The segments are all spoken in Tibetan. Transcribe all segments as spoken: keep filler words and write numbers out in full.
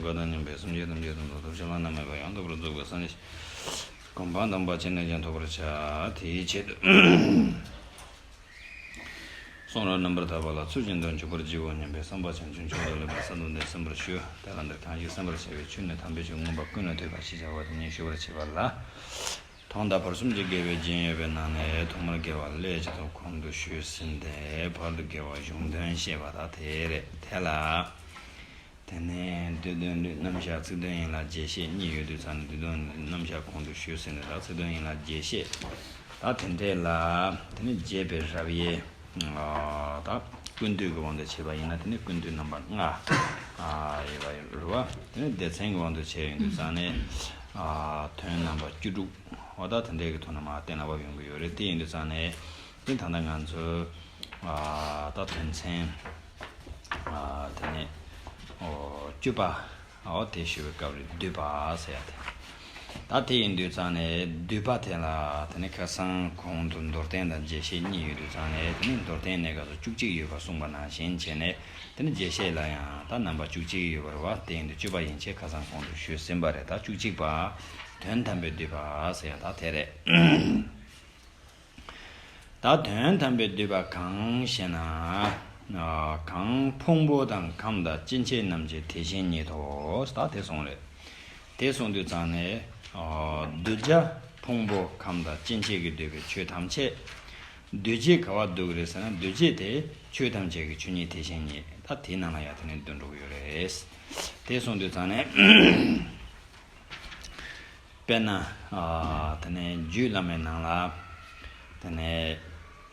བ་དང་མཉམ་པའི་སེམས་ཅན་ཐམས་ཅད་དོན་དུ་ཐོབ་བྱ་བླ་ན་མེད་པ་ཡང་དག་པར་རྫོགས་པའི་སངས་རྒྱས་གོ་འཕང་དམ་པ་ཇི་ནས་ཀྱང་ཐོབ་པར་བྱ། དེའི་ཆེད་དུ་གསུང་རབ་རྣམ་པར་དག་པ་ལ་ཚུལ་བཞིན་དུ་འཇུག་པར་བགྱིའོ་སྙམ་པའི་བསམ་པ་བྱང་ཆུབ་མཆོག་ཏུ་ལེགས་པར་གསལ་སྟོང་དུ་གསན་པར་ཞུ། དེ་ལ་འདིར་གང་ཞིག་གསན་པར་བྱ་བའི་ཆོས་ནི་དམ་པའི་ཆོས་མངོན་པ་ཀུན་ལས་བཏུས་པ་ཞེས་བྱ་བ་དེ་ཉིད་ཞུ་བར་བྱེད་པ་ལ། དོན་དག་བར་གསུམ་གྱི་དགེ་བའི་རྒྱན་ཡོད་པའི་ནང་ནས་ཐོག་མར་དགེ་བ་ཀླད་ཀྱི་ཐོག་གོང་དུ་ཞུས་ཟིན་ཏེ། བར་དུ་དགེ་བ་གཞུང་དོན་བཤད་པ་དག་དེ་རེད། དེ་ལ། དེ་ནས་བསྡུས་དོན་ལུས་རྣམ་གཞག་ཚིག་དོན་ཡན་ལག་རྒྱས་བཤད་གཉིས་ཡོད་དུས་ཙང་ནས། བསྡུས་དོན་ལུས་རྣམ་གཞག་གོང་དུ་ཞུས་ཟིན་ཏེ། ད་ཚིག་དོན་ཡན་ལག་རྒྱས་བཤད་ད་དེ་འདྲས་ལ། དེ་ནས་རྒྱས་པའི་རབ་དབྱེ། ད་ཀུན་བཏུས་ཀྱི་དབང་དུ་བྱས་པ་ཡིན་ན། དེ་ནས་ཀུན་བཏུས་རྣམ་པ་ལྔ་ཡོད་པ་རེད་བ། དེ་ནས་སྡེ་ཚན་གྱི་དབང་དུ་བྱས་ཡོང་དུས་ཙང་ནས། དོན་རྣམ་པ་བཅུ་དྲུག་འོ་ད་དེ་འདྲའི་གི་ཐོག་ནས་མར་གཏན་ལ་ཕབ་ཡོང་གི་ཡོད་རེད། དེ་ཡིན་དུས་ཙང་ནས། དེ་ད་ལྟ་ང་ཚོས་ད་དོན་ཚན་དེ་ནས་བཅུ་པ། འོ་དེ་ཞུ་བའི་སྐབས་རེད། བསྡུས་པ་ཟེར་ཡ་དེ། ད་དེ་ཡིན་དུས་ཙང་ནས་བསྡུས་པ་དེ་ལ། དེ་ནས་ཁ་སང་གོང་དུ་མདོར་བསྟན་དང་རྒྱས་བཤད་གཉིས་ཡོད་དུས་ཙང་ནས། དེ་ནས་མདོར་བསྟན་གནས་སྐབས་སུ་བཅུ་གཅིག་ཡོད་པར་གསུངས་པ་ནང་བཞིན་བྱས་ནས། དེ་ནས་རྒྱས་བཤད་ལ་ཡང་ད་རྣམ་པ་བཅུ་གཅིག་ཡོད་པ་རེད་བ། དེ་ཡིན་དུས་བཅུ་པ་ཡན་ཆད་ཁ་སང་གོང་དུ་ཞུས་ཟིན་པ་རེད། ད་བཅུ་གཅིག་པ། དོན་དམ་པའི་བསྡུས་པ་ཟེར་ཡ་ད་དེ་རེད། ད་དོན་དམ་པའི་བསྡུས་པ་གང་ཞེ་ན། གང་ཕུང་པོ་དང་ཁམས་དང་སྐྱེ་མཆེད་རྣམས་ཀྱི་དེ་བཞིན་ཉིད་དོ། ད་དེ་གསུངས་རེད། དེ་གསུངས་དུས་ཙང་ནས། གདུལ་བྱ་ཕུང་པོ་ཁམས་དང་སྐྱེ་མཆེད་ཀྱིས་བསྡུས་པའི་ཆོས་ཐམས་ཅད། འདུས་བྱས་ག་བ་འདུ་གི་རེད་ཟེར་ན། འདུས་བྱས་དེ་ཆོས་ཐམས་ཅད་ཀྱི་ཆོས་ཉིད་དེ་བཞིན་ཉིད། ད་དེའི་ནང་ལ་ཡང་དེ་ནས་འདུ་འགྲོ་གི་ཡོད་རེད། དེ་གསུངས་དུས་ཙང་ནས། དཔེར་ན། དེ་ནས་རྒྱུད་བླ་མའི་ནང་ལ། དེ་ནས་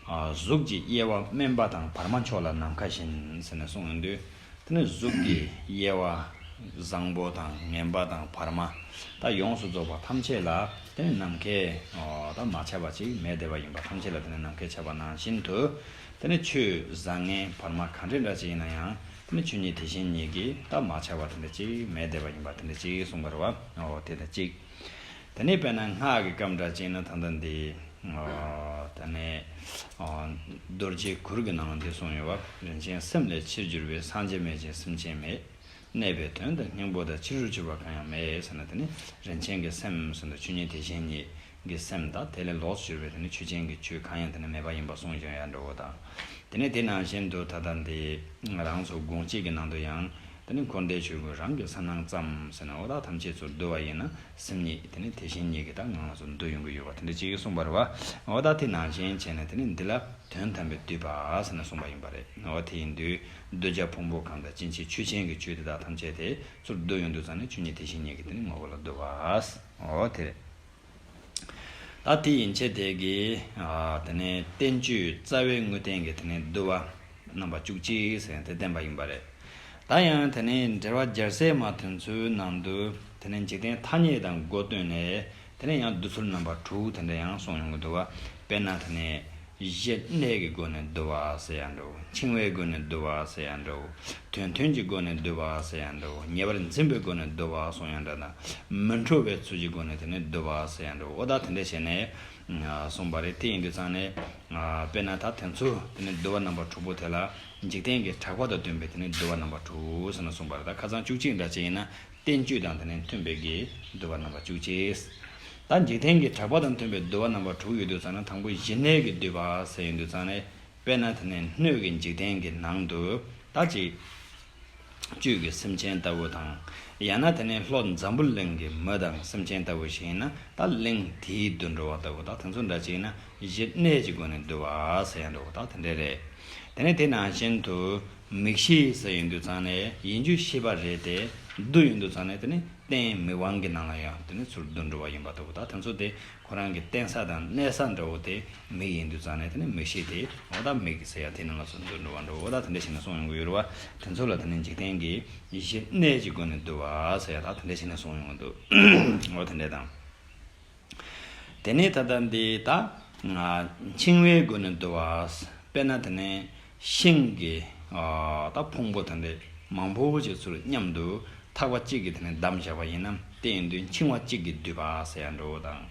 གཟུགས་ཀྱི་དབྱེ་བ་དམན་པ་དང་བར་མ་མཆོག་ལ་ནམ་མཁའ་བཞིན་ཟེར་ནས་གསུངས་ཡོང་དུས། དེ་ནས་གཟུགས་ཀྱི་དབྱེ་བ་བཟང་པོ་དང་ངན་པ་དང་བར་མ། ད་ཡོངས་སུ་རྫོགས་པ་ཐམས་ཅད་ལ་དེ་ནས་ནམ་མཁས་ད་མ་ཁྱབ་པ་ཅིག་མེད་བསྡད་པ་ཡིན་པ། ཐམས་ཅད་ལ་དེ་ནས་ནམ་མཁས་ཁྱབ་པ་ནང་བཞིན་དུ། དེ་ནས་ཆོས་བཟང་ངན་བར་མ་ག་འདྲ་འདྲ་ཅིག་ཡིན་ན་ཡང་། དེ་ནས་ཆོས་ཉིད་དེ་བཞིན་ཉིད་ཀྱིས་ད་མ་ཁྱབ་པ་དེ་འདྲ་ཅིག་མེད་བསྡད་པ་ཡིན་པ་དེ་འདྲ་ཅིག་གསུངས་པ་རེད་བ། འོ་དེ་ལྟར་ཅིག་དེ་ནས་དཔེར་ན་སྔགས་ཀྱི་སྐབས་འདྲ་ཅིག་ན་ད་ལྟ་འདི། དེ་ནས་རྡོ་རྗེ་གུར་གྱི་ནང་ལ་འདི་གསུངས་ཡོད་བ། རིན་ཆེན་སེམས་ལས་ཕྱིར་གྱུར་པའི། སངས་རྒྱས་མེད་ཅིང་སེམས་ཅན་མེད། གནས་པའི་དོན་དང་སྙིང་པོ་དང་། ཕྱི་རོལ་གྱུར་པ་གང་ཡང་མེད་ཟེར་ན། དེ་ནི་རིན་ཆེན་གྱི་སེམས་ཟེར་ན་ཆོས་ཉིད་དེ་བཞིན་ཉིད་ཀྱི་སེམས་དང་། དེ་ལས་ལོགས་སུ་གྱུར་པའི་དེ་ནི་ཆོས་ཅན་གྱི་ཆོས་གང་ཡང་དེ་ནི་མེད་པ་ཡིན་པ་གསུངས་ཀྱང་ཡང་འགྲོ་བ་དང་། དེ་ནི་དེ་ནང་བཞིན་དུ་ད་ལྟ་འདི་ང་རང་ཚོ་དགོངས་གཅིག་གི་ནང་དུ་ཡང་། དེ་ནི་འཁོར་འདས་ཆོས་ཀུན་རང་གི་སེམས་སྣང་ཙམ་ཟེར་ན། འོ་ད་ཐམས་ཅད་ཚུར་བསྡུ་བ་ཡིན་ན། སེམས་ཉིད་དེ་ནི་དེ་བཞིན་ཉིད་ཀྱི་ད་ངང་ལ་ཚུར་བསྡུ་ཡོང་གི་ཡོད་པ་དེ་འདྲ་ཅིག་གསུངས་པ་རེད་བ། འོ་ད་དེ་ནང་བཞིན་བྱས་ནས་དེ་ནི་འདི་ལ། དོན་དམ་པའི་བསྡུས་པ་ཟེར་ནས་གསུངས་པ་ཡིན་པ་རེད། འོ་དེ་ཡིན་དུས་གདུལ་བྱ་ཕུང་པོ་ཁམས་དང་སྐྱེ་མཆེད་ཆོས་ཅན་གྱི་ཆོས་དེ་དག་ཐམས་ཅད་དེ་ཚུར་བསྡུ་ཡོང་དུས་ཙང་ནས་ཆོས་ཉིད་དེ་བཞིན་ཉིད་ཀྱི་དེ་ནི་ངོ་བོ་ལ་བསྡུ་བ། འོ་དེ་རེད། ད་དེ་ཡན་ཆད་དེ་གི་དེ་ནས་བསྟན་བཅོས་རྩ་བའི་དངོས་བསྟན་གྱི་དེ་ནས་བསྡུ་བ་རྣམ་པ་བཅུ་གཅིག་ཟེར་ཡང་དེ་བསྟན་པ་ཡིན་པ་རེད། ད་ཡང་དེ་ནས་འགྲེལ་པ་རྒྱལ་སྲས་མ་དེ་ཚོའི་ནང་དུ་དེ་ནས་འཇིག་རྟེན་ཐ་སྙད་དང་སྒོ་བསྟུན་ནས། དེ་ནས་ཡང་བསྡུ་ཚུལ་རྣམ་པ་དྲུག་དེ་འདྲ་ཡང་གསུངས་ཡོང་གི་འདུག་བ། དཔེར་ན་དེ་ནས་གཞི་གནས་ཀྱི་སྒོ་ནས་བསྡུ་བ་ཟེར་ཡང་འདྲ་བོ། འཆིང་བའི་སྒོ་ནས་བསྡུ་བ་ཟེར་ཡང་འདྲ་བོ། དོན་མཐུན་གྱི་སྒོ་ནས་བསྡུ་བ་ཟེར་ཡང་འདྲ་བོ། ཉེ་བར་འཛིན་པའི་སྒོ་ནས་བསྡུ་བ་གསུངས་ཡང་འདྲ་དང་། མི་འཕྲོ་བའི་ཚུལ་གྱི་སྒོ་ནས་དེ་ནས་བསྡུ་བ་ཟེར་ཡང་འདྲ་བོ། འོ་ད་དེ་འདྲ་བྱས་ནས་གསུངས་པ་རེད། དེ་ཡིན་དུས་ཙང་ནས་དཔེར་ན་ད་དེ་ཚོ་དེ་ནས་བསྡུ་བ་རྣམ་པ་དྲུག་པོ་དེ་ལ་འཇིག་རྟེན་གྱི་གྲགས་པ་དང་མཐུན་པའི་དེ་ནས་བསྡུ་བ་རྣམ་པ་དྲུག་ཟེར་ནས་གསུངས་པ་རེད། ད་ཁ་སང་བཅུ་གཅིག་འདྲ་ཅིག་ཡིན་ན། བསྟན་བཅོས་དང་དེ་ནས་མཐུན་པའི་གི་བསྡུ་བ་རྣམ་པ་བཅུ་གཅིག་ད་འཇིག་རྟེན་གྱི་གྲགས་པ་དང་མཐུན་པའི་བསྡུ་བ་རྣམ་པ་དྲུག་ཡོད་དུས་ཙང་ན། དང་པོ་གཞི་གནས་ཀྱི་བསྡུས་པ་ཟེར་ཡོང་དུས་ཙང་ནས། དཔེར་ན་དེ་ནས་སྣོད་ཀྱི་འཇིག་རྟེན་གྱི་ནང་དུ་ད་ཅིག་བཅུད་ཀྱི་སེམས་ཅན་ལྟ་བུ་དང་། ཡང་ན་དེ་ནས་ལྷོ་འཛམ་བུ་གླིང་གི་མི་དང་སེམས་ཅན་ལྟ་བུ་ཞིག་ཡིན་ན། ད་གླིང་དེའི་བསྡུ་འགྲོ་བ་ལྟ་བུ་དང་། དེ་ཚོ་འདྲ་ཅིག་ཡིན་ན་གཞི་གནས་ཀྱི་སྒོ་ནས་བསྡུ་བ་ཟེར་ཡང་འགྲོ་བ་དང་། དེ་འདྲ་རེད། དེ་ནས་དེ་ནང་བཞིན་དུ་མིག་ཤེས་ཟེར་ཡོང་དུས་ཙང་ནས་ཡིན་རྒྱུ་ཤེས་པ་རེད་དེ། བསྡུ་ཡོང་དུས་ཙང་ནས་དེ་ནི་རྟེན་མིག་དབང་གི་ནང་ལ་ཡང་དེ་ནི་ཚུར་བསྡུ་འགྲོ་བ་ཡིན་པ་ལྟ་བུ་དང་། དེ་ཚོ་དེ་ཁོ་རང་གི་རྟེན་ས་དང་གནས་ས་འདྲ་བོ་དེ་མིག་ཡིན་དུས་ཙང་ནས་དེ་ནི་མིག་ཤེས་དེ། འོ་ད་མིག་ཟེར་ཡ་དེ་ནང་ལ་ཚུར་བསྡུ་འགྲོ་བ་འདྲ་བོ། འོ་ད་དེ་འདྲ་བྱས་ནས་གསུངས་ཡོང་གི་ཡོད་རེད་བ། དེ་ཚོ་ལ་དེ་ནི་འཇིག་རྟེན་གྱི་གཞི་གནས་ཀྱི་སྒོ་ནས་བསྡུ་བ་ཟེར་ཡ་ད་དེ་འདྲ་བྱས་ནས་གསུངས་ཡོང་གི་འདུག་འོ་དེ་འདྲ་དང་། དེ་ནས་ད་ལྟ་འདི་ད་འཆིང་བའི་སྒོ་ནས་བསྡུ་བ། དཔེར་ན་དེ་ནས་ཤིང་གི་ད་ཕུང་པོ་དེ་འདྲ་མང་པོ་ཅིག་ཚུར་མཉམ་དུ་ཐག་པ་གཅིག་གིས་དེ་ནས་བསྡམས་བཞག་པ་ཡིན་ན། དེ་ཡིན་དུས་འཆིང་བ་གཅིག་གིས་བསྡུས་པ་ཟེར་ཡང་འགྲོ་བ་དང་།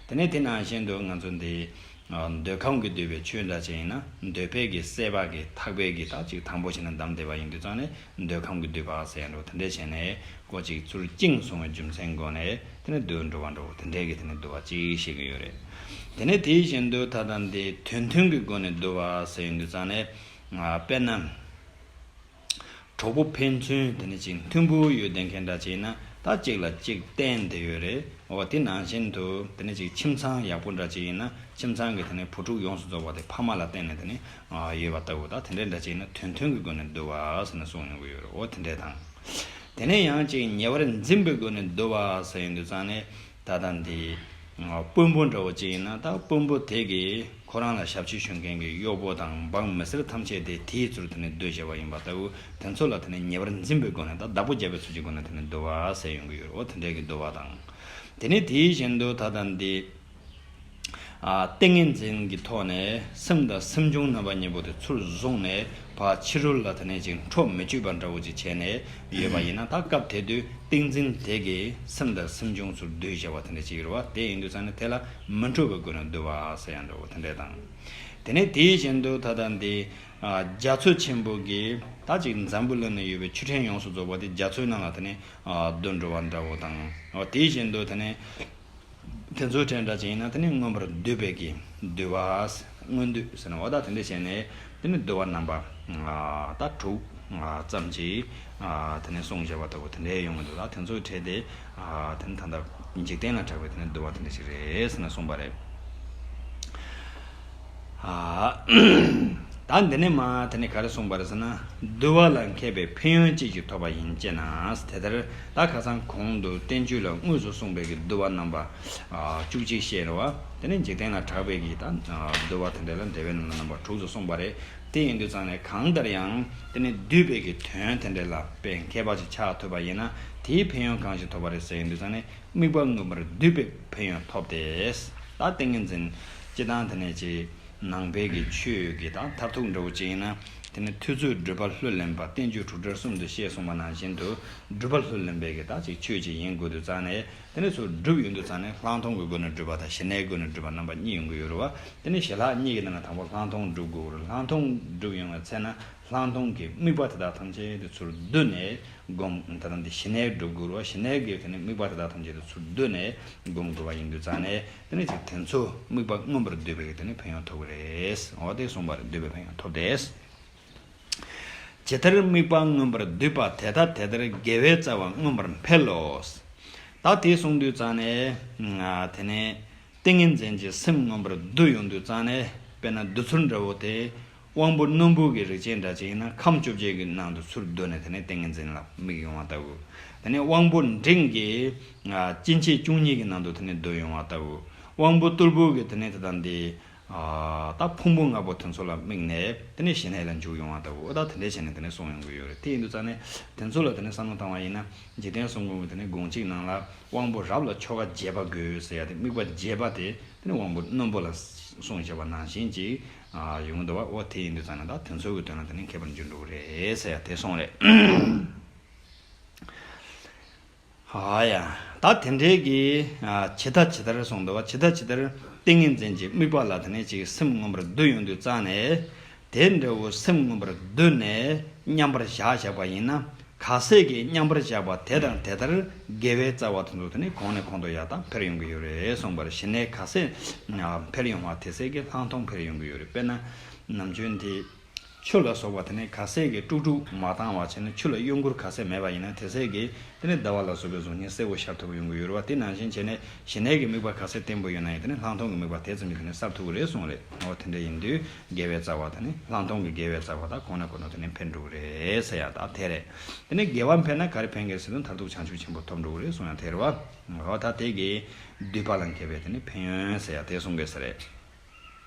དེ་ནས་དེ་ནང་བཞིན་དུ་ང་ཚོ་འདི་ འདོད་ཁམས་ཀྱིས་བསྡུས་པའི་ཆོས་འདྲ་ཅིག་ཡིན་ན། འདོད་པའི་གི་སྲེད་པ་གིས་ཐག་པས་གི་ད་ཅིག་དང་པོ་བྱས་ན་བསྡམས་བསྡད་པ་ཡིན་དུས་ཙང་ནས། འདོད་ཁམས་ཀྱིས་བསྡུས་པ་ཟེར་ཡ་འདྲ་བོ་དེ་འདྲས་བྱས་ནས། ཀོ་ཅིག་ཚུར་བཅིངས་སོང་བའི་རྒྱུ་མཚན་སྒོ་ནས། དེ་ནས་བསྡུ་འགྲོ་བ་འདྲ་བོ་དེ་འདྲས་ཀྱི་དེ་ནས་བསྡུ་བ་ཅིག་བཤད་ཀྱི་ཡོད་རེད། དེ་ནས་དེ་བཞིན་དུ་ད་ལྟ་འདི་དོན་མཐུན་གྱི་སྒོ་ནས་བསྡུ་བ་ཟེར་ཡོང་དུས་ཙང་ནས། དཔེར་ན། གྲོགས་པོ་ཕན་ཚུན་དེ་ནས་ཅིག་མཐུན་པོ་ཡོད་བསྡད་མཁན་འདྲ་ཅིག་ཡིན་ན། ད་གཅིག་ལ་གཅིག་བརྟེན་བསྡད་ཡོད་རེད། འོ་དེ་ནང་བཞིན་དུ་དེ་ནས་ཅིག་ཁྱིམ་ཚང་ཡག་པོ་འདྲ་ཅིག་ཡིན་ན། ཁྱིམ་ཚང་གི་དེ་ནས་བུ་ཕྲུག་ཡོངས་སུ་རྫོགས་པ་དེ་ཕ་མ་ལ་བརྟེན་ནས་དེ་ནས་ཡོད་པ་ལྟ་བུ། ད་དེ་འདྲ་འདྲ་ཅིག་ཡིན་ན་དོན་མཐུན་གྱི་སྒོ་ནས་བསྡུ་བ་ཟེར་ནས་གསུངས་ཡོང་གི་ཡོད་རེད། འོ་དེ་འདྲ་དང་། དེ་ནས་ཡང་ཅིག་ཉེ་བར་འཛིན་པའི་སྒོ་ནས་བསྡུ་བ་ཟེར་ཡོང་དུས་ཙང་ནས། ད་ལྟ་འདི་དཔོན་པོ་འདྲ་བོ་ཅིག་ཡིན་ན། ད་དཔོན་པོ་དེ་གིས་ཁོ་རང་ལ་ཞབས་ཕྱི་ཞུ་མཁན་གྱི་གཡོག་པོ་དང་འབངས་མི་སེར་ཐམས་ཅད་དེ་དེའི་ཚུར་དེ་ནས་བསྡུས་བྱས་པ་ཡིན་པ་ལྟ་བུ། དེ་ཚོ་ལ་དེ་ནས་ཉེ་བར་འཛིན་པའི་སྒོ་ནས། ད་བདག་པོ་བརྒྱབ་པའི་ཚུལ་གྱི་སྒོ་ནས་དེ་ནས་བསྡུ་བ་ཟེར་ཡོང་གི་ཡོད་རེད། འོ་དེ་འདྲའི་གི་བསྡུ་བ་དང་། དེ་ནས་དེའི་བཞིན་དུ་ད་ལྟ་འདི། ཨ། ཏིང་ངེ་འཛིན་གྱི་ཐོག་ནས་སེམས་དང་སེམས་བྱུང་རྣམ་པ་གཉིས་པོ་དེ་ཚུར་བཟུང་ནས། ཕར་ཕྱི་རོལ་ལ་དེ་ནས་ཅིག་འཕྲོ་མི་གཅོད་པ་འདྲ་བོ་ཅིག་བྱས་ནས་ཡོད་པ་ཡིན་ན། ད་སྐབས་དེ་དུས་ཏིང་འཛིན་དེ་གིས་སེམས་དང་སེམས་བྱུང་ཚུར་བསྡུས་བྱས་པ་དེ་འདྲ་ཅིག་ཡོད་རེད་བ། དེ་ཡིན་དུས་ཙང་ནས་དེ་ལ་མི་འཕྲོད་པའི་སྒོ་ནས་བསྡུ་བ་ཟེར་ཡ་འདྲ་བོ་དེ་འདྲ་དང་། དེ་ནས་དེའི་བཞིན་དུ་ད་ལྟ་འདི། ཨ། རྒྱ་མཚོ་ཆེན་པོ་གིས་ད་ཅིག་འཛམ་བུ་གླིང་ན་ཡོད་པའི་ཆུ་ཕྲན་ཡོངས་སུ་རྫོགས་པ་དེ་རྒྱ་མཚོའི་ནང་ལ་དེ་ནས། ཨ། བསྡུ་འགྲོ་བ་འདྲ་བོ་དང་། འོ་དེའི་བཞིན་དུ་དེ་ནས། དེ་ཚོའི་གྲས་འདྲ་ཅིག་ཡིན་ན། དེ་ནི་མངོན་པར་བསྡུས་པའི་གི་བསྡུ་བ། མངོན་བསྡུ་ཟེར་ན། འོ་ད་དེ་འདྲ་བྱས་ནས་དེ་ནི་བསྡུ་བ་རྣམ་པ། ཨ། ད་དྲུག་ཙམ་ཅིག། ཨ། དེ་ནས་གསུངས་བཞག་པ་ལྟ་བུ་དེ་འདྲ་ཡོང་གི་འདུག། ད་དེ་ཚོའི་གྲས་དེ། ཨ། དེ་ནི་ད་ལྟ་འཇིག་རྟེན་ལ་གྲགས་པའི་དེ་ནི་བསྡུ་བ་དེ་འདྲ་ཞིག་རེད་ཟེར་ནས་གསུངས་པ་རེད། ཨ། ད་འདི་ནས་མར་དེ་ནས་ག་རེ་གསུངས་པ་རེད་ཟེར་ན། བསྡུ་བ་ལ་མཁས་པའི་ཕན་ཡོན་ཅི་ཞིག་ཐོབ་པ་ཡིན་ཅེ་ན། དེ་ལྟར་ད་ཁ་སང་གོང་དུ་བསྟན་བཅོས་ལ་དངོས་སུ་གསུངས་པའི་གི་བསྡུ་བ་རྣམ་པ། ཨ། བཅུ་གཅིག་བཤད་རེད་བ། དེ་ནས་འཇིག་རྟེན་ལ་གྲགས་པའི་གི་ད། ཨ། བསྡུ་བ་དེ་འདྲ་ལ་འགྲེལ་པའི་ནང་ལ་རྣམ་པ་དྲུག་ཏུ་གསུངས་པ་རེད། དེ་ཡིན་དུས་ཙང་ནས་གང་ལྟར་ཡང་དེ་ནས་བསྡུས་པའི་གི་དོན་དེ་འདྲ་ལ་དཔེ་མཁས་པ་ཅིག་ཆགས་ཐུབ་པ་ཡིན་ན། དེའི་ཕན་ཡོན་གང་ཞིག་ཐོབ་པ་རེད་ཟེར་ཡིན་དུས་ཙང་ནས། དམིགས་པ་མངོན་པར་བསྡུས་པའི་ཕན་ཡོན་ཐོབ་སྟེ། ད་ཏིང་ངེ་འཛིན་སྤྱི་བཏང་དེ་ནས་ཅིག་ནང་པའི་གི་ཆོས་ཀྱི་ད་མཐར་ཐུག་འདྲ་བོ་ཅིག་ཡིན་ན། དེ་ནི་ཐུབ་ཚོད་སྒྲུབ་པ་ལྷུར་ལེན་པ། བསྟན་བཅོས་དྲུག་སྒྲ་གསུམ་དུ་བཤད་གསུངས་པ་ནང་བཞིན་དུ། སྒྲུབ་པ་ལྷུར་ལེན་པའི་གི་ད་ཅིག་ཆོས་ཅིག་ཡིན་དགོས་དུས་ཙང་ནས། དེ་ནས་ཚུར་སྒྲུབ་ཡོང་དུས་ཙང་ནས་སླང་ཐོང་གི་སྒོ་ནས་སྒྲུབ་པ་དང་ཞི་གནས་སྒོ་ནས་སྒྲུབ་པ་རྣམ་པ་གཉིས་ཡོང་གི་ཡོད་རེད་བ། དེ་ནས་ཞི་ལྷག་གཉིས་ཀྱི་ནང་ནས་དང་པོ་སླང་ཐོང་སྒྲུབ་དགོས་རེད། སླང་ཐོང་སྒྲུབ་ཡོང་བའི་ཚེ་ན། སླང་ཐོང་གི་དམིགས་པ་དེ་དག་ཐམས་ཅད་དེ་ཚུར་བསྡུས་ནས་སྒོམ། ད་ལྟ་འདི་ཞི་གནས་སྒྲུབ་དགོས་རེད་བ། ཞི་གནས་ཀྱི་དེ་ནས་དམིགས་པ་དེ་དག་ཐམས་ཅད་དེ་ཚུར་བསྡུས་ནས་སྒོམ་དགོས་པ་ཡིན་དུས་ཙང་ནས། དེ་ནས་ཅིག་དེ་ཚོ་དམིགས་པ་མངོན་པར་བསྡུས་པའི་དེ་ནས་ཕན་ཡོན་ཐོབ་ཀྱི་རེད། འོ་དེ་གསུངས་པ་རེད། བསྡུས་པའི་ཕན་ཡོན་ཐོབ་སྟེ། ཇི་ལྟར་དམིགས་པ་མངོན་པར་བསྡུས་པ། དེ་ལྟ་དེ་ལྟར་དགེ་བའི་རྩ་བ་མངོན་པར་འཕེལ་ལོ། ད་དེ་གསུངས་དུས་ཙང་ནས། ཨ། དེ་ནས་ཏིང་ངེ་འཛིན་གྱི་སེམས་མངོན་པར་བསྡུས་ཡོང་དུས་ཙང་ནས། དཔེར་ན་བསྡུ་ཚུལ་འདྲ་བོ་དེ། དབང་པོ་རྣོན་པོ་གི་རིགས་ཅན་འདྲ་ཅིག་ཡིན་ན། ཁམས་བཅོ་བརྒྱད་ཀྱི་ནང་དུ་ཚུར་བསྡུས་ནས་དེ་ནས་ཏིང་ངེ་འཛིན་ལ་དམིགས་ཡོང་བ་ལྟ་བུ། དེ་ནས་དབང་པོ་འབྲིང་གི། ཨ། སྐྱེ་མཆེད་བཅུ་གཉིས་ཀྱི་ནང་དུ་དེ་ནས་བསྡུས་ཡོང་བ་ལྟ་བུ། དབང་པོ་རྟུལ་པོ་གི་དེ་ནས་དེ་དང་དེ། ཨ། ད་ཕུང་པོ་ལྔ་པོ་དེ་ཚོ་ལ་དམིགས་ནས་དེ་ནས་ཞི་གནས་ལ་འཇུག་ཡོང་བ་ལྟ་བུ། ཨོ་ད་དེ་འདྲས་བྱས་ནས་དེ་ནས་གསུངས་ཡོང་གི་ཡོད་རེད། དེ་ཡིན་དུས་ཙང་ནས་དེ་ཚོ་ལ་དེ་ནས་བསམ་བློ་བཏང་བ་ཡིན་ན། འཇིག་རྟེན་གསུམ་མགོན་གྱི་དེ་ནས་དགོངས་གཅིག་ནང་ལ། དབང་པོ་རབ་ལ་ཆོ་ག་རྒྱས་པ་དགོས་ཟེར་ཡ་དེ། དམིགས་པ་རྒྱས་པ་དེ་དེ་ནས་དབང་པོ་རྣོན་པོ་ལ་གསུངས་བཞག་པ་ནང་བཞིན་ཅིག། ཨ། ཡོང་གི་འདུག་བ། ཨོ་དེ་ཡིན་དུས་ཙང་ནས་ད་དེ་ཚོ་གི་དོན་ལ་དེ་ནས་མཁས་པར་འགྱུར་འགྲོ་གི་རེད་ཟེར་ཡ་དེ་གསུངས་རེད། ཨ་ཡ། ད་དེ་འདྲའི་གི། ཨ། ཇི་ལྟ་ཇི་ལྟར་གསུངས་འདུག་བ། ཇི་ལྟ་ཇི་ལྟར་ཏིང་ངེ་འཛིན་གྱི་དམིགས་པ་ལ་དེ་ནས་ཅིག་སེམས་མངོན་པར་བསྡུས་ཡོང་དུས་ཙང་ནས། དེ་འདྲ་བོ་སེམས་མངོན་པར་བསྡུས་ནས་མཉམ་པར་བཞག་བཞག་པ་ཡིན་ན། ག་ཚད་ཀྱིས་མཉམ་པར་བཞག་པ་དེ་དང་དེ་ལྟར་དགེ་བའི་རྩ་བ་དེ་ཚོ་དེ་ནས་གོང་ནས་གོང་དུ་ཡར་ད་འཕེལ་ཡོང་གི་ཡོད་རེད་གསུངས་པ་རེད། ཞི་གནས་ག་ཚད་འཕེལ་ཡོང་བ་དེ་ཚད་ཀྱིས་སླང་ཐོང་འཕེལ་ཡོང་གི་ཡོད་རེད། དཔེར་ན་ནམ་རྒྱུན་དེ། ཆུ་ལ་སོགས་པ་དེ་ནས་ག་ཚད་ཀྱིས་དཀྲུག་དཀྲུག་མ་བཏང་བ་བྱས་ན། ཆུ་ལ་གཡོ་འགུལ་ག་ཚད་མེད་པ་ཡིན་ན། དེ་ཚད་ཀྱིས་དེ་ནས་ཟླ་བ་ལ་སོགས་པའི་གཟུགས་བརྙན་གསལ་པོ་ཤར་ཐུབ་པ་ཡོང་གི་ཡོད་རེད་བ། དེ་ནང་བཞིན་བྱས་ནས་ཞི་གནས་ཀྱི་དམིགས་པ་ག་ཚད་བརྟན་པོ་ཡོད་ན་ཡང་། དེ་ནས་སླང་ཐོང་གི་དམིགས་པ་དེ་ཙམ་གྱིས་དེ་ནས་གསལ་ཐུབ་ཀྱི་རེད་གསུངས་རེད། འོ་དེ་འདྲ་ཡིན་དུས་དགེ་བའི་རྩ་བ་དེ་ནས་སླང་ཐོང་གི་དགེ་བའི་རྩ་བ་ད་གོང་ནས་གོང་དུ་དེ་ནས་འཕེལ་འགྲོ་གི་རེད་ཟེར་ཡ་ད་དེ་རེད། དེ་ནས་དགེ་བ་འཕེལ་ན་ག་རེ་ཕན་གྱི་ཟེར་དུས། མཐར་ཐུག་བྱང་ཆུབ་ཆེན་པོ་ཐོབ་འགྲོ་གི་རེད་གསུངས་ཡ་དེ་རེད་བ། འོ་ད་དེ་གིས་བསྡུས་པ་ལ་མཁས་པའི་དེ་ནས་ཕན་ཡོན་ཟེར་ཡ་དེ་གསུང་གི་ཟེར་རེད།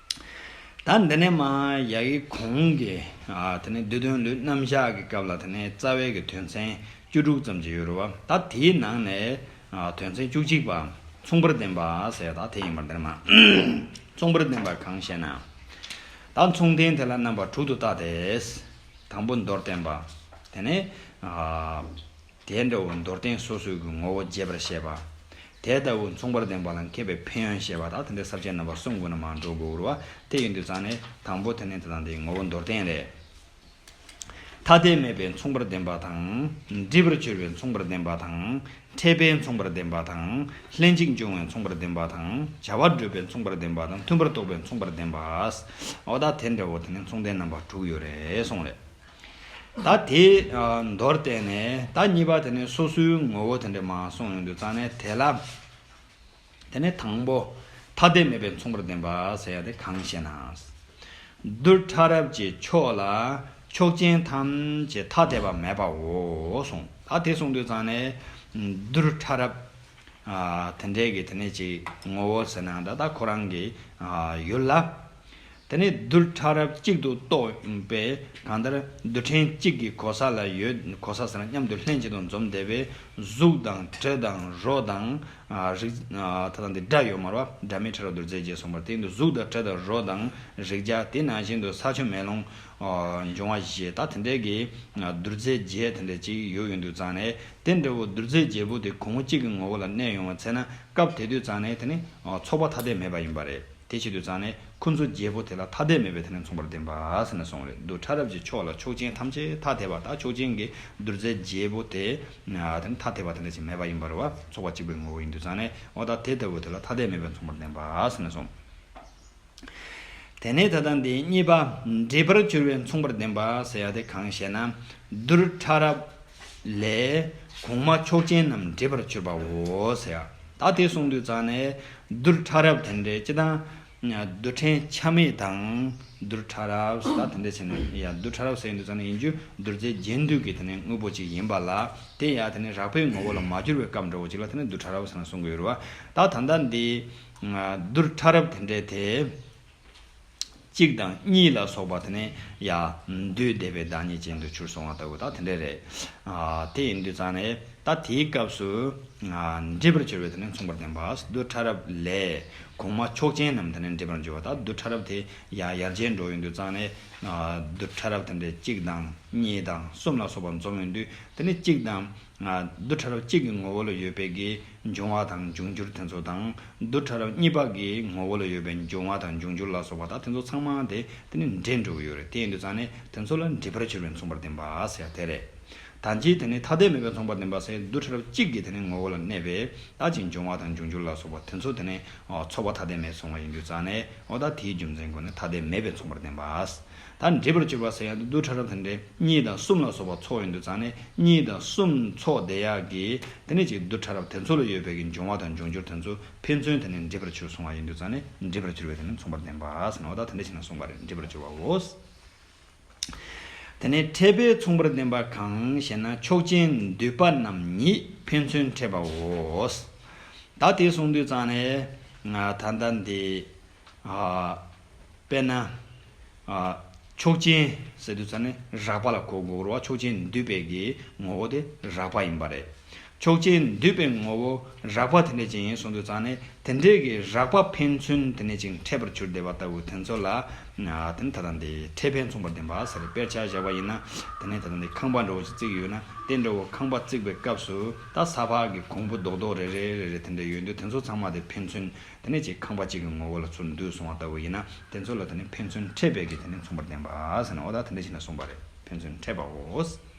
ད་འདི་ནས་མར་ཡ་གི་གོང་གི། ཨ། དེ་ནས་བསྡུས་དོན་ལུས་རྣམ་གཞག་གི་སྐབས་ལ་དེ་ནས་རྩ་བའི་གི་དོན་ཚན་བཅུ་དྲུག་ཙམ་ཅིག་ཡོད་རེད་བ། ད་དེའི་ནང་ནས། ཨ། དོན་ཚན་བཅུ་གཅིག་པ། མཚུངས་པར་ལྡན་པ་ཟེར་ད་དེ་ཡིན་པར། འདི་ནས་མར་མཚུངས་པར་ལྡན་པ་གང་ཞེ་ན། ད་མཚུངས་ལྡན་དེ་ལ་རྣམ་པ་དྲུག་ཏུ་བརྟགས་ཏེ། དང་པོ་མདོར་བསྟན་པ། དེ་ནས། ཨ། དེ་འདྲ་བོ་མདོར་བསྟན་སོ་སོའི་གི་ངོ་བོ་རྒྱས་པར་བཤད་པ། དེ་ལྟ་བུ་མཚུངས་པར་ལྡན་པ་ལ་མཁས་པའི་ཕན་ཡོན་བཤད་པ་དང་། དེ་འདྲའི་ས་བཅད་རྣམ་པ་གསུམ་སྒོ་ནས་མར་འགྲོ་དགོས་རེད་བ། དེ་ཡིན་དུས་ཙང་ནས་དང་པོ་དེ་ནས་དེ་དང་དེའི་ངོ་བོ་མདོར་བསྟན་རེད། ཐ་དད་མེད་པའི་མཚུངས་པར་ལྡན་པ་དང་། འབྲས་བུར་གྱུར་པའི་མཚུངས་པར་ལྡན་པ་དང་། འཕྲད་པའི་མཚུངས་པར་ལྡན་པ་དང་། ལྷན་ཅིག་འབྱུང་བའི་མཚུངས་པར་ལྡན་པ་དང་། བྱ་བ་སྒྲུབ་པའི་མཚུངས་པར་ལྡན་པ་དང་། མཐུན་པར་རྟོགས་པའི་མཚུངས་པར་ལྡན་པ། འོ་ད་དེ་འདྲ་བོ་དེ་ནི་མཚུངས་ལྡན་རྣམ་པ་དྲུག་ཡོད་རེད་གསུངས་རེད། ད་དེ་ཨ་མདོར་བསྟན་ནས་ད་གཉིས་པ་དེ་ནི་སོ་སོའི་ངོ་བོ་དེ་འདྲ་མར་གསུངས་ཡོང་དུས་ཙང་ནས། དེ་ལ་དེ་ནི་དང་པོ་ཐ་དད་མེད་པའི་མཚུངས་པར་ལྡན་པ་ཟེར་ཡ་དེ་གང་ཞེ་ན། རྡུལ་ཕྲ་རབ་ཀྱི་ཕྱོགས་ལ་ཕྱོགས་ཅན་ཐམས་ཅད་ཐ་དད་པ་མེད་པའོ་གསུངས། ད་དེ་གསུངས་དུས་ཙང་ནས་རྡུལ་ཕྲ་རབ་ཨ་དེ་འདྲའི་གི་དེ་ནས་ཅིག་ངོ་བོ་ཟེར་ན་ད་ད་ཁོ་རང་གི་ཨ་ཡུལ་ལ། དེ་ནས་རྡུལ་ཕྲ་རབ་གཅིག་ཏུ་གཏོགས་པའི་གང་ལྟར་རྡུལ་ཕྲན་གཅིག་གི་གོ་ས་ལ་ཡོད། གོ་ས་ཟེར་ན་མཉམ་དུ་ལྷན་ཅིག་ཏུ་འཛོམས་བསྡད་པའི་གཟུགས་དང་དྲི་དང་རོ་དང་ཨ་རེག་ཨ་ད་ལྟ་འདི་སྒྲ་ཡོད་མ་རེད་བ། སྒྲ་མེད་ཕྲ་རབ་རྡུལ་རྫས་བརྒྱད་གསུངས་པ་དེ་འདི་གཟུགས་དང་དྲི་དང་རོ་དང་རེག་བྱ། དེ་ནང་བཞིན་དུ་ས་ཆུ་མེ་རླུང་ཨ་འབྱུང་བ་བཞི། ད་དེ་འདྲའི་གི་ཨ་རྡུལ་རྫས་བརྒྱད་དེ་འདྲ་ཅིག་ཡོད་ཡོང་དུས་ཙང་ནས། དེ་འདྲ་བོ་རྡུལ་རྫས་བརྒྱད་པོ་དེ་གོང་བུ་གཅིག་གི་ངོ་བོ་ལ་གནས་ཡོང་བ་ཚེ་ན། སྐབས་དེ་དུས་ཙང་ནས་དེ་ནི་ཨ་ཚོགས་པ་ཐ་དད་མེད་པ་ཡིན་པ་རེད། དེ་བྱེད་དུས་ཙང་ནས་ཁོ་ཚོ་བརྒྱད་པོ་དེ་ལ་ཐ་དད་མེད་པའི་དེ་ནི་མཚུངས་པར་ལྡན་པ་ཟེར་ནས་གསུངས་རེད། རྡུལ་ཕྲ་རབ་ཀྱི་ཕྱོགས་ལ་ཕྱོགས་ཅན་ཐམས་ཅད་ཐ་དད་པ། ད་ཕྱོགས་ཅན་གྱི་རྡུལ་རྫས་བརྒྱད་པོ་དེ་ཨ་དེ་ནི་ཐ་དད་པ་དེ་འདྲ་ཞིག་མེད་པ་ཡིན་པ་རེད་བ། ཚོགས་པ་གཅིག་པའི་ངོ་བོ་ཡིན་དུས་ཙང་ནས། འོ་ད་དེ་ལྟ་བུ་དེ་ལ་ཐ་དད་མེད་པའི་མཚུངས་པར་ལྡན་པ་ཟེར་ནས་གསུངས། དེ་ནས་ད་ལྟ་འདི་གཉིས་པ་འབྲས་བུར་གྱུར་པའི་མཚུངས་པར་ལྡན་པ་ཟེར་ཡ་དེ་གང་ཞེ་ན། རྡུལ་ཕྲ་རབ་ལས་གོང་མ་ཕྱོགས་ཅན་རྣམས་འབྲས་བུར་གྱུར་པའོ་ཟེར་ཡ། ད་དེ་གསུངས་དུས་ཙང་ནས་རྡུལ་ཕྲ་རབ་དེ་འདྲའི་སྤྱི་དང་། རྡུལ་ཕྲན་ཆ་མེད་དང་། རྡུལ་ཕྲ་རབ་ད་དེ་འདྲ་བྱས་ནས་ཡ་རྡུལ་ཕྲ་རབ་ཟེར་དུས་ཙང་ནས་ཡིན་རྒྱུ་རྡུལ་རྫས་རྒྱན་སྡུད་ཀྱི་དེ་ནས་དངོས་པོ་ཅིག་ཡིན་པ་ལ། དེ་ཡ་དེ་ནས་རགས་པའི་ངོ་བོ་ལ་མ་གྱུར་བའི་སྐབས་འདྲ་བོ་ཅིག་ལ་དེ་ནས་རྡུལ་ཕྲ་རབ་ཟེར་ནས་གསུང་གི་ཡོད་རེད་བ། ད་ད་ལྟ་འདི་རྡུལ་ཕྲ་རབ་དེ་འདྲའི་དེ། གཅིག་དང་གཉིས་ལ་སོགས་པ་དེ་ནས་ཡ་འདུས་བསྡད་པའི་བདག་ཉིད་ཅན་དུ་གྱུར་སོང་བ་ལྟ་བུ་ད་དེ་འདྲ་རེད། ཨ་དེ་ཡིན་དུས་ཙང་ནས་ད་དེའི་སྐབས་སུ་ཨ་འབྲས་བུར་གྱུར་པའི་དེ་ནས་མཚུངས་པར་ལྡན་པ། རྡུལ་ཕྲ་རབ་ལས་གོང་མ་ཕྱོགས་ཅན་རྣམས་དེ་ནས་འབྲས་བུར་གྱུར་པ། ད་རྡུལ་ཕྲ་རབ་དེ་ཡ་ཡར་རྒྱས་འགྲོ་ཡོང་དུས་ཙང་ནས། ཨ་རྡུལ་ཕྲ་རབ་དེ་འདྲའི་གཅིག་དང་གཉིས་དང་གསུམ་ལ་སོགས་པ་འཛོམས་ཡོང་དུས། དེ་ནས་གཅིག་དང་། ཨ་རྡུལ་ཕྲ་རབ་གཅིག་གི་ངོ་བོ་ལ་ཡོད་པའི་གི་འབྱུང་བ་དང་འབྱུང་འགྱུར་དེ་ཚོ་དང་། རྡུལ་ཕྲ་རབ་གཉིས་པ་གི་ངོ་བོ་ལ་ཡོད་པའི་འབྱུང་བ་དང་འབྱུང་འགྱུར་ལ་སོགས་པ་དང་། དེ་ཚོ་ཚང་མ་དེ་དེ་ནི་འདྲེས་འགྲོ་གི་ཡོད་རེད། དེ་ཡིན་དུས་ཙང་ནས་དེ་ཚོ་ལ་འབྲས་བུར་གྱུར་པའི་མཚུངས་པར་ལྡན་པ་ཟེར་ཡ་དེ་རེད། ད་གིན་དེ་ནི་ཐ་དད་མེད་པའི་མཚུངས་པར་ལྡན་པ་ཟེར་རྡུལ་ཕྲ་རབ་གཅིག་གི་དེ་ནི་ངོ་བོ་ལ་གནས་པའི་ད་ཅིག་འབྱུང་བ་དང་འབྱུང་འགྱུར་ལ་སོགས་པ་དེ་ཚོ་དེ་ནི་ཨ་ཚོགས་པ་ཐ་དད་མེད་གསུངས་པ་ཡིན་དུས་ཙང་ནས། འོ་ད་དེའི་རྒྱུ་མཚན་སྒོ་ནས་ཐ་དད་མེད་པའི་མཚུངས་པར་ལྡན་པ། ད་འབྲས་བུར་གྱུར་པ་ཟེར་ཡ་དེ་རྡུལ་ཕྲ་རབ་དེ་འདྲའི་གཉིས་དང་གསུམ་ལ་སོགས་པ་ཚོགས་ཡོང་དུས་ཙང་ནས། གཉིས་དང་གསུམ་ཚོགས་བསྡད་ཡག་གི་དེ་ནས་ཅིག་རྡུལ་ཕྲ་རབ་དེ་ཚོ་ལ་ཡོད་པའི་གི་འབྱུང་བ་དང་འབྱུང་འགྱུར་དེ་ཚོ་ཕན་ཚུན་དེ་ནས་འབྲས་བུར་གྱུར་སོང་བ་ཡིན་དུས་ཙང་ནས། འབྲས་བུར་གྱུར་པའི་དེ་ནས་མཚུངས་པར་ལྡན་པ་ཟེར་ན། འོ་ད་དེ་འདྲ་བྱས་ན་གསུངས་པ་རེད། འབྲས་བུར་གྱུར་པའོ། དེ་ནས་འཕྲད་པའི་མཚུངས་པར་ལྡན་པ་གང་ཞེ་ན། ཕྱོགས་ཅན་འདུས་པ་རྣམས་ཉིད་ཕན་ཚུན་འཕྲད་པའོ། ད་དེ་གསུངས་དུས་ཙང་ནས་ང་ད་ལྟ་འདི་ཨ་དཔེར་ན་ཨ་ཕྱོགས་ཅན་ཟེར་དུས་ཙང་ནས་རགས་པ་ལ་གོ་དགོས་རེད་བ། ཕྱོགས་ཅན་འདུས་པའི་གི་ངོ་བོ་དེ་རགས་པ་ཡིན་པ་རེད། ཕྱོགས་ཅན་འདུས་པའི་ངོ་བོ་རགས་པ་དེ་འདྲ་ཅིག་ཡིན་གསུངས་དུས་ཙང་ནས། དེ་འདྲའི་གི་རགས་པ་ཕན་ཚུན་དེ་འདྲ་ཅིག་འཕྲད་པར་གྱུར་བསྡད་པ་ལྟ་བུ་དེ་ཚོ་ལ་ཨ་དེ་ནི་ད་ལྟ་འདི་འཕྲད་པའི་མཚུངས་པར་ལྡན་པ་ཟེར། དཔེར་ཆ་བཞག་པ་ཡིན་ན། དེ་ནས་ད་ལྟ་འདི་ཁང་པ་འདྲ་བོ་ཞིག་བརྩིགས་ཡོད་ན། དེ་འདྲ་བོ་ཁང་པ་བརྩིགས་པའི་སྐབས་སུ་ད་ས་ཕག་གི་གོང་བུ་རྡོག་རྡོག་རེ་རེ་རེ་རེ་དེ་འདྲ་ཡོད་དུས། དེ་ཚོ་ཚང་མ་དེ་ཕན་ཚུན་དེ་ནས་ཅིག་ཁང་པ་གཅིག་གི་ངོ་བོ་ལ་ཚུར་འདུས་སོང་བ་ལྟ་བུ་ཡིན་ན། དེ་ཚོ་ལ་དེ་ནས་ཕན་ཚུན་འཕྲད་པའི་གི་དེ་ནས་མཚུངས་པར་ལྡན་པ་ཟེར་ན། འོ་ད་དེ་འདྲ་བྱས་ན་གསུངས་པ་རེད། ཕན་ཚུན་འཕྲད་པའོ།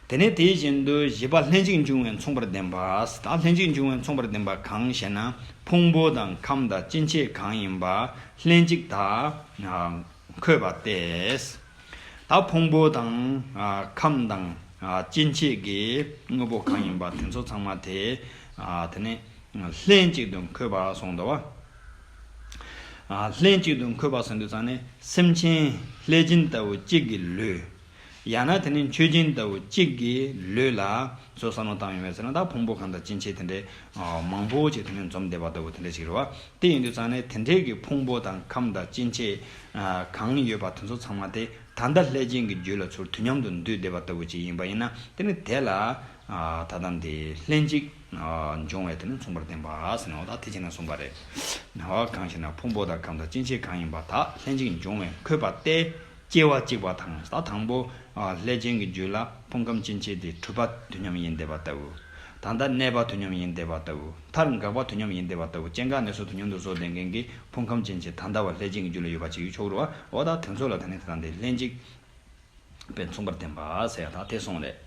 དེ་ནས་དེ་བཞིན་དུ་བཞི་པ་ལྷན་ཅིག་འབྱུང་བའི་མཚུངས་པར་ལྡན་པ། ད་ལྷན་ཅིག་འབྱུང་བའི་མཚུངས་པར་ལྡན་པ་གང་ཞེ་ན། ཕུང་པོ་དང་ཁམས་དང་སྐྱེ་མཆེད་གང་ཡིན་པ་ལྷན་ཅིག་ཏུ་འཁོད་པ་སྟེ། ད་ཕུང་པོ་དང་ཨ་ཁམས་དང་ཨ་སྐྱེ་མཆེད་ཀྱི་དངོས་པོ་གང་ཡིན་པ་དེ་ཚོ་ཚང་མ་དེ་ཨ་དེ་ནི་ལྷན་ཅིག་ཏུ་འཁོད་པ་གསུངས་འདུག་བ། ཨ་ལྷན་ཅིག་ཏུ་འཁོད་པ་ཟེར་དུས་ཙང་ནས། སེམས་ཅན་ལྷས་སྦྱིན་ལྟ་བུ་གཅིག་གི་ལུས། ཡང་ན་དེ་ནི་མཆོད་སྦྱིན་ལྟ་བུ་གཅིག་གི་ལུས་ལ་ཚུར་བསམ་བློ་བཏང་ཡོང་བ་ཟེར་ན། ད་ཕུང་པོ་ཁམས་དང་སྐྱེ་མཆེད་དེ་འདྲའི་ཨ་མང་པོ་ཅིག་དེ་ནི་འཛོམས་བསྡད་པ་ལྟ་བུ་དེ་འདྲ་ཞིག་རེད་བ། དེ་ཡིན་དུས་ཙང་ནས་དེ་འདྲའི་གི་ཕུང་པོ་དང་ཁམས་དང་སྐྱེ་མཆེད་ཨ་གང་ཡོད་པ་དེ་ཚོ་ཚང་མ་དེ་ད་ལྟ་ལྷས་སྦྱིན་གྱི་རྒྱུད་ལ་ཚུར་དུས་མཉམ་དུ་འདུས་བསྡད་པ་ལྟ་བུ་ཅིག་ཡིན་པ་ཡིན་ན། དེ་ནི་དེ་ལ་ཨ་ད་ལྟ་འདི་ལྷན་ཅིག་ཨ་འབྱུང་བའི་དེ་ནི་མཚུངས་པར་ལྡན་པ་ཟེར་ན། འོ་ད་དེ་བྱས་ན་གསུངས་པ་རེད། འོ་གང་ཞེ་ན། ཕུང་པོ་དང་ཁམས་དང་སྐྱེ་མཆེད་གང་ཡིན་པ་དག་ལྷན་ཅིག་འབྱུང་བས་འཁོད་པ་སྟེ། སྐྱེ་བ་གཅིག་པ་དང་། ད་དང་པོ་ཨ་ལྷས་སྦྱིན་གྱི་རྒྱུད་ལ་ཕུང་ཁམས་སྐྱེ་མཆེད་དེ་གྲུབ་པ་དུས་མཉམ་ཡིན་བསྡད་པ་ལྟ་བུ། ད་ ད་ལྟ་གནས་པ་དུས་མཉམ་ཡིན་བསྡད་པ་ལྟ་བུ། མཐར་འགག་པ་དུས་མཉམ་ཡིན་བསྡད་པ་ལྟ་བུ། སྐྱེ་འགག་གནས་ཚུལ་དུས་མཉམ་དུ་བཟོ་ལྡན་མཁན་གྱི་ཕུང་ཁམས་ཅན་གྱི་ད་ལྟ་བ་ལྷས་བྱིན་གྱི་རྒྱུད་ལ་ཡོད་པ་ཅིག་ཆོག་རུ་བ། འོ་ད་དེ་ཚོ་ལ་ད་ནི་ད་ལྟ་འདི་ལྷན་ཅིག་པས་མཚུངས་པར་ལྡན་པ་ཟེར་ཡ་ད་དེ་གསུངས་རེད།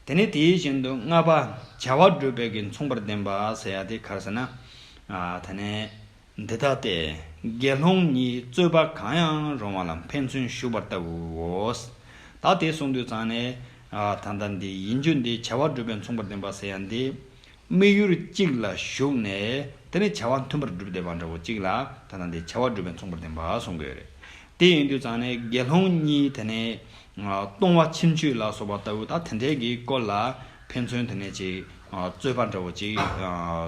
དེ་ནས་དེའི་བཞིན་དུ་ལྔ་པ་བྱ་བ་སྒྲུབ་པའི་གི་མཚུངས་པར་ལྡན་པ་ཟེར་ཡ་དེ་ག་རེ་ཟེར་ན། ཨ་ད་ནི་འདི་ལྟ་སྟེ། དགེ་སློང་གཉིས་རྩོད་པ་གང་ཡང་རུང་བ་ལ་ཕན་ཚུན་ཞུགས་པ་ལྟ་བུའོ། ད་དེ་གསུངས་དུས་ཙང་ནས། ཨ་ད་ལྟ་འདི་ཡིན་རྒྱུ་འདི་བྱ་བ་སྒྲུབ་པའི་མཚུངས་པར་ལྡན་པ་ཟེར་ཡ་འདི། དམིགས་ཡུལ་གཅིག་ལ་ཞུགས་ནས་དེ་ནས་བྱ་བ་མཐུན་པར་སྒྲུབ་བསྡད་པ་འདྲ་བོ་གཅིག་ལ་ད་ལྟ་འདི་བྱ་བ་སྒྲུབ་པའི་མཚུངས་པར་ལྡན་པ་གསུང་གི་ཡོད་རེད། དེ་ཡིན་དུས་ཙང་ནས་དགེ་སློང་གཉིས་དེ་ནས་ལྟུང་བ་ཕྱིན་ཆོད་ལ་སོགས་པ་ལྟ་བུ་ད་དེ་འདྲའི་གི་སྐོར་ལ་ཕན་ཚུན་དེ་ནས་ཅིག་རྩོད་པ་འདྲ་བོ་ཅིག་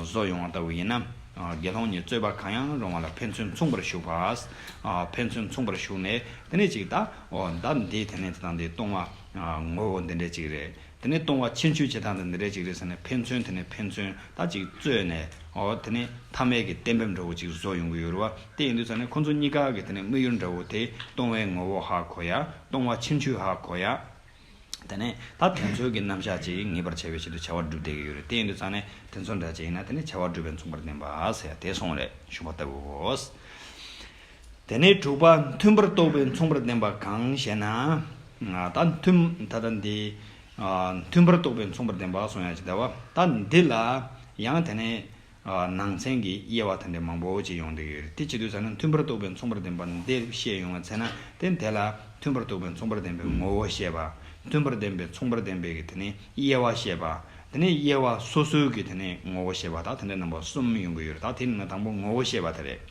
བཟོ་ཡོང་བ་ལྟ་བུ་ཡིན་ན། དགེ་སློང་གཉིས་རྩོད་པ་གང་ཡང་རུང་བ་ལ་ཕན་ཚུན་མཚུངས་པར་ཞུགས་པ། ཕན་ཚུན་མཚུངས་པར་ཞུགས་ནས་དེ་ནས་ཅིག་ད་འོ་ད་འདི་དེ་ནས་དེ་དང་འདི་ལྟུང་བ་ངོ་བོ་འདི་འདྲའི་ཅིག་རེད། དེ་ནས་ལྟུང་བ་ཕྱིན་ཆོད་བྱེད་སྟངས་དེ་འདི་འདྲའི་ཅིག་རེད་ཟེར་ནས་ཕན་ཚུན་དེ་ནས་ཕན་ཚུན་ད་ཅིག་རྩོད་ནས། འོ་དེ་ནས་ཐ་མལ་གྱི་གཏན་འབེབས་འདྲ་བོ་ཅིག་བཟོ་ཡོང་གི་ཡོད་རེད་བ། དེ་ཡིན་དུས་ཙང་ནས་ཁོ་ཚོ་གཉིས་ཀ་གི་དེ་ནས་དམིགས་ཡུལ་འདྲ་བོ་དེ་ལྟུང་བའི་ངོ་བོ་ཧ་གོ་ཡ། ལྟུང་བ་ཕྱིན་ཆོད་ཧ་གོ་ཡ། དེ་ནས་ད་དེ་ཚོའི་གི་རྣམ་གཞག་ཅིག་ངེས་པར་བྱ་བའི་ཆེད་དུ་བྱ་བ་སྒྲུབ་བསྡད་ཀྱི་ཡོད་རེད། དེ་ཡིན་དུས་ཙང་ནས་དེ་ཚོ་འདྲ་ཅིག་ཡིན་ན་དེ་ནས་བྱ་བ་སྒྲུབ་པའི་མཚུངས་པར་ལྡན་པ་ཟེར་ཡ་དེ་གསུངས་རེད། ཞུགས་པ་ལྟ་བུའོ། དེ་ནས་དྲུག་པ་མཐུན་པར་རྟོགས་པའི་མཚུངས་པར་ལྡན་པ་གང་ཞེ་ན། ད་མཐུན་ད་ལྟ་འདི་མཐུན་པར་རྟོགས་པའི་མཚུངས་པར་ལྡན་པ་གསུང་ཡ་ཅིག་ད་བ། ད་འདི་ལ་ཡང་དེ་ནས་ནང་ཚན་གྱི་དབྱེ་བ་དེ་འདྲ་མང་པོ་ཅིག་ཡོང་བསྡད་ཡོད་རེད། དེ་བྱེད་དུས་ཙང་ནས་མཐུན་པར་རྟོགས་པའི་མཚུངས་པར་ལྡན་པ་འདི་བཤད་ཡོང་བ་ཚེ་ན་དེ་འདི་ལ་མཐུན་པར་རྟོགས་པའི་མཚུངས་པར་ལྡན་པའི་ངོ་བོ་བཤད་པ། མཐུན་པར་ལྡན་པའི་མཚུངས་པར་ལྡན་པའི་གི་དེ་ནས་དབྱེ་བ་བཤད་པ། དེ་ནས་དབྱེ་བ་སོ་སོའི་གི་དེ་ནས་ངོ་བོ་བཤད་པ་ད་དེ་འདྲ་རྣམ་པ་གསུམ་ཡོང་གི་ཡོད་རེད། ད་དེ་ནི་ན་དང་པོ་ངོ་བོ་བཤད་པ་དེ་རེད།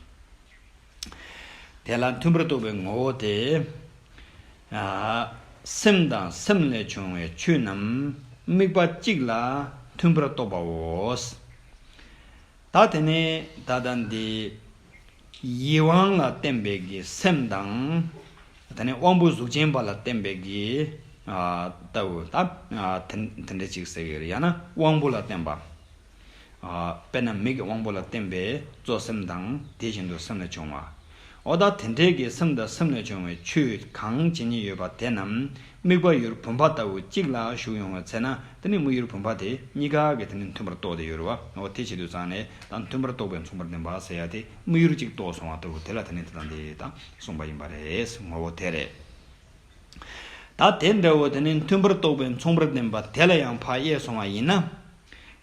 དེ་ལ་མཐུན་པར་རྟོགས་པའི་ངོ་བོ་དེ། ཨ། སེམས་དང་སེམས་ལས་བྱུང་བའི་ཆོས་རྣམས་དམིགས་པ་གཅིག་ལ་མཐུན་པར་རྟོགས་པའོ། ད་དེ་ནས་ད་ལྟ་འདི་ཡིད་དབང་ལ་བརྟེན་པའི་གི་སེམས་དང་། དེ་ནས་དབང་པོ་གཟུགས་ཅན་པ་ལ་བརྟེན་པའི་གི། ཨ། ལྟ་བུ་ད། ཨ། དེ་དེ་འདྲ་ཅིག་ཟེར་གི་རེད། ཡང་ན་དབང་པོ་ལ་བརྟེན་པ། ཨ། དཔེར་ན་མིག་གི་དབང་པོ་ལ་བརྟེན་པའི་གཙོ་སེམས་དང་དེ་བཞིན་དུ་སེམས་ལས་བྱུང་བ། འོ་ད་དེ་འདྲའི་གི་སེམས་དང་སེམས་ལས་བྱུང་བའི་ཆོས་གང་ཇི་སྙེད་ཡོད་པ་དེ་རྣམས་དམིགས་པ་ཡུལ་བུམ་པ་ལྟ་བུ་གཅིག་ལ་ཞུགས་ཡོང་བའི་ཚེ་ན་དེ་ནི་དམིགས་ཡུལ་བུམ་པ་དེ་གཉིས་ཀ་གི་དེ་ནི་མཐུན་པར་རྟོགས་ཏེ་ཡོད་རེད་བ། འོ་དེ་བྱེད་དུས་ཙང་ནས་ད་མཐུན་པར་རྟོགས་པའི་མཚུངས་པར་ལྡན་པ་ཟེར་ཡ་དེ་དམིགས་ཡུལ་གཅིག་རྟོགས་སོང་བ་ལྟ་བུ་དེ་ལ་དེ་ནི་དེ་དང་དེ་དང་གསུངས་པ་ཡིན་པ་རེད། ངོ་བོ་དེ་རེད། ད་དེ་འདྲ་བོ་དེ་ནི་མཐུན་པར་རྟོགས་པའི་མཚུངས་པར་ལྡན་པ་དེ་ལ་ཡང་ཕར་དབྱེ་སོང་བ་ཡིན་ན།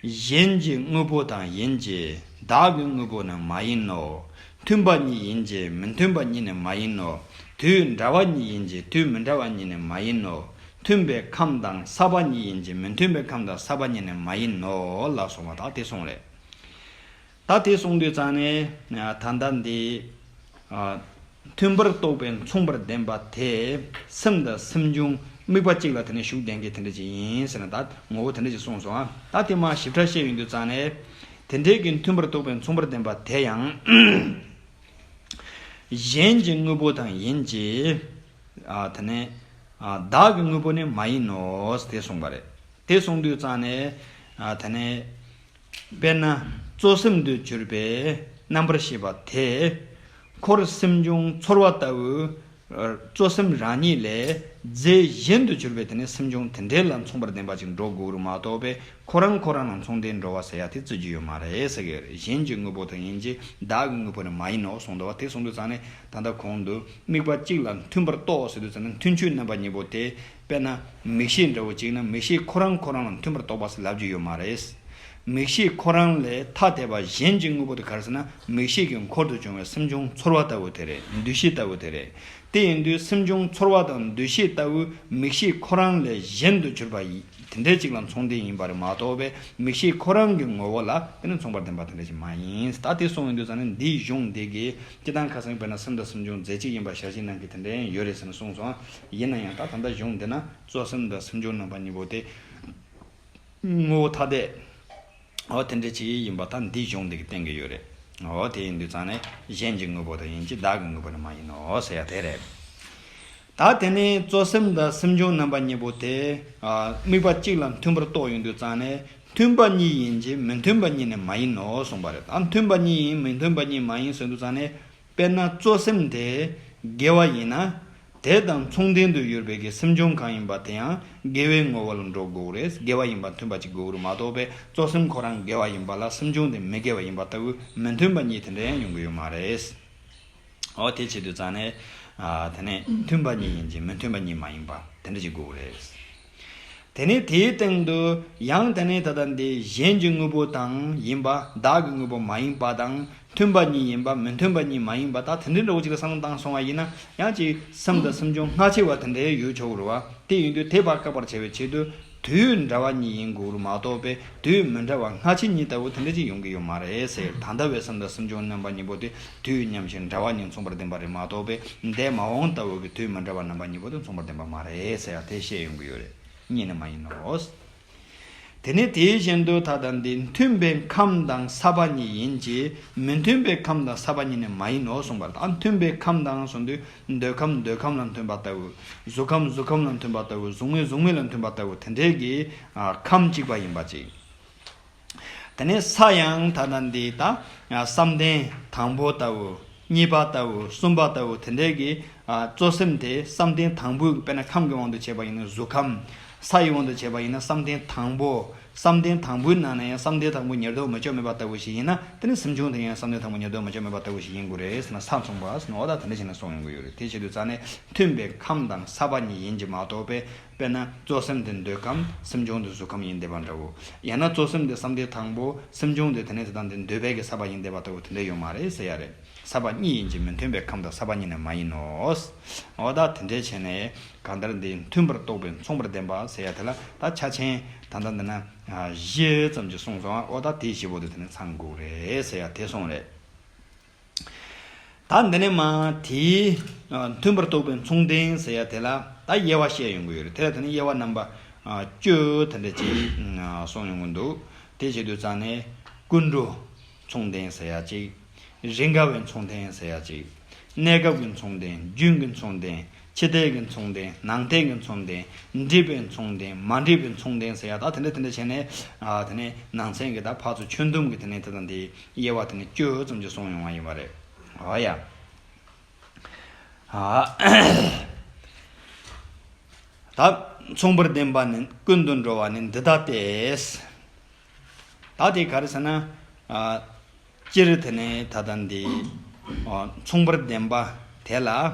གཞན་གྱི་དངོས་པོ་དང་ཡིན་གྱི་བདག་གི་དངོས་པོ་ནི་མ་ཡིན་ནོ། མཐུན་པ་གཉིས་ཡིན་གྱི་མི་མཐུན་པ་གཉིས་ནི་མ་ཡིན་ནོ། དུས་འདྲ་བ་གཉིས་ཡིན་གྱི་དུས་མི་འདྲ་བ་གཉིས་ནི་མ་ཡིན་ནོ། མཐུན་པའི་ཁམས་དང་ས་པ་གཉིས་ཡིན་གྱི་མི་མཐུན་པའི་ཁམས་དང་ས་པ་གཉིས་ནི་མ་ཡིན་ནོ་ལ་སོགས་པ་དག་དེ་གསུངས་རེད། ད་དེ་གསུངས་དུས་ཙང་ནས་ད་ལྟ་འདི། ཨ། མཐུན་པར་རྟོགས་པའི་མཚུངས་པར་ལྡན་པ་དེ་སེམས་དང་སེམས་བྱུང་དམིགས་པ་གཅིག་ལ་དེ་ནས་ཞུགས་ལྡན་གྱི་དེ་འདྲ་ཅིག་ཡིན་ཟེར་ན་ད་ངོ་བོ་དེ་འདྲ་ཅིག་གསུངས་སོང་ཨ། ད་དེ་མ་ཞིབ་ཕྲ་བཤད་ཡོང་དུས་ཙང་ནས་དེ་འདྲའི་གི་མཐུན་པར་རྟོགས་པའི་མཚུངས་པར་ལྡན་པ་དེ་ཡང་གཞན་གྱི་དངོས་པོ་དང་ཡིན་གྱི། ཨ། དེ་ནས། ཨ། བདག་གི་དངོས་པོ་ནི་མ་ཡིན་ནོ་དེ་གསུངས་པ་རེད། དེ་གསུངས་དུས་ཙང་ནས། ཨ། དེ་ནས། དཔེར་ན་གཙོ་སེམས་དུ་གྱུར་པའི་རྣམ་པར་ཤེས་པ་དེ། འཁོར་སེམས་བྱུང་ཚོར་བ་ལྟ་བུ། གཙོ་སེམས་རང་ཉིད་ལས་རྫས་གཞན་དུ་གྱུར་པའི་དེ་ནི་སེམས་བྱུང་དེ་འདྲའི་ལ་མཚུངས་པར་ལྡན་པ་ཅིག་འགྲོ་དགོས་རུ་མ་གཏོགས་པའི་ཁོ་རང་ཁོ་རང་ལ་མཚུངས་ལྡན་འགྲོ་བ་ཟེར་ཡ་དེ་བརྩི་རྒྱུ་ཡོད་མ་རེད་ཟེར་གི་རེད། གཞན་གྱི་དངོས་པོ་དང་ཡིན་གྱི་བདག་གི་དངོས་པོ་ནི་མ་ཡིན་ནོ་གསུངས་འདུག་བ། དེ་གསུངས་དུས་ཙང་ནས་ད་ལྟ་གོང་དུ་དམིགས་པ་གཅིག་ལ་མཐུན་པར་རྟོགས་ཟེར་དུས་ཙང་ནས་མཐུན་ཆོས་རྣམ་པ་གཉིས་པོ་དེ། དཔེར་ན་མིག་ཤེས་འདྲ་བོ་གཅིག་ན་མིག་ཤེས་ཁོ་རང་ཁོ་རང་ལ་མཐུན་པར་རྟོགས་པ་ཟེར་ལབ་རྒྱུ་ཡོད་མ་རེད། མིག་ཤེས་ཁོ་རང་ལས་ཐ་དད་པ་གཞན་གྱི་དངོས་པོ་དེ་ག་རེ་ཟེར་ན་མིག་ཤེས་ཀྱི་འཁོར་དུ་བྱུང་བའི་སེམས་བྱུང་ཚོར་བ་ལྟ་བུ་དེ་རེད། འདུ་ཤེས་ལྟ་བུ་དེ་རེད། དེ་ཡིན་དུས་སེམས་བྱུང་ཚོར་བ་དང་འདུ་ཤེས་ལྟ་བུ་མིག་ཤེས་ཁོ་རང་ལས་གཞན་དུ་གྱུར་པ་ཡི་དེ་འདྲའི་གཅིག་ལ་མཚུངས་ལྡན་ཡིན་པ་རེད་མ་གཏོགས་པའི་མིག་ཤེས་ཁོ་རང་གི་ངོ་བོ་ལ་དེ་ནི་མཚུངས་པར་ལྡན་པ་དེ་འདྲ་ཞིག་མ་ཡིན། ད་དེ་གསུངས་ཡོང་དུས་ཙང་ནི་འདིའི་གཞུང་འདི་གི་སྤྱི་དང་ཁ་སང་དཔེར་ན་སེམས་དང་སེམས་བྱུང་རྫས་གཅིག་ཡིན་པ་ཞལ་བཞེས་གནང་གི་དེ་འདྲ་ཡང་ཡོད་རེད་ཟེར་ནས་གསུངས་སོང་། ཡིན་ན་ཡང་ད་ད་ལྟ་གཞུང་འདི་ན་གཙོ་སེམས་དང་སེམས་བྱུང་རྣམ་པ་གཉིས་པོ་དེ། ངོ་བོ་ཐ་དད། འོ་དེ་འདྲ་ཅིག་ཡིན་པ་ད་འདིའི་གཞུང་འདི་གིས་བསྟན་གྱི་ཡོད་རེད། འོ་དེ་ཡིན་དུས་ཙང་ནས་གཞན་གྱི་དངོས་པོ་དང་ཡིན་གྱི་བདག་གི་དངོས་པོ་ནི་མ་ཡིན་ནོ་ཟེར་ཡ་དེ་རེད། ད་དེ་ནས་གཙོ་སེམས་དང་སེམས་བྱུང་རྣམ་པ་གཉིས་པོ་དེ། ཨ། དམིགས་པ་གཅིག་ལ་མཐུན་པར་རྟོགས་ཡོང་དུས་ཙང་ནས་མཐུན་པ་གཉིས་ཡིན་གྱི་མི་མཐུན་པ་གཉིས་ནི་མ་ཡིན་ནོ་གསུངས་པ་རེད། ད་མཐུན་པ་གཉིས་ཡིན་མི་མཐུན་པ་གཉིས་མ་ཡིན་ཟེར་དུས་ཙང་ནས། དཔེར་ན་གཙོ་སེམས་དེ་དགེ་བ་ཡིན་ན། དེ་དང་མཚུངས་ལྡན་དུ་ཡོད་པའི་གི་སེམས་བྱུང་གང་ཡིན་པ་དེ་ཡང་དགེ་བའི་ངོ་བོ་ལ་འགྲོ་དགོས་རེད། དགེ་བ་ཡིན་པ་མཐུན་པ་ཅིག་དགོས་རེད་མ་གཏོགས་པས་གཙོ་སེམས་ཁོ་རང་དགེ་བ་ཡིན་པ་ལ་སེམས་བྱུང་དེ་མི་དགེ་བ་ཡིན་པ་ལྟ་བུ་མི་མཐུན་པ་གཉིས་དེ་འདྲ་ཡང་ཡོང་གི་ཡོད་མ་རེད། འོ་དེ་བྱེད་དུས་ཙང་ནས། ཨ་དེ་ནས་མཐུན་པ་གཉིས་ཡིན་གྱི་མི་མཐུན་པ་གཉིས་མ་ཡིན་པ་དེ་འདྲ་ཅིག་དགོས་རེད། དེ་ནས་དེའི་སྟེང་དུ་ཡང་དེ་ནས་ད་ལྟ་འདི་གཞན་གྱི་དངོས་པོ་དང་ཡིན་པ་བདག་གི་དངོས་པོ་མ་ཡིན་པ་དང་མཐུན་པ་གཉིས་ཡིན་པ་མི་མཐུན་པ་གཉིས་མ་ཡིན་པ་ད་དེ་འདྲའི་འདྲ་བོ་ཅིག་ལ་བསམ་བློ་བཏང་སོང་བ་ཡིན་ན་ཡང་ཅིག་སེམས་དང་སེམས་བྱུང་སྔ་ཕྱི་བ་དེ་འདྲའི་ཡོད་ཆོག་གི་རེད་བ། དེ་ཡིན་དུས་དེ་བར་བཀག་པར་བྱ་བའི་ཆེད་དུ། དུས་འདྲ་བ་གཉིས་ཡིན་དགོས་རུ་མ་གཏོགས་པས་དུས་མི་འདྲ་བ་སྔ་ཕྱི་གཉིས་ལྟ་བུ་དེ་འདྲ་ཅིག་ཡོང་གི་ཡོད་མ་རེད་ཟེར། ད་ལྟ་བའི་སེམས་དང་སེམས་བྱུང་རྣམ་པ་གཉིས་པོ་དེ་དུས་མཉམ་ཞིང་འདྲ་བ་གཉིས་མཚུངས་པར་ལྡན་པ་རེད་མ་གཏོགས་པས་འདས་མ་འོངས་ལྟ་བུ་གི་དུས་མི་འདྲ་བ་རྣམ་པ་གཉིས་པོ་དེ་མཚུངས་པར་ལྡན་པ་མ་རེད་ཟེར་ཡ་དེ་བཤད་ཡོང་གི་ཡོད་རེད། གཉིས་ནི་མ་ཡིན་ནོ། དེ་ནི་དེའི་བཞིན་དུ་ད་ལྟ་འདི་མཐུན་པའི་ཁམས་དང་ས་པ་གཉིས་ཡིན་གྱི་མི་མཐུན་པའི་ཁམས་དང་ས་པ་གཉིས་ནི་མ་ཡིན་ནོ་གསུངས་པ་རེད། ད་མཐུན་པའི་ཁམས་དང་གསུངས་དུས། འདོད་ཁམས་འདོད་ཁམས་ལ་མཐུན་པ་ལྟ་བུ། གཟུགས་ཁམས་གཟུགས་ཁམས་ལ་མཐུན་པ་ལྟ་བུ། གཟུགས་མེད་གཟུགས་མེད་ལ་མཐུན་པ་ལྟ་བུ་དེ་འདྲའི་གི་ཨ་ཁམས་གཅིག་པ་ཡིན་པ་ཅིག་དེ་ནས་ས་ཡང་ད་ལྟ་འདི་ད་ཨ་བསམ་གཏན་དང་པོ་ལྟ་བུ། གཉིས་པ་ལྟ་བུ། གསུམ་པ་ལྟ་བུ་དེ་འདྲའི་གི་ཨ་གཙོ་སེམས་དེ་བསམ་གཏན་དང་པོའི་དཔེར་ན་ཁམས་ཀྱི་དབང་དུ་བྱས་པ་ཡིན་ན་གཟུགས་ཁམས། ས་ཡི་དབང་དུ་བྱས་པ་ཡིན་ན་བསམ་གཏན་དང་པོ། བསམ་གཏན་དང་པོའི་ནང་ན་ཡང་བསམ་གཏན་དང་པོ་ཉེར་བསྡོགས་མི་ལྕོགས་མེད་པ་ལྟ་བུ་ཞིག་ཡིན་ན་དེ་ནི་སེམས་བྱུང་དེ་ཡང་བསམ་གཏན་དང་པོ་ཉེར་བསྡོགས་མི་ལྕོགས་མེད་པ་ལྟ་བུ་ཞིག་ཡིན་དགོས་རེད་ཟེར་ན་ས་མཚུངས་པ་ཟེར་ན་འོ་ད་དེ་འདྲ་བྱས་ན་གསུངས་ཡོང་གི་ཡོད་རེད། དེ་བྱེད་དུས་ཙང་ནས་མཐུན་པའི་ཁམས་དང་ས་པ་གཉིས་ཡིན་གྱི་མ་གཏོགས་པས་དཔེར་ན་གཙོ་སེམས་དེ་འདོད་ཁམས་སེམས་བྱུང་དེ་གཟུགས་ཁམས་ཡིན་བསྡད་པ་འདྲ་བོ། ཡང་ན་གཙོ་སེམས་དེ་བསམ་གཏན་དང་པོ་སེམས་བྱུང་དེ་དེ་ནས་དེ་དང་དེ་འདོད་པའི་གི་ས་པ་ཡིན་བསྡད་པ་ལྟ་བུ་དེ་འདྲ་ཡོད་མ་རེད་ཟེར་ཡ་རེད། ས་པ་གཉིས་ཡིན་གྱི་མི་མཐུན་པའི་ཁམས་དང་ས་པ་གཉིས་ནི་མ་ཡིན་ནོ། འོ་ད་དེ་འདྲའི་བྱས་ནས་གང་ལྟར་འདི་མཐུན་པར་རྟོགས་པའི་མཚུངས་པར་ལྡན་པ་ཟེར་ཡ་དེ་ལ་ད་ཆ་ཆེན་ད་ལྟ་འདི་ན་བཞི་ཙམ་ཅིག་གསུངས་སོང་། འོ་ད་དེའི་བཞི་པོ་དེ་དེ་ནས་ཚང་དགོས་རེད་ཟེར་ཡ་དེ་གསུངས་རེད། ད་འདི་ནས་མ་དེའི་མཐུན་པར་རྟོགས་པའི་མཚུངས་ལྡན་ཟེར་ཡ་དེ་ལ་ད་དབྱེ་བ་བཤད་ཡོང་གི་ཡོད་རེད། དེ་ལ་དེ་ནས་དབྱེ་བ་རྣམ་པ་བཅུ་དེ་འདྲ་ཅིག་གསུངས་ཡོང་གི་འདུག་དེ་བྱེད་དུས་ཙང་ནས་ཀུན་འགྲོ་མཚུངས་ལྡན་ཟེར་ཡ་གཅིག་རིགས་འགའ་བའི་མཚུངས་ལྡན་ཟེར་ཡ་གཅིག་གནས་སྐབས་ཀྱི་མཚུངས་ལྡན། རྒྱུན་གྱི་མཚུངས་ལྡན། ཕྱི་ལྟས་ཀྱི་མཚུངས་ལྡན། ནང་ལྟས་ཀྱི་མཚུངས་ལྡན། འདྲིས་པའི་མཚུངས་ལྡན། མ་འདྲིས་པའི་མཚུངས་ལྡན་ཟེར་ཡ་ད་དེ་འདྲ་དེ་འདྲ་བྱས་ནས་ཨ་དེ་ནས་ནང་ཚན་གྱི་ད་ཕར་ཚུར་ཁྱོན་བསྡོམས་ཀྱི་དེ་ནས་དེ་དང་དེའི་དབྱེ་བ་དེ་ནས་བཅུ་ཙམ་ཅིག་གསུངས་ཡོང་བ་ཡིན་པ་རེད། འོ་ཡ། ཨ། ད་མཚུངས་པར་ལྡན་པ་ནི་ཀུན་ཏུ་འགྲོ་བ་ནི་འདི་ལྟ་སྟེ། ད་དེ་ག་རེ་ཟེར་ན། ཨ། སྤྱིར་དེ་ནས་ད་ལྟ་འདི། ཨ། མཚུངས་པར་ལྡན་པ་དེ་ལ་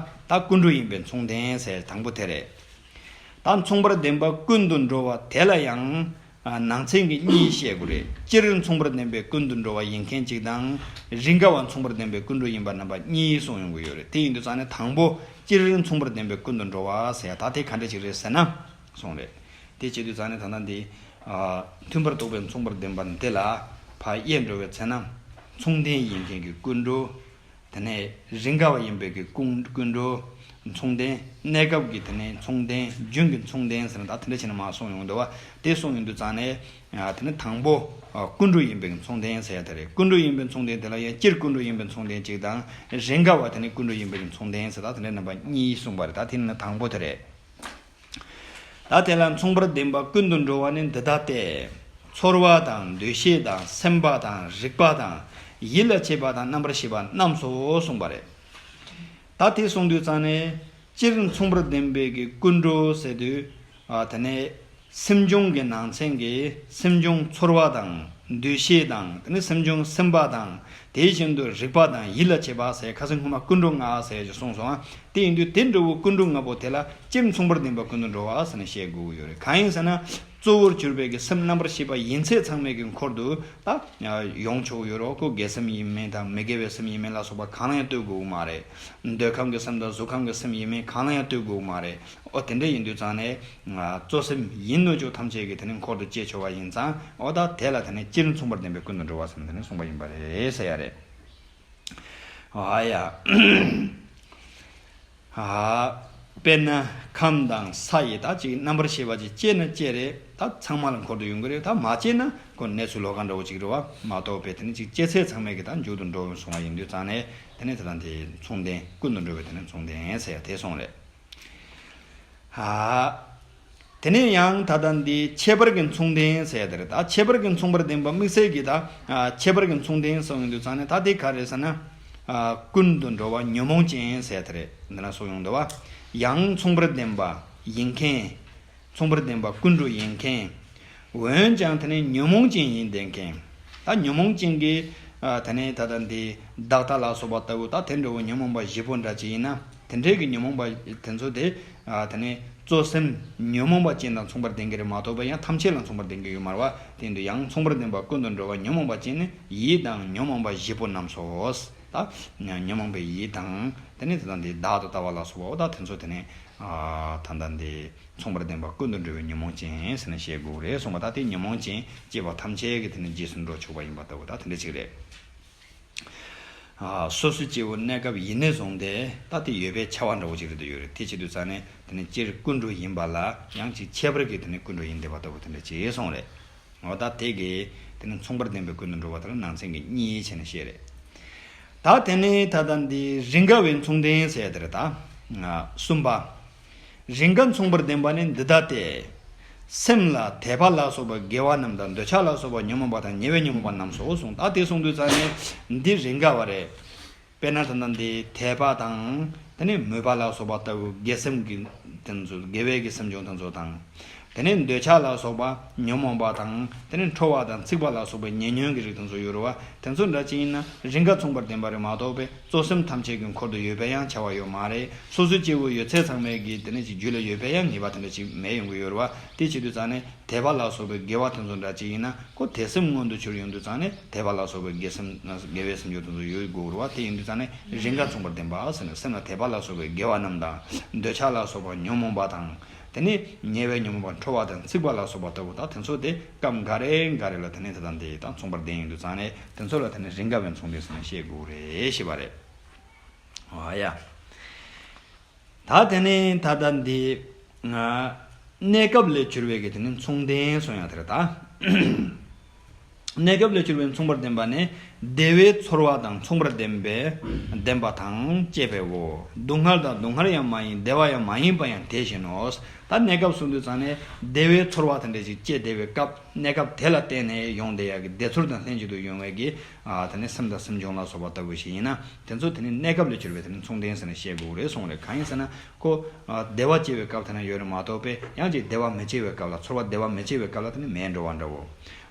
ད་ཀུན་འགྲོ་ཡིན་པའི་མཚུངས་ལྡན་ཟེར་དང་པོ་དེ་རེད། ད་མཚུངས་པར་ལྡན་པ་ཀུན་ཏུ་འགྲོ་བ་དེ་ལ་ཡང་། ཨ། ནང་ཚན་གྱི་གཉིས་བཤད་དགོས་རེད། སྤྱིར་མཚུངས་པར་ལྡན་པའི་ཀུན་ཏུ་འགྲོ་བ་ཡིན་མཁན་གཅིག་དང་། རིགས་འགའ་བ་མཚུངས་པར་ལྡན་པའི་ཀུན་འགྲོ་ཡིན་པ་རྣམ་པ་གཉིས་གསུངས་ཡོང་གི་ཡོད་རེད། དེ་ཡིན་དུས་ཙང་ནས་དང་པོ་སྤྱིར་མཚུངས་པར་ལྡན་པའི་ཀུན་ཏུ་འགྲོ་བ་ཟེར་ཡ་ད་དེ་ག་འདྲ་ཞིག་རེད་ཟེར་ན། གསུངས་རེད། དེ་བྱེད་དུས་ཙང་ནས་ད་ལྟ་འདི། ཨ། མཐུན་པར་རྟོགས་པའི་མཚུངས་པར་ལྡན་པ་འདི་ལ་ཕར་དབྱེ་འགྲོ་བའི་ཚེ་ན། མཚུངས་ལྡན་ཡིན་མཁན་གྱི་ཀུན་འགྲོ། དེ་ནས་རིགས་འགའ་བ་ཡིན་པའི་གི་ཀུན་ཀུན་འགྲོ། མཚུངས་ལྡན། གནས་སྐབས་ཀྱི་དེ་ནས་མཚུངས་ལྡན། རྒྱུན་གྱི་མཚུངས་ལྡན་ཟེར་ན་ད་དེ་འདྲ་བྱས་ན་མར་གསུངས་ཡོང་འདུག་བ། དེ་གསུངས་ཡོང་དུས་ཙང་ནས། ཨ། དེ་ནས་དང་པོ། ཨ། ཀུན་འགྲོ་ཡིན་པའི་གི་མཚུངས་ལྡན་ཟེར་ཡ་དེ་རེད། ཀུན་འགྲོ་ཡིན་པའི་མཚུངས་ལྡན་དེ་ལ་ཡང་སྤྱིར་ཀུན་འགྲོ་ཡིན་པའི་མཚུངས་ལྡན་གཅིག་དང་། རིགས་འགའ་བ་དེ་ནས་ཀུན་འགྲོ་ཡིན་པའི་གི་མཚུངས་ལྡན་ཟེར་ད་དེ་འདྲ་རྣམ་པ་གཉིས་གསུངས་པ་རེད། ད་དེ་ནི་དང་པོ་དེ་རེད། ད་དེ་ལ་མཚུངས་པར་ལྡན་པ་ཀུན་ཏུ་འགྲོ་བ་ནི་འདི་ལྟ་སྟེ། ཚོར་བ་དང་། འདུ་ཤེས་དང་། སེམས་པ་དང་། རིག་པ་དང་། ཡིད་ལ་བྱེད་པ་དང་། རྣམ་པར་ཤེས་པ་རྣམས་སོ་གསུངས་པ་རེད། ད་དེ་གསུངས་དུས་ཙང་ནས་སྤྱིར་མཚུངས་པར་ལྡན་པའི་གི་ཀུན་འགྲོ་ཟེར་དུས། ཨ། དེ་ནས་སེམས་བྱུང་གི་ནང་ཚན་གྱི་སེམས་བྱུང་ཚོར་བ་དང་། འདུ་ཤེས་དང་། དེ་ནས་སེམས་བྱུང་སེམས་པ་དང་། དེ་བཞིན་དུ་རིག་པ་དང་ཡིད་ལ་བྱེད་པ་ཟེར་ཁ་སང་སྔོན་མ་ཀུན་འགྲོ་ལྔ་ཟེར་ཞིག་གསུངས་སོང་ཨ། དེ་ཡིན་དུས་དེ་འདྲ་བོ་ཀུན་འགྲོ་ལྔ་པོ་དེ་ལ་སྤྱིར་མཚུངས་པར་ལྡན་པ་ཀུན་ཏུ་འགྲོ་བ་ཟེར་ནས་བཤད་དགོས་ཀྱི་ཡོད་རེད། གང་ཡིན་ཟེར་ན། གཙོ་བོར་གྱུར་པའི་གི་སེམས་རྣམ་པར་ཤེས་པ་ཡིན་ཚད་ཚང་མའི་གི་འཁོར་དུ་ད་ཡོང་ཆོག་ཡོད་རེད། ཁོ་དགེ་སེམས་ཡིན་མིན་དང་མི་དགེ་བའི་སེམས་ཡིན་མིན་ལ་སོགས་པ་གང་ལ་ཡང་ལྟོས་དགོས་ཀྱི་མ་རེད། འདོད་ཁམས་ཀྱི་སེམས་དང་གཟུགས་ཁམས་ཀྱི་སེམས་ཡིན་མིན་གང་ལ་ཡང་ལྟོས་དགོས་ཀྱི་མ་རེད། ཨོ་དེ་འདྲ་ཡིན་དུས་ཙང་ནས། ང་གཙོ་སེམས་ཡིན་ནོ་ཅོག་ཐམས་ཅད་ཀྱི་དེ་ནི་འཁོར་དུ་སྐྱེ་ཆོག་པ་ཡིན་ཙང་ཨོ་ད་དེ་ལ་དེ་ནི་སྤྱིར་མཚུངས་པར་ལྡན་པའི་ཀུན་ཏུ་འགྲོ་བ་ཟེར་ནས་དེ་ནི་གསུངས་པ་ཡིན་པ་རེད་ཟེར་ཡ་རེད། ཨ་ཡ། ཨ། དཔེར་ན་ཁམས་དང་ས་ཡི་ད་ཅིག་རྣམ་པར་ཤེས་པ་ཅིག་སྐྱེས་ན་སྐྱེས་རེད། ད་ཚང་མ་ལ་འཁོར་དུ་ཡོང་གི་རེད། ད་མ་སྐྱེས་ན་ཁོ་གནས་ཚུལ་ལོགས་ཀ་འདྲ་བོ་ཅིག་རེད་བ། མ་གཏོགས་པའི་དེ་ནི་ཅིག་སྐྱེས་ཚད་ཚང་མས་ཀྱི་ད་མཇུག་ཏུ་འགྲོ་སོང་བ་ཡིན་དུས་ཙང་ནས་དེ་ནི་དེ་དང་དེ་མཚུངས་ལྡན་ཀུན་ཏུ་འགྲོ་བའི་དེ་ནི་མཚུངས་ལྡན་ཟེར་ཡ་དེ་སོང་རེད། ཨ། དེ་ནས་ཡང་ད་ལྟ་འདི་ཁྱད་པར་གྱི་མཚུངས་ལྡན་ཟེར་ཡ་དེ་རེད། ད་ཁྱད་པར་གྱི་མཚུངས་པར་ལྡན་པ་དམིགས་བསལ་གྱི་ད། ཨ། ཁྱད་པར་གྱི་མཚུངས་ལྡན་གསུངས་ཡོང་དུས་ཙང་ནས་ད་དེ་ག་རེད་ཟེར་ན། ཀུན་ཏུ་འགྲོ་བ་ཉོན་མོངས་ཅན་ཟེར་དེ་རེད། འདི་ན་གསུངས་ཡོང་འདུག་བ། ཡང་མཚུངས་པར་ལྡན་པ་ཡིན་མཁན། མཚུངས་པར་ལྡན་པ་ཀུན་འགྲོ་ཡིན་མཁན། འོན་ཀྱང་དེ་ནི་ཉོན་མོངས་ཅན་ཡིན་བསྡད་མཁན། ད་ཉོན་མོངས་ཅན་གྱི་ཨ་དེ་ནི་ད་ལྟ་འདི་བདག་ལྟ་ལ་སོགས་པ་ལྟ་བུ་ད་དེ་འདྲ་བོ་ཉོན་མོངས་པ་བཞི་པོ་འདྲ་ཅིག་ཡིན་ན། དེ་འདྲའི་གི་ཉོན་མོངས་པ་དེ་ཚོ་དེ་ཨ་དེ་ནི་གཙོ་སེམས་ཉོན་མོངས་པ་ཅན་དང་མཚུངས་པར་ལྡན་གྱི་རེད་མ་གཏོགས་པ་ཡང་ཐམས་ཅད་ལ་མཚུངས་པར་ལྡན་གྱི་ཡོད་མ་རེད་བ། དེ་འདུ་ཡང་མཚུངས་པར་ལྡན་པ་ཀུན་ཏུ་འགྲོ་བ་ཉོན་མོངས་པ་ཅན་ནི་ཡིད་དང་ཉོན་མོངས་པ་བཞི་པོ་རྣམས་སོ། ད་ཉོན་མོངས་པའི་ཡིད་དང་དེ་ནི་དེ་དང་དེ་བདག་ཏུ་ལྟ་བ་ལ་སོགས་པ་འོ་ད་དེ་ཚོ་དེ་ནི་ཨ་ད་ལྟ་འདི། མཚུངས་པར་ལྡན་པ་ཀུན་ཏུ་འགྲོ་བའི་ཉོན་མོངས་ཅན་ཟེར་ནས་བཤད་དགོས་རེད་གསུངས་པ། ད་དེ་ཉོན་མོངས་ཅན་སྐྱེས་པ་ཐམས་ཅད་ཀྱི་དེ་ནི་རྗེས་སུ་འགྲོ་ཆོག་པ་ཡིན་པ་ལྟ་བུ་ད་དེ་འདྲ་ཅིག་རེད། ཨ་སོ་སོ་སྐྱེ་བོ་གནས་སྐབས་ཡིན་ནས་བཟུང་སྟེ་ད་དེ་ཡོད་པའི་ཆ་བ་འདྲ་བོ་ཅིག་རེད་དུ་ཡོད་རེད། དེ་བྱེད་དུས་ཙང་ནས་དེ་ནི་སྤྱིར་ཀུན་འགྲོ་ཡིན་པ་ལ་ཡང་ཅིག་ཁྱད་པར་གྱི་དེ་ནི་ཀུན་འགྲོ་ཡིན་བསྡད་པ་ལྟ་བུ་དེ་འདྲ་ཅིག་གསུངས་རེད། འོ་ད་དེ་གི་དེ་ནི་མཚུངས་པར་ལྡན་པའི་ཀུན་ཏུ་འགྲོ་བ་དེ་ལ་ནང་ཚན་གྱི་གཉིས་བྱས་ནས་བཤད་རེད། ད་དེ་ནས་ད་ལྟ་འདི་རིགས་འགའ་བའི་མཚུངས་ལྡན་ཟེར་དེ་རེད་ད། ང་གསུམ་པ། རིགས་འགའ་མཚུངས་པར་ལྡན་པ་ནི་འདི་ལྟ་སྟེ། སེམས་ལ་དད་པ་ལ་སོགས་པ་དགེ་བ་རྣམས་དང་འདོད་ཆགས་ལ་སོགས་པ་ཉོན་མོངས་པ་དང་ཉེ་བའི་ཉོན་མོངས་པ་རྣམས་སོ་གསུངས། ད་དེ་གསུངས་དུས་ཙང་ནས་འདི་རིགས་འགའ་བ་རེད། དཔེར་ན་ད་ལྟ་འདི་དད་པ་དང་དེ་ནས་མོས་པ་ལ་སོགས་པ་ལྟ་བུ་དགེ་སེམས་ཀྱི་དེ་ཚོ་དགེ་བའི་གི་སེམས་བྱུང་དེ་ཚོ་དང་། དེ་ནས་འདོད་ཆགས་ལ་སོགས་པ་ཉོན་མོངས་པ་དང་དེ་ནས་ཁྲོ་བ་དང་འཚིག་པ་ལ་སོགས་པའི་ཉེ་ཉོན་གྱི་རིགས་དེ་ཚོ་ཡོད་རེད་བ། དེ་ཚོ་འདྲ་ཅིག་ཡིན་ན་རིགས་འགའ་མཚུངས་པར་ལྡན་པ་རེད་མ་གཏོགས་པའི་གཙོ་སེམས་ཐམས་ཅད་ཀྱི་འཁོར་དུ་ཡོད་པའི་ཡང་བྱ་བ་ཡོད་མ་རེད། སོ་སོའི་སྐྱེ་བོ་ཡོད་ཚད་ཚང་མའི་གི་དེ་ནས་ཀྱི་རྒྱུད་ལ་ཡོད་པའི་ཡང་ངེས་པ་དེ་འདྲ་ཅིག་མེད་ཡོང་གི་ཡོད་རེད་བ། དེ་བྱེད་དུས་ཙང་ནས་དད་པ་ལ་སོགས་པའི་དགེ་བ་དེ་ཚོ་འདྲ་ཅིག་ཡིན་ན་ཁོ་དད་སེམས་མངོན་དུ་གྱུར་ཡོང་དུས་ཙང་ནས་དད་པ་ལ་སོགས་པའི་དགེ་སེམས་དགེ་བའི་སེམས་སྦྱོར་དེ་ཚོ་ཡོད་དགོས་རེད་བ། དེ་ཡིན་དུས་ཙང་ནས་རིགས་འགའ་མཚུངས་པར་ལྡན་པ་ཟེར་ནས་སེམས་ལ་དད་པ་ལ་སོགས་པའི་དགེ་བ་རྣམས་དང་འདོད་ཆགས་ལ་སོགས་པ་ཉོན་མོངས་པ་དང་། དེ་ནས་ཉེ་བའི་ཉོན་མོངས་པ་ཁྲོ་བ་དང་འཚིག་པ་ལ་སོགས་པ་ལྟ་བུ་དག་དེ་ཚོ་དེ་སྐབས་འགའ་རེ་འགའ་རེ་ལ་དེ་ནས་དེ་དང་དེ་དང་མཚུངས་པར་ལྡན་ཡིན་དུས་ཙང་ནས་དེ་ཚོ་ལ་དེ་ནས་རིགས་འགའ་བའི་མཚུངས་ལྡན་ཟེར་ནས་བཤད་དགོས་རེད་ཞེས་པ་རེད། ཨ་ཡ། ད་དེ་ནས་ད་ལྟ་འདི་ང་གནས་སྐབས་ལས་གྱུར་བའི་གི་དེ་ནས་མཚུངས་ལྡན་གསུངས་ཡང་དེ་རེད་ད། གནས་སྐབས་ལས་གྱུར་པའི་མཚུངས་པར་ལྡན་པ་ནི་བདེ་བའི་ཚོར་བ་དང་མཚུངས་པར་ལྡན་པའི་ལྡན་པ་དང་བཅས་པའོ། སྡུག་བསྔལ་དང་སྡུག་བསྔལ་ཡང་མ་ཡིན་བདེ་བ་ཡང་མ་ཡིན་པ་ཡང་དེ་བཞིན་ནོ། ད་གནས་སྐབས་གསུངས་དུས་ཙང་ནས་བདེ་བའི་ཚོར་བ་དེ་འདྲ་ཞིག་སྐྱེས་བསྡད་པའི་སྐབས་གནས་སྐབས་དེ་ལ་བརྟེན་ནས་ཡོང་བསྡད་ཡག་གི་བདེ་ཚོར་དང་ལྷན་ཅིག་ཏུ་ཡོང་བའི་གི་ཨ་དེ་ནས་སེམས་དང་སེམས་བྱུང་ལ་སོགས་པ་ལྟ་བུ་ཞིག་ཡིན་ན་དེ་ཚོ་དེ་ནས་གནས་སྐབས་ལས་གྱུར་པའི་དེ་ནས་མཚུངས་ལྡན་ཟེར་ནས་བཤད་དགོས་རེད་གསུངས་རེད། གང་ཡིན་ཟེར་ན་ཁོ་ཨ་བདེ་བ་སྐྱེ་བའི་སྐབས་དེ་ན་ཡོད་རེད་མ་གཏོགས་པས་ཡང་ཅིག་བདེ་བ་མི་སྐྱེ་བའི་སྐབས་ལ་ཚོར་བ་བདེ་བ་མི་སྐྱེ་བའི་སྐབས་ལ་དེ་ནས་མེད་འགྲོ་བ་འདྲ་བོ།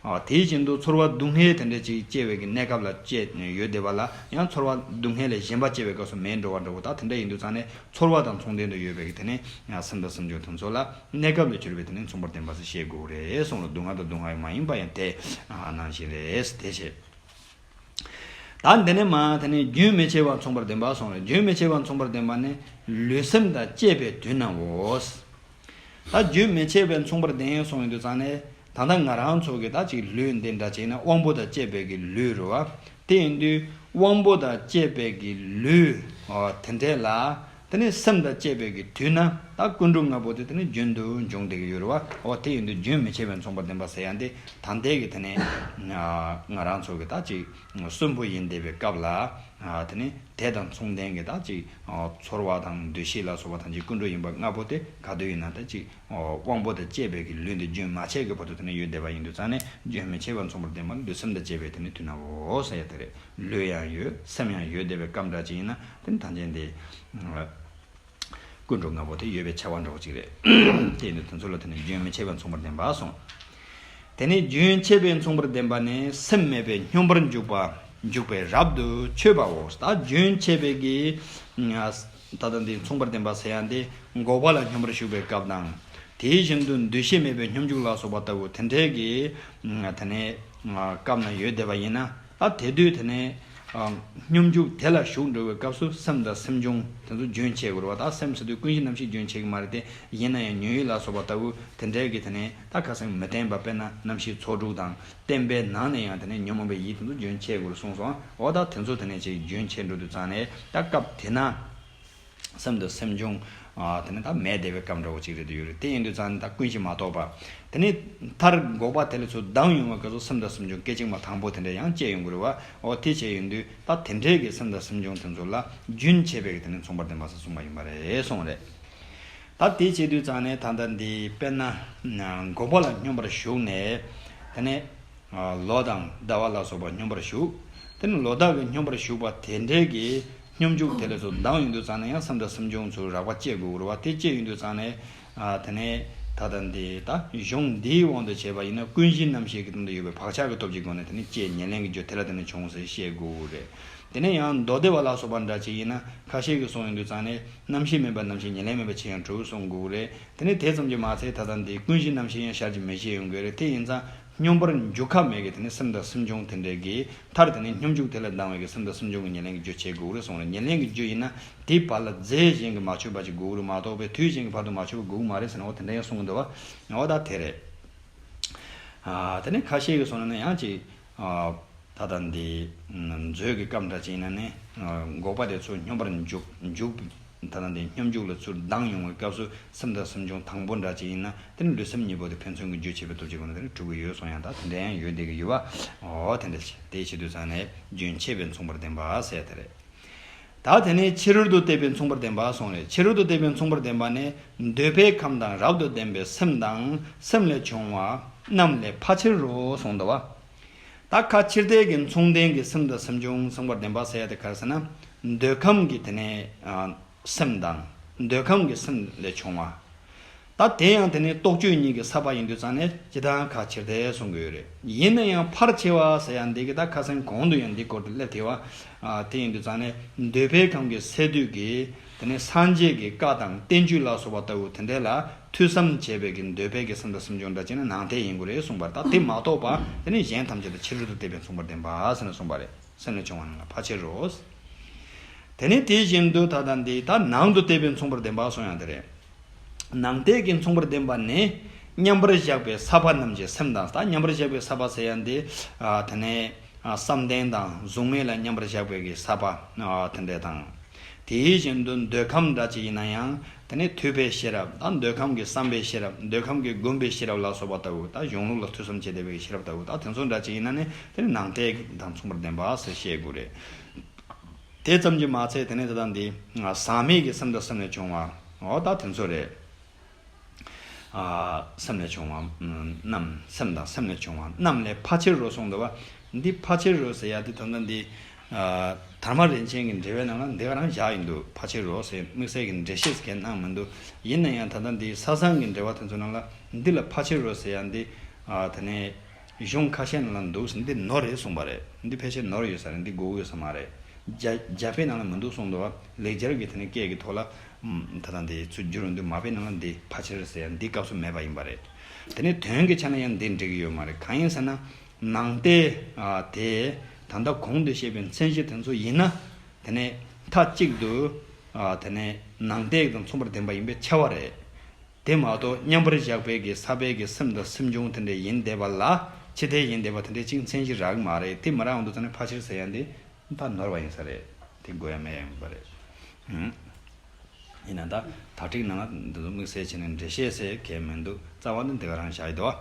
ཨ་དེ་བཞིན་དུ་ཚོར་བ་སྡུག་བསྔལ་དེ་འདྲ་ཅིག་སྐྱེ་བའི་གི་གནས་སྐབས་ལ་སྐྱེ་ཡོད་བསྡད་པ་ལ་ཡང་ཚོར་བ་སྡུག་བསྔལ་ལས་གཞན་པ་སྐྱེ་བའི་སྐབས་སུ་མེད་འགྲོ་བ་འདྲ་བོ་ད་དེ་འདྲ་ཡིན་དུས་ཙང་ནས་ཚོར་བ་དང་མཚུངས་ལྡན་དུ་ཡོད་པའི་གི་དེ་ནས་ཡང་སེམས་དང་སེམས་བྱུང་དེ་ཚོ་ལ་གནས་སྐབས་ལས་གྱུར་པའི་དེ་ནས་མཚུངས་པར་ལྡན་པ་ཟེར་བཤད་དགོས་རེད་གསུངས་ལ་སྡུག་བསྔལ་དང་སྡུག་བསྔལ་མ་ཡིན་པ་ཡང་དེ་ནང་བཞིན་རེད་དེ་བྱས། ད་འདི་ནས་མ་དེ་ནས་རྒྱུན་མི་འཆད་པ་མཚུངས་པར་ལྡན་པ་གསུངས་རེད། རྒྱུན་མི་འཆད་པ་མཚུངས་པར་ལྡན་པ་ནི་ལུས་སེམས་དང་བཅས་པའི་དུས་ནའོ། ད་རྒྱུན་མི་འཆད་པའི་མཚུངས་པར་ལྡན་གསུངས་ཡོང་དུས་ཙང་ནས་ད་ལྟ་ང་རང་ཚོ་གི་ད་ཅིག་ལུས་འདི་འདྲ་ཅིག་ན་དབང་པོ་དང་བཅས་པའི་གི་ལུས་རེད་བ། དེ་ཡིན་དུས་དབང་པོ་དང་བཅས་པའི་གི་ལུས་དེ་འདྲས་ལ་དེ་ནས་སེམས་དང་བཅས་པའི་གི་དུས་ན་ད་ཀུན་འགྲོ་ལྔ་པོ་དེ་དེ་ནས་རྒྱུན་དུ་འབྱུང་བསྡད་ཀྱི་ཡོད་རེད་བ། འོ་དེ་ཡིན་དུས་རྒྱུན་མི་འཆད་པའི་མཚུངས་པར་ལྡན་པ་ཟེར་ཡ་འདི་ད་ལྟའི་གི་དེ་ནས་ང་རང་ཚོ་གི་ད་ཅིག་གསོན་པོ་ཡིན་བསྡད་པའི་སྐབས་ལ་ཨ་དེ་ནི་དེ་དང་མཚུངས་ལྡན་གྱི་ད་ཅིག་ཨ་ཚོར་བ་དང་འདུ་ཤེས་ལ་སོགས་པ་དང་ཅིག་ཀུན་འགྲོ་ཡིན་པ་ལྔ་པོ་དེ་ག་དུས་ཡིན་ན་ད་ཅིག་ཨ་དབང་པོ་དང་བཅས་པའི་གི་ལུས་འདི་རྒྱུན་མ་ཆད་ཀྱི་བར་དུ་དེ་ནི་ཡོད་བསྡད་པ་ཡིན་དུས་ཙང་ནས་རྒྱུན་མི་འཆད་པ་མཚུངས་པར་ལྡན་པ་ནི་ལུས་སེམས་དང་བཅས་པའི་དེ་ནི་དུས་ནའོ་ཟེར་ཡ་དེ་རེད། ལུས་ཡང་ཡོད་སེམས་ཡང་ཡོད་བསྡད་པའི་སྐབས་འདྲ་ཅིག་ཡིན་ན་དེ་ནི་ཐམས་ཅད་འདི་ཨ་ཀུན་འགྲོ་ལྔ་པོ་དེ་ཡོད་པའི་ཆ་བ་འདྲ་བོ་ཅིག་རེད། དེ་ཡིན་དུས་དེ་ཚོ་ལ་དེ་ནི་རྒྱུན་མི་འཆད་པ་མཚུངས་པར་ལྡན་པ་གསུངས། དེ་ནས་རྒྱུན་ཆད་པའི་མཚུངས་པར་ལྡན་པ་ནི་སེམས་མེད་པའི་སྙོམས་པར་འཇུག་པ་འཇུག་པའི་རབ་ཏུ་ཆོད་པའོ། ད་རྒྱུན་ཆད་པའི་གི་ད་ལྟ་འདི་མཚུངས་པར་ལྡན་པ་ཟེར་ཡ་འདི་འགོག་པ་ལ་སྙོམས་པར་ཞུགས་པའི་སྐབས་དང་། དེ་བཞིན་དུ་འདུ་ཤེས་མེད་པའི་སྙོམས་འཇུག་ལ་སོགས་པ་ལྟ་བུ་དེ་འདྲའི་གི་དེ་ནས་སྐབས་ན་ཡོད་བསྡད་པ་ཡིན་ན་ད་དེ་དུས་དེ་ནས་སྙོམས་འཇུག་དེ་ལ་ཞུགས་འགྲོ་བའི་སྐབས་སུ་སེམས་དང་སེམས་བྱུང་དེ་ཚོ་རྒྱུན་ཆད་དགོས་རེད་བ། ད་སེམས་ཟེར་དུས་ཀུན་གཞི་རྣམ་ཤེས་རྒྱུན་ཆད་ཀྱི་མ་རེད་དེ་ཡིན་ན་ཡང་ཉོན་ཡིད་ལ་སོགས་པ་ལྟ་བུ་དེ་འདྲའི་གི་དེ་ནས། ད་ཁ་སང་མི་བརྟན་པ་དཔེར་ན་རྣམ་ཤེས་ཚོགས་དྲུག་དང་བརྟན་པའི་ནང་ནས་ཡང་དེ་ནས་ཉོན་མོངས་པའི་ཡིད་དེ་ཚོ་རྒྱུན་ཆད་དགོས་གསུངས་སོང་། འོ་ད་དེ་ཚོ་དེ་ནས་ཅིག་རྒྱུན་ཆད་འགྲོ་དུས་ཙང་ནས་ད་སྐབས་དེ་ན་སེམས་དང་སེམས་བྱུང་ཨ་དེ་ནས་ད་མེད་བསྡད་པའི་སྐབས་འདྲ་བོ་ཅིག་རེད་དུ་ཡོད་རེད། དེ་ཡིན་དུས་ཙང་ནས་ད་ཀུན་གཞི་མ་རྟོགས་པ་དེ་ནས་མཐར་འགོག་པ་དེ་ལས་ཚུར་ལྡང་ཡོང་བའི་སྐབས་སུ་སེམས་དང་སེམས་བྱུང་སྐད་ཅིག་མ་དང་པོ་དེ་འདྲ་ཡང་སྐྱེ་ཡོང་གི་རེད་བ། འོ་དེ་བྱས་ཡོང་དུས་ད་དེ་འདྲའི་གི་སེམས་དང་སེམས་བྱུང་དེ་ཚོ་ལ་རྒྱུན་ཆད་པའི་གི་དེ་ནས་མཚུངས་པར་ལྡན་པ་ཟེར་གསུངས་པ་ཡིན་པ་རེད་གསུངས་རེད། ད་དེ་བྱེད་དུས་ཙང་ནས་ད་ལྟ་འདི་དཔེར་ན་འགོག་པ་ལ་སྙོམས་པར་ཞུགས་ནས་དེ་ནས་ལོ་དང་ཟླ་བ་ལ་སོགས་པ་སྙོམས་པར་ཞུགས། དེ་ནི་ལོ་ཟླ་གི་སྙོམས་པར་ཞུགས་པ་དེ་འདྲའི་གི་སྙོམས་འཇུག་དེ་ལས་ཚུར་ལྡང་ཡོང་དུས་ཙང་ནས་ཡང་སེམས་དང་སེམས་བྱུང་ཚུར་རགས་པ་སྐྱེ་དགོས་རེད་བ། དེ་སྐྱེ་ཡོང་དུས་ཙང་ནས། ཨ། དེ་ནས་ད་ལྟ་འདི་ད་གཞུང་འདིའི་དབང་དུ་བྱས་པ་ཡིན་ན་ཀུན་གཞི་རྣམ་ཤེས་ཀྱི་སྟེང་དུ་ཡོད་པའི་བག་ཆགས་ཀྱི་སྟོབས་ཀྱི་སྒོ་ནས་དེ་ནི་སྐྱེ་ཉེར་ལེན་གྱི་རྒྱུ་དེ་ལ་དེ་ནི་བྱུང་ཟེར་བཤད་དགོས་རེད། དེ་ནས་ཡང་མདོ་སྡེ་པ་ལ་སོགས་པ་འདྲ་ཅིག་ཡིན་ན་ཁ་ཤས་ཀྱིས་གསུངས་ཡོང་དུས་ཙང་ནས་རྣམ་ཤེས་མེད་པ་རྣམ་ཤེས་ཉེར་ལེན་མེད་པ་ཆེ་ཡང་གྲུབ་གསུང་དགོས་རེད། དེ་ནས་དེ་ཙམ་གྱིས་མ་ཚད་ད་ལྟ་འདི་ཀུན་གཞི་རྣམ་ཤེས་ཡང་ཤར་གྱི་མི་ཤེས་ཡོང་གི་རེད། དེ་ཡིན་ཙང་སྙོམས་པར་འཇུག་ཁ་མེད་ཀྱི་དེ་ནས་སེམས་དང་སེམས་བྱུང་དེ་འདྲའི་གི་མཐར་དེ་ནས་སྙོམས་འཇུག་དེ་ལ་ལྡང་བའི་གི་སེམས་དང་སེམས་བྱུང་གི་ཉེར་ལེན་གྱི་རྒྱུ་བྱེད་དགོས་རེད་གསུངས་རེད། ཉེར་ལེན་གྱི་རྒྱུ་ཡིན་ན་དེའི་བར་ལ་རྫས་གཞན་གྱིས་མ་ཆོད་པ་ཅིག་དགོས་རེད་མ་གཏོགས་པའི་དུས་གཞན་གྱི་བར་དུ་མ་ཆོད་པ་དགོས་མ་རེད་ཟེར་ན་འོ་དེ་འདྲ་ཡང་གསུང་གི་འདུག་བ། འོ་ད་དེ་རེད། ཨ། དེ་ནས་ཁ་ཤས་ཀྱིས་གསུངས་ན་ཡང་ཅིག་ཨ། ད་ལྟ་འདི་མཛོད་ཀྱི་སྐབས་འདྲ་ཅིག་ཡིན་ན་ནི་འགོག་པ་དེ་ཚོ་སྙོམས་པར་འཇུག་འཇུག་ད་ལྟ་འདི་སྙོམས་འཇུག་ལ་ཚུར་ལྡང་ཡོང་བའི་སྐབས་སུ་སེམས་དང་སེམས་བྱུང་དང་པོ་འདྲ་ཅིག་ཡིན་ན་དེ་ནི་ལུས་སེམས་གཉིས་པོ་དེ་ཕན་ཚུན་གྱི་རྒྱུ་བྱེད་པའི་སྟོབས་ཀྱི་སྒོ་ནས་དེ་ནི་གྲུབ་ཀྱི་ཡོད་གསུང་ཡང་ད་དེ་འདྲ་ཡང་ཡོད་བསྡད་ཀྱི་ཡོད་པ། འོ་དེ་འདྲ་ཅིག་དེ་བྱེད་དུས་ཙང་ནས་རྒྱུན་ཆད་པས་མཚུངས་པར་ལྡན་པ་ཟེར་དེ་རེད། ད་དེ་ནས་ཕྱི་རོལ་དུ་བལྟས་པས་མཚུངས་པར་ལྡན་པ་གསུངས་རེད། ཕྱི་རོལ་དུ་བལྟས་པས་མཚུངས་པར་ལྡན་པ་ནི་འདོད་པའི་ཁམས་དང་རབ་ཏུ་ལྡན་པའི་སེམས་དང་སེམས་ལས་བྱུང་བ་རྣམས་ལས་ཕལ་ཆེར་རོ་གསུངས་འདུག་བ། ད་ཁ་ཕྱིར་བལྟས་ཀྱི་མཚུངས་ལྡན་གྱི་སེམས་དང་སེམས་བྱུང་མཚུངས་པར་ལྡན་པ་ཟེར་ཡ་དེ་ག་རེ་ཟེར་ན། འདོད་ཁམས་ཀྱི་དེ་ནས་ཨ། སེམས་དང་། འདོད་ཁམས་ཀྱི་སེམས་ལས་བྱུང་བ། ད་དེ་ཡང་དེ་ནི་རྟོག་དཔྱོད་གཉིས་ཀྱི་ས་པ་ཡིན་དུས་ཙང་ནས་ཇི་ལྟར་ཁ་ཕྱིར་བལྟས་གསུང་གི་ཡོད་རེད། ཡིན་ན་ཡང་ཕར་ཕྱེ་བ་ཟེར་ཡ་འདི་གི་ད་ཁ་སང་གོང་དུ་ཡང་འདི་སྐོར་དུ་སླེབས་ཐེ་བ། ཨ། དེ་ཡིན་དུས་ཙང་ནས་འདོད་པའི་ཁམས་ཀྱི་སས་བསྡུས་ཀྱི་དེ་ནི་སངས་རྒྱས་ཀྱི་བཀའ་དང་བསྟན་བཅོས་ལ་སོགས་པ་ལྟ་བུ་དེ་འདྲ་ལ་ཐོས་བསམ་བྱས་པའི་གི་འདོད་པའི་གི་སེམས་དང་སེམས་བྱུང་འདྲ་ཅིག་ནི་ནང་བལྟས་ཡིན་དགོས་རེད་གསུངས་པ་རེད། ད་དེ་མ་གཏོགས་པ་དེ་ནི་གཞན་ཐམས་ཅད་དུ་ཕྱི་རོལ་དུ་བལྟས་པས་མཚུངས་པར་ལྡན་པ་ཟེར་ནས་གསུངས་པ་རེད། སེམས་ལས་བྱུང་བ་རྣམས་ལ་ཕལ་ཆེར་རོ། དེ་ནས་དེ་བཞིན་དུ་ད་ལྟ་འདི་ད་ནང་དུ་བལྟས་པས་མཚུངས་པར་ལྡན་པ་གསུངས་ཡང་དེ་རེད། ནང་བལྟས་ཀྱི་མཚུངས་པར་ལྡན་པ་ནི་མཉམ་པར་བཞག་པའི་ས་པ་རྣམས་ཀྱི་སེམས་དང་། ད་མཉམ་པར་བཞག་པའི་ས་པ་ཟེར་ཡང་འདི་ཨ། དེ་ནས་ཨ། བསམ་གཏན་དང་གཟུགས་མེད་ལ་མཉམ་པར་བཞག་པའི་གི་ས་པ་ཨ། དེ་འདྲ་དང་། དེ་བཞིན་དུ་འདོད་ཁམས་འདྲ་ཅིག་ཡིན་ན་ཡང་དེ་ནས་ཐོས་པའི་ཤེས་རབ་དང་འདོད་ཁམས་ཀྱི་བསམ་པའི་ཤེས་རབ་འདོད་ཁམས་ཀྱི་སྒོམ་པའི་ཤེས་རབ་ལ་སོགས་པ་ལྟ་བུ་ད་གཞུང་ལུགས་ལ་ཐོས་བསམ་བྱེད་བསྡད་པའི་ཤེས་རབ་ལྟ་བུ་ད་དེ་ཚོ་འདྲ་ཅིག་ཡིན་ན་ནི་དེ་ནི་ནང་བལྟས་དང་མཚུངས་པར་ལྡན་པ་ཟེར་བཤད་དགོས་རེད། དེ་ཙམ་གྱིས་མ་ཚད་དེ་ནས་ད་ལྟ་འདི་ཟག་མེད་ཀྱི་སེམས་དང་སེམས་ལས་བྱུང་བ། འོ་ད་དེ་ཚོ་རེད། ཨ། སེམས་ལས་བྱུང་བ་རྣམས། སེམས་དང་སེམས་ལས་བྱུང་བ་རྣམས་ལས་ཕལ་ཆེར་རོ་གསུངས་འདུག་བ། འདི་ཕལ་ཆེར་རོ་ཟེར་ཡ་འདི་ད་ལྟ་འདི་ཨ། དར་མ་རིན་ཆེན་གྱི་འགྲེལ་པའི་ནང་ལ་འདི་ག་རང་བཞག་ཡིན་འདུག་ཕལ་ཆེར་རོ་ཟེར་དམིགས་བསལ་གྱི་འགྲེལ་བཤད་ཟེར་མཁན་གནང་མི་འདུག་ཡིན་ན་ཡང་ད་ལྟ་འདི་ས་སང་གི་འགྲེལ་པ་དེ་ཚོ་ནང་ལ་འདི་ལ་ཕལ་ཆེར་རོ་ཟེར་ཡ་འདི་ཨ། དེ་ནས། གཞུང་ཁ་ཤས་ནང་ལ་འདུག་འདི་ནོར་རེད་གསུངས་པ་རེད། འདི་ཕལ་ཆེར་ནོར་ཡོད་ས་རེད། འདི་དགོས་ཡོད་ས་མ་རེད། རྒྱ་རྒྱ་དཔེ་ནང་ལ་མི་འདུག་གསུངས་འདུག་བ། ལེགས་སྦྱར་གྱི་དེ་ནས་སྐད་ཀྱི་ཐོག་ལ་ད་ལྟ་འདི་ཚུར་བསྒྱུར་འདུག་མ་དཔེ་ནང་ལ་འདི་ཕལ་ཆེར་ཟེར་ཡ་འདི་སྐབས་སུ་མེད་པ་ཡིན་པ་རེད། དེ་ནས་དོན་གྱི་ཆ་ནས་ཡང་འདི་འགྲིག་གི་ཡོད་མ་རེད། གང་ཡིན་ཟེར་ན་ནང་བལྟས་དེ་ད་ལྟ་གོང་དུ་བཤད་པའི་མཚན་གཞི་དེ་ཚོ་ཡིན་ན་དེ་ནས་མཐའ་གཅིག་ཏུ་དེ་ནས་ནང་བལྟས་དང་མཚུངས་པར་ལྡན་པ་ཡིན་པས་ཁྱབ་པ་རེད། དེ་མ་གཏོགས་མཉམ་པར་བཞག་པའི་གི་ས་པའི་གི་སེམས་དང་སེམས་བྱུང་དེ་འདྲ་ཡིན་བསྡད་པ་ལ་ཕྱི་ལྟས་ཡིན་བསྡད་པ་དེ་འདྲ་གཅིག་མཚན་གཞི་རག་གི་མ་རེད། དེ་མ་རག་འོང་དུས་ཙམ་ནས་ཕལ་ཆེར་ཟེར་ཡ་འདི་ད་ནོར་བ་ཡིན་ས་རེད། དེ་དགོས་ཡ་མེད་ཡ་ཡིན་པ་རེད། ཨུམ། ཡིན་ན་ད་དག་སྒྲིག་ནང་ལ་འདི་ཚོ་དམིགས་བསལ་བྱས་ནས་འགྲེལ་བཤད་ཟེར་གལ་མི་འདུག་རྩ་བ་འདི་འདི་ག་རང་བཞག་ཡོད་དོ།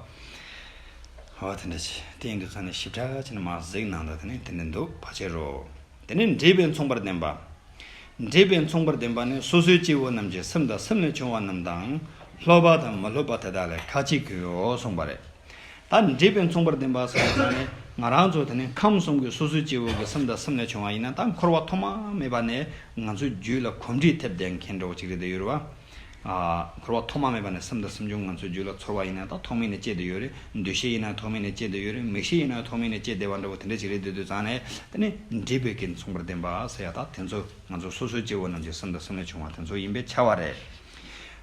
ཨོ་དེ་འདྲ་ཅིག་དེ་ཡིན་དུས་ཙམ་ནས་ཞིབ་ཕྲ་བྱས་ནས་མར་གཟིགས་གནང་དང་དེ་ནས་དེ་འདྲ་འདུག་ཕལ་ཆེར་རོ། དེ་ནས་འདྲེས་པས་མཚུངས་པར་ལྡན་པ། འདྲེས་པས་མཚུངས་པར་ལྡན་པ་ནི་སོ་སོའི་སྐྱེ་བོ་རྣམས་ཀྱི་སེམས་དང་སེམས་ལས་བྱུང་བ་རྣམས་དང་། སློབ་པ་དང་མི་སློབ་པ་དེ་དག་ལས་ཁ་ཅིག་གིས་ཡོད་གསུངས་པ་རེད། ད་འདྲེས་པས་མཚུངས་པར་ལྡན་པ་ཟེར་བ་ནི་ང་རང་ཚོ་དེ་ནས་ཁམས་གསུམ་གྱི་སོ་སོའི་སྐྱེ་བོ་གི་སེམས་དང་སེམས་ལས་བྱུང་བ་ཡིན་ན་ད་འཁོར་བ་ཐོག་མ་མེད་པ་ནས་ང་ཚོའི་རྒྱུད་ལ་གོམས་འདྲིས་ཐེབས་བསྡད་མཁན་འདྲ་བོ་ཅིག་རེད་བསྡད་ཡོད་རེད་བ། ཨ། འཁོར་བ་ཐོག་མ་མེད་པ་ནས་སེམས་དང་སེམས་བྱུང་ང་ཚོའི་རྒྱུད་ལ་ཚོར་བ་ཡིན་ན་ད་ཐོག་མེད་ནས་སྐྱེས་བསྡད་ཡོད་རེད། འདུ་ཤེས་ཡིན་ན་ཐོག་མེད་ནས་སྐྱེས་བསྡད་ཡོད་རེད། མིག་ཤེས་ཡིན་ན་ཐོག་མེད་ནས་སྐྱེས་བསྡད་པ་འདྲ་བོ་དེ་འདྲ་ཅིག་རེད་བསྡད་དུས་ཙང་ནས་དེ་ནས་འདྲེས་པའི་རྐྱེན་མཚུངས་པར་ལྡན་པ་ཟེར་ཡ་ད་དེ་ཚོ་ང་ཚོ་སོ་སོའི་སྐྱེ་བོ་རྣམས་ཀྱི་སེམས་དང་སེམས་ལས་བྱུང་བ་དེ་ཚོ་ཡིན་པས་ཁྱབ་པ་རེད།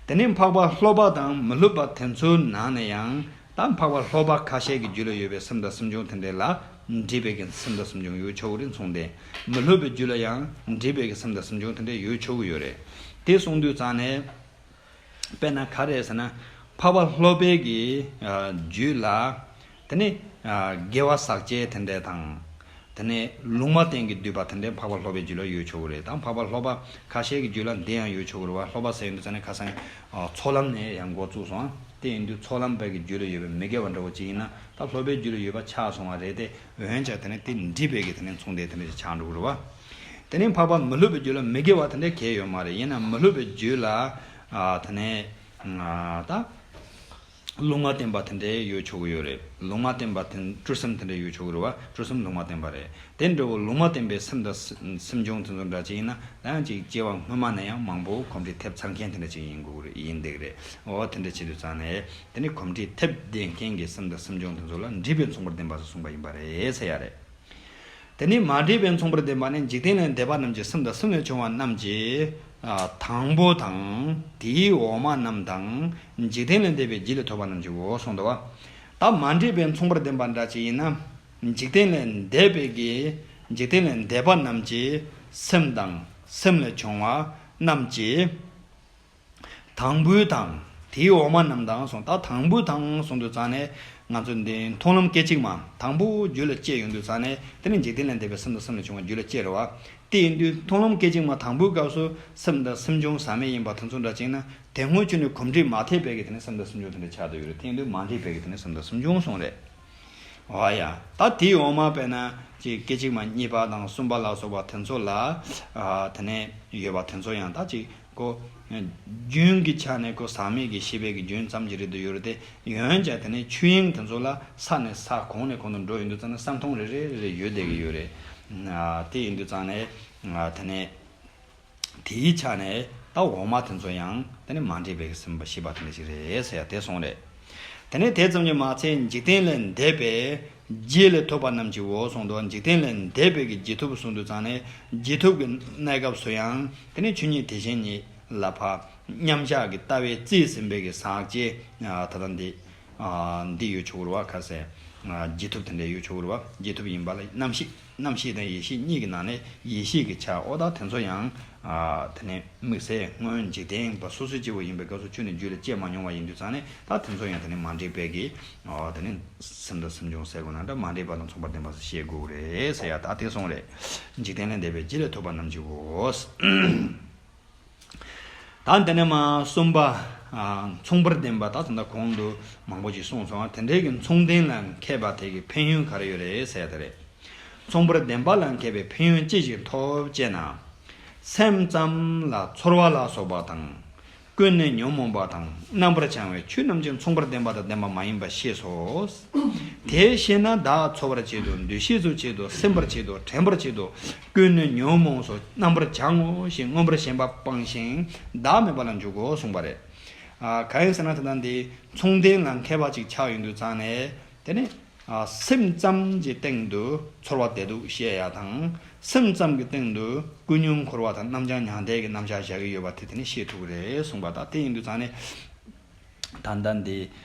དེ་ནས་འཕགས་པ་སློབ་པ་དང་མི་སློབ་པ་དེ་ཚོའི་ནང་ནས་ཡང་ད་འཕགས་པ་སློབ་པ་ཁ་ཤས་ཀྱི་རྒྱུད་ལ་ཡོད་པའི་སེམས་དང་སེམས་བྱུང་དེ་འདྲ་ལ་འདྲེས་པའི་རྐྱེན་སེམས་དང་སེམས་བྱུང་ཡོད་ཆོག་གི་རེད་མཚུངས་ལྡན། མི་སློབ་པའི་རྒྱུད་ལ་ཡང་འདྲེས་པའི་སེམས་དང་སེམས་བྱུང་དེ་འདྲ་ཡོད་ཆོག་གི་ཡོད་རེད། དེ་གསུངས་དུས་ཙང་ནས། དཔེར་ན་ག་རེ་ཟེར་ན། འཕགས་པ་སློབ་པའི་གི་ཨ་རྒྱུད་ལ། དེ་ནི་ཨ་དགེ་བ་ཟག་བཅས་དེ་འདྲ་དང་། དེ་ནི་ལུང་མ་བསྟན་གྱིས་བསྡུས་པ་དེ་འདྲ་འཕགས་པ་སློབ་པའི་རྒྱུད་ལ་ཡོད་ཆོག་གི་རེད། ད་འཕགས་པ་སློབ་པ་ཁ་ཤས་ཀྱི་རྒྱུད་ལ་འདི་ཡང་ཡོད་ཆོག་གི་རེད་བ། སློབ་པ་ཟེར་ཡོང་དུས་ཙང་ནས་ཁ་སང་ཨ་ཚོགས་ལམ་ནས་ཡང་འགོ་བཙུགས་སོང་། དེ་ཡིན་དུས་ཚོགས་ལམ་པའི་གི་རྒྱུད་ལ་ཡོད་པའི་མི་དགེ་བ་འདྲ་བོ་ཅིག་ཡིན་ན་ད་སློབ་པའི་རྒྱུད་ལ་ཡོད་པ་ཆགས་སོང་བ་རེད་དེ། འོན་ཀྱང་དེ་ནི་དེ་འདྲེས་པའི་གི་དེ་ནི་མཚུངས་ལྡན་དེ་འདྲ་ཞིག་ཆགས་འགྲོ་གི་རེད་བ། དེ་ནས་འཕགས་པ་མི་སློབ་པའི་རྒྱུད་ལ་མི་དགེ་བ་དེ་འདྲ་གས་ཡོད་མ་རེད། ཡིན་ན་མི་སློབ་པའི་རྒྱུད་ལ་ཨ་དེ་ནས་ཨ་ད་ ལུང་མ་བསྟན་པ་དེ་འདྲའི་ཡོད་ཆོག་གི་ཡོད་རེད། ལུང་མ་བསྟན་པ་དེ་སྤྲུལ་སེམས་དེ་འདྲའི་ཡོད་ཆོག་གི་རེད་བ། སྤྲུལ་སེམས་ལུང་མ་བསྟན་པ་རེད། དེ་འདྲ་བོ་ལུང་མ་བསྟན་པའི་སེམས་དང་སེམས་སེམས་བྱུང་དེ་ཚོ་འདྲ་ཅིག་ཡིན་ན། ད་ཡང་ཅིག་སྐྱེ་བ་སྔོན་མ་ནས་ཡང་མང་པོ་གོམས་འདྲིས་ཐེབས་ཚར་མཁན་དེ་འདྲ་ཅིག་ཡིན་དགོས་རེད། ཡིན་བསྡད་ཀྱི་རེད། འོ་དེ་འདྲ་བྱེད་དུས་ཙང་ནས་དེ་ནི་གོམས་འདྲིས་ཐེབས་བསྡད་མཁན་གྱི་སེམས་དང་སེམས་བྱུང་དེ་ཚོ་ལ་འདྲིས་པའི་མཚུངས་པར་ལྡན་པ་ཟེར་གསུངས་པ་ཡིན་པ་རེད་ཟེར་ཡ་རེད། དེ་ནི་མ་འདྲེས་པའི་མཚུངས་པར་ལྡན་པ་ནི། འཇིག་རྟེན་ལས་འདས་པ་རྣམས་ཀྱི་སེམས་དང་སེམས་ལས་བྱུང་བ་རྣམས་ཀྱི། ཨ། དང་པོ་དང་། དེའི་འོག་མ་རྣམས་དང་། འཇིག་རྟེན་ལས་འདས་པའི་རྒྱུད་ལས་ཐོབ་པ་རྣམས་ཀྱི་འོ་གསུངས་འདུག་བ། ད་མ་འདྲེས་པའི་མཚུངས་པར་ལྡན་པ་འདྲ་ཅིག་ཡིན་ན། འཇིག་རྟེན་ལས་འདས་པའི་གི། འཇིག་རྟེན་ལས་འདས་པ་རྣམས་ཀྱི་སེམས་དང་སེམས་ལས་བྱུང་བ་རྣམས་ཀྱི། དང་པོའི་དང་། དེའི་འོག་མ་རྣམས་དང་གསུངས། ད་དང་པོའི་དང་གསུངས་དུས་ཙང་ནས། ང་ཚོ་འདི་མཐོང་ལམ་སྐད་ཅིག་མ་དང་པོ་རྒྱུད་ལ་སྐྱེས་ཡོང་དུས་ཙང་ནས། དེ་ནི་འཇིག་རྟེན་ལས་འདས་པའི་སེམས་དང་སེམས་ལས་བྱུང་བ་རྒྱུད་ལ་སྐྱེས་རེད་བ། དེ་ཡིན་དུས་མཐོང་ལམ་སྐད་ཅིག་མ་དང་པོའི་སྐབས་སུ་སེམས་དང་སེམས་བྱུང་ཟག་མེད་ཡིན་པ་དེ་ཚོ་འདྲ་ཅིག་ན། དེ་སྔོན་ཆོས་ནས་གོམས་འདྲིས་མ་ཐེབས་པའི་གི་དེ་ནི་སེམས་དང་སེམས་བྱུང་དེ་འདྲ་ཆགས་བསྡད་ཡོད་རེད། དེ་ཡིན་དུས་མ་འདྲེས་པའི་གི་དེ་ནི་སེམས་དང་སེམས་བྱུང་གསུངས་རེད། འོ་ཡ། ད་དེའི་འོག་མ་དཔེར་ན་ཅིག་སྐད་ཅིག་མ་གཉིས་པ་དང་གསུམ་པ་ལ་སོགས་པ་དེ་ཚོ་ལ། ཨ། དེ་ནས་ཡོད་པ་དེ་ཚོ་ཡང་ད་ཅིག་ཁོ་རྒྱུན་གྱི་ཆ་ནས་ཁོ་ཟག་མེད་ཀྱི་ཤེས་པའི་གི་རྒྱུན་ཙམ་གྱི་རིགས་དུ་ཡོད་རེད་དེ། ཡོན་ཀྱང་དེ་ནས་ཆོས་དབྱིངས་དེ་ཚོ་ལ་ས་ནས་ས་གོང་ནས་གོང་དུ་འགྲོ་ཡོང་དུས་ཙམ་ན་བསམ་མཐོང་རེ་རེ་རེ་རེ་ཡོད་བསྡད་ཀྱི་ཡོད་རེད། ཨ། དེ་ཡིན་དུས་ཙང་ནས། ཨ། དེ་ནས། དེའི་ཆ་ནས་ད་འོག་མ་དེ་ཚོ་ཡང་དེ་ནི་མ་འདྲེས་པའི་སེམས་པ་ཤེས་པ་དེ་འདྲ་ཞིག་རེད་ཟེར་ཡ་དེ་གསུངས་རེད། དེ་ནི་དེ་ཙམ་གྱིས་མ་ཚད་འཇིག་རྟེན་ལས་འདས་པའི་རྒྱུད་ལས་ཐོབ་པ་རྣམས་ཀྱི་འོ་གསུངས་འདུག། འཇིག་རྟེན་ལས་འདས་པའི་གི་རྒྱུད་ཐོབ་གསུངས་དུས་ཙང་ནས། རྒྱུད་ཐོབ་ཀྱི་གནས་སྐབས་སུ་ཡང་དེ་ནི་ཆོས་ཉིད་དེ་བཞིན་ཉིད་ལ་ཕར་མཉམ་གཞག་གི་ལྟ་བའི་རྩིས་ཟིན་པའི་གི་ཟག་བཅས། ཨ། ད་ལྟ་འདི། ཨ། འདི་ཡོད་ཆོག་རུ་བ་ཁ་ཟེར། ཨ། རྒྱུད་ཐོབ་དེ་འདྲ་ཡོད་ཆོག་རུ་བ། རྒྱུད་ཐོབ་ཡིན་པ་ལ་རྣམ་ཤེས། རྣམ་ཤེས་དང་ཡེ་ཤེས་གཉིས་ཀྱི་ནང་ནས་ཡེ་ཤེས་ཀྱི་ཆ། འོ་ད་དེ་ཚོ་ཡང་། ཨ། དེ་ནས་དམིགས་བསལ་སྔོན་འཇིག་རྟེན་པ་སོ་སོའི་སྐྱེ་བོ་ཡིན་པའི་སྐབས་སུ་ཆོས་ནི་རྒྱུད་ལ་སྐྱེས་མ་མྱོང་བ་ཡིན་དུས་ཙང་ནས། ད་དེ་ཚོ་ཡང་དེ་ནས་མ་འདྲེས་པའི་གི། ཨ། དེ་ནས་སེམས་དང་སེམས་བྱུང་ཟེར་དགོས་ན་འདྲ། མ་འདྲེས་པ་དང་མཚུངས་པར་ལྡན་པ་ཟེར་བཤད་དགོས་རེད་ཟེར་ཡ་ད་དེ་གསུངས་རེད། འཇིག་རྟེན་ལས་འདས་པའི་རྒྱུད་ལས་ཐོབ་པ་རྣམས་ཀྱི་འོ། ད་འདི་ནས་མ་གསུམ་པ། ཨ། མཚུངས་པར་ལྡན་པ། ད་ད་ལྟ་གོང་དུ་མང་པོ་ཅིག་གསུངས་སོང་བ། དེ་འདྲའི་གི་མཚུངས་ལྡན་ལ་མཁས་པ་དེ་གི་ཕན་ཡོན་ག་རེ་ཡོད་རེད་ཟེར་ཡ་དེ་རེད། མཚུངས་པར་ལྡན་པ་ལ་མཁས་པའི་ཕན་ཡོན་ཅི་ཞིག་ཐོབ་ཅེ་ན། སེམས་ཙམ་ལ་ཚོར་བ་ལ་སོགས་པ་དང་། ཀུན་ནས་ཉོན་མོངས་པ་དང་རྣམ་པར་བྱང་བའི་ཆོས་རྣམས་ཀྱི་མཚུངས་པར་ལྡན་པ་དང་ལྡན་པ་མ་ཡིན་པ་ཤེས་སོ། དེ་ཤེས་ན་བདག་འཚོ་བར་བྱེད་དོ། འདུ་ཤེས་སུ་བྱེད་དོ། སེམས་པར་བྱེད་དོ། དྲན་པར་བྱེད་དོ། ཀུན་ནས་ཉོན་མོངས་སོ། རྣམ་པར་བྱང་ངོ་ཞེས་མངོན་པར་ཞེན་པ་སྤངས་ཤིང་བདག་མེད་པ་ལ་འཇུག་གོ་གསུངས་པ་རེད། ཨ། གང་ཡིན་ཟེར་ན་དེ་དང་དེ་མཚུངས་ལྡན་ལ་མཁས་པ་ཅིག་ཆགས་ཡོང་དུས་ཙང་ནས། དེ་ནི། ཨ། སེམས་ཙམ་གྱི་སྟེང་དུ་ཚོར་བ་བདེ་སྡུག་བཤད་ཡ་དང་། སེམས་ཙམ་གྱི་སྟེང་དུ་ཀུན་ཉོན་འཁོར་བ་དང་རྣམ་བྱང་མྱང་འདས་ཀྱི་རྣམ་གཞག་བཞག་གི་ཡོད་པ་དེ་དེ་ནི་ཤེས་ཐུབ་ཀྱི་རེད་གསུངས་པ། ད་དེ་ཡིན་དུས་ཙང་ནས། ད་ལྟ་འདི།